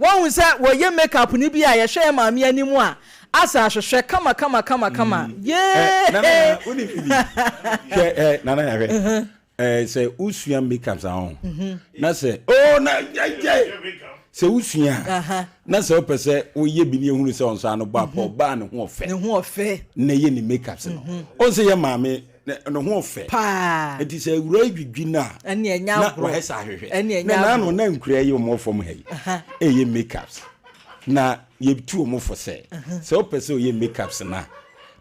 Woahu sɛ wɔyɛ make up no bi a yɛhwɛ yɛn maame anim a asɛ ahwehwɛ kama kama kama kama Eh, Nana yee. ya, wonim bibi. Hwɛ, eh, Nana ya hwɛ. Eh, sɛ wosua make ups a ho. Na sɛ, oh, na, gyae. Sɛ wosua a, na sɛ wopɛ sɛ woyɛ bi ne ehunu sɛ ɔnsa ano bɔ apɔ, ɔbaa ne ho ɔfɛ. Ne ho ɔfɛ. Na ɛyɛ ne make ups no. Ɔn sɛ yɛ maame ne ho ɔfɛ. Paa. Nti sɛ awura yi dwidwi no a, na wayɛ sɛ ahwehwɛ. Na naano na nkura yi wɔn fam ha yi ɛyɛ makeups. Na yɛtu wɔn fo sɛ, sɛ wopɛ sɛ ɔyɛ makeups no a,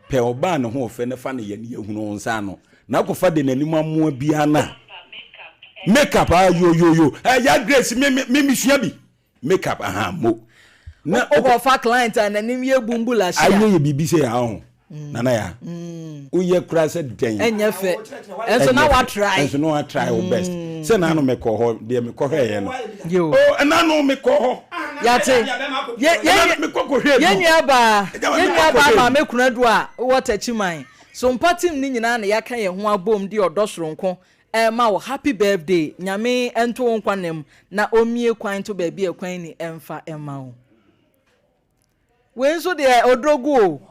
pɛ ɔbaa ne ho ɔfɛ na fa no yɛ ne yɛhunu wo nsa ano. Na akɔfa de n'anim amoa biara no a, makeup a yo yo yo. Ɛyɛ Grace me me me mesua bi. Makeup ahaa mo. Na wokɔ fa client a n'anim yɛ bumbula hyia. Ayɛ yɛ biribi sɛ yaa ho. Nana ya. Woyɛ kura sɛ dɛn. Ɛnyɛ fɛ. Ɛnso na wa try. Ɛnso na wa try wo best. Sɛ n'ano mekɔ hɔ deɛ mekɔ hwɛ yɛ no. Yo. Oh ɛnano mekɔ hɔ. Yate. Yɛ yɛ mekɔ kɔ hwɛ. Yɛ nua baa. Yɛ nua baa maame kunadu a wɔ Takyiman. So mpa team ne nyinaa na yɛaka yɛn ho abom de ɔdɔ soronko Ɛma wo happy birthday nyame nto wo nkwa nna mu na ɔmmie kwan nto baabi a kwan nni ɛmfa mma wo. Wei nso deɛ ɔdɔ gu o.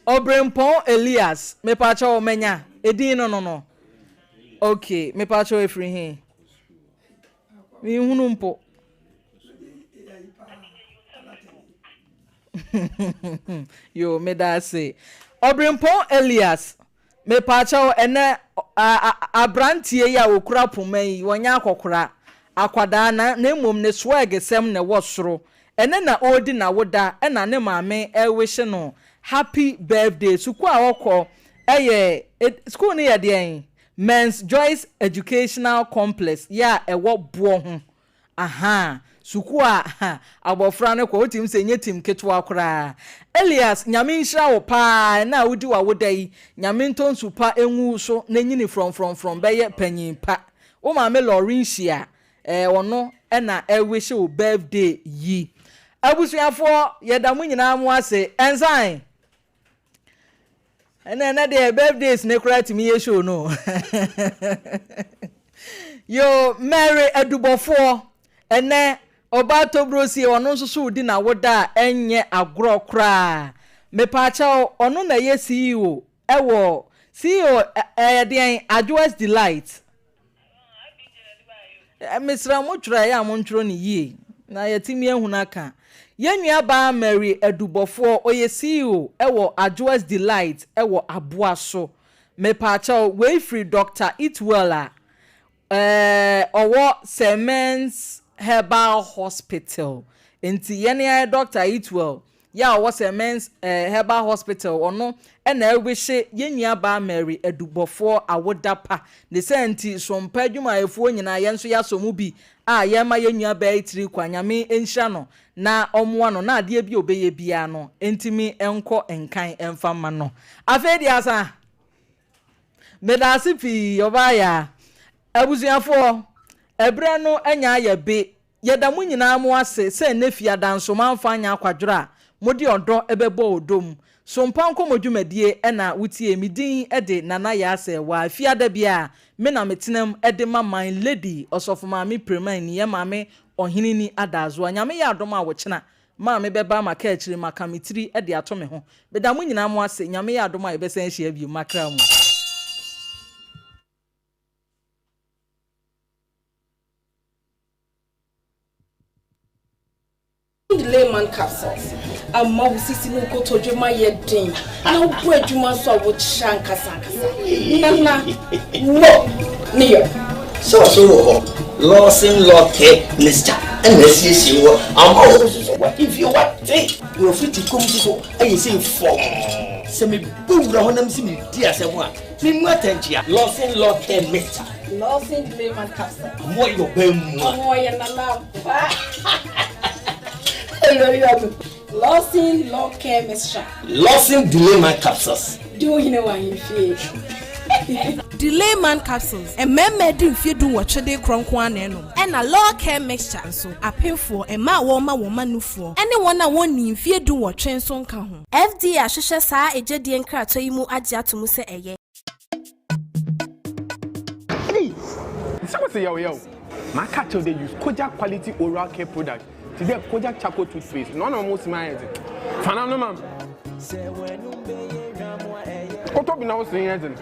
Ɔbrempɔn Elias mepakyɛw manya edin no no no ok mepakyɛw efiri he? Menhunu mpo. Yoo meda ase. Ɔbrempɔn Elias Mepaakyɛw, ɛnnɛ abranteɛ yi a ɔkura poma yi, ɔnyɛ akɔkora, akwadaa, na na mmom ne swag sɛm na ɛwɔ soro. Ɛnnɛ na ɔredi n'awoda ɛna ne maame rewishe no happy birthday. Sukuu a ɔkɔ yɛ, sukuu no yɛ deɛn? Men's Joyce Educational Complex yɛ a ɛwɔ boɔ ho. Ahaa, sukuu a abɔfra no kɔ, wotumi sɛ ɛnyɛ team ketewa koraa. Elias, Nyame nhyira wo paa ɛnɛ a wodi w'awoda yi, Nyame ntɔ nsu pa ngu wo so na nyini frɔmfrɔmfrɔm bɛyɛ panyin pa. Wo maame Laurentia, eh, ɔno na ɛwishe wo birthday yi. Abusuafoɔ, yɛda mo nyinaa mo ase. Ɛnsan! Ɛnɛ ɛnɛ deɛ birthdays ne koraa tumi yɛ show no. Yo Mary adubɔfoɔ ɛnɛ ɔbaa tobrosie ɔno nso so redi n'awoda a ɛnyɛ agorɔ koraa. Mepaakyɛw ɔno na ɛyɛ CEO ɛwɔ CEO ɛyɛ deɛn Adwoa's Delight. Mesrɛ mo twerɛ a montwerɛ no yie na yɛatumi ahunu aka. Yɛn nua baa Mary Adubɔfoɔ, ɔyɛ CEO wɔ Adwoa's Delight wɔ Aboaso. Mepaakyɛw, wei firi Doctor Eatwell a ɔwɔ Semens Herbal Hospital. Nti yɛn ara Doctor Eatwell Yɛ a ɔwɔ Sir Mens Herbal Hospital, ɔno na ɛrewihye yɛn nua baa Mary Adubɔfoɔ awoda pa. Ne saa nti, Sompa adwumayɛfoɔ nyinaa yɛn nso yɛasɔ mu bi a yɛrema yɛn nua baa yi tiri kwa. Nyame nhyira no na ɔmmoa no na adeɛ bi a ɔbɛyɛ biara no ntumi nkɔ nkan mfa mma no. Afei deɛ asa. Medaase pii ɔbaa yaa. Abusuafoɔ, ɛberɛ no anya ayɛ be. Yɛda mo nyinaa mo ase sɛ nnɛ Fiada nso moamfa anyɛ akwadworɔ a mode ɔdɔ bɛbɔɔ ɔdɔ mu. Sompa nkɔmmɔ dwumadie na wotiee. Me din de Nana Yaa Serwaa. Fiada biara, me na metenam de ma my lady Ɔsɔfo Maame Premani, yɛn maame Ɔheneni Adaazoa. Nyame yɛ adom a ɔkyena Maame bɛba maka akyire maka me tiri de ato me ho. Meda mo nyinaa mo ase. Nyame yɛ adom a yɛbɛsan ahyia bio. Makra mu. Layman capsules ama wo sisi ne wo kotodwe ma yɛ den na wobɔ adwuma nso a wokyerɛ ankasa ankasa. Nana wɔ ne yɔ. Sɛ ɔso wɔ hɔ Lawson Law Care Mixture ɛna asiesie wɔ ama wo nso so wahemfie wate na ofiti kɔm nso so ayɛ sɛ fɔm sɛ mebɔ wura hɔ nam sɛ medi asɛm a memu atɛnkyea Lawson Law Care Mixture Lawson Layman capsule Ɔmo ayɛ ɔbaa mua Ɔmo ɔyɛ nana ampa Lawson Law Care Mixture Lawson Delayman capsules Di wo hene wɔ ahemfie. Delayman capsules, mmarima adi mfeɛ dunwɔtwe de rekorɔ nko ara na ɛnom. Ɛna Law Care Mixture nso, apemfoɔ, mmaa a wɔrema wɔn mma nufoɔ, ne wɔn a wɔnnii mfeɛ dunwɔtwe nso nka ho. FDA ahwehwɛ saa egyedie nkratoɔ yi mu agye ato mu sɛ ɛyɛ. Ei! Sɛ wo se yɛw yɛw, maka akyerɛ wo dɛ use Kojak quality oral care product. Tse dɛ Kojak charcoal toothpaste na ɔnam mo sima ayɛ dzen. Fa nam no ma me. Kɔtɔ bi na wo se nyɛ dzen.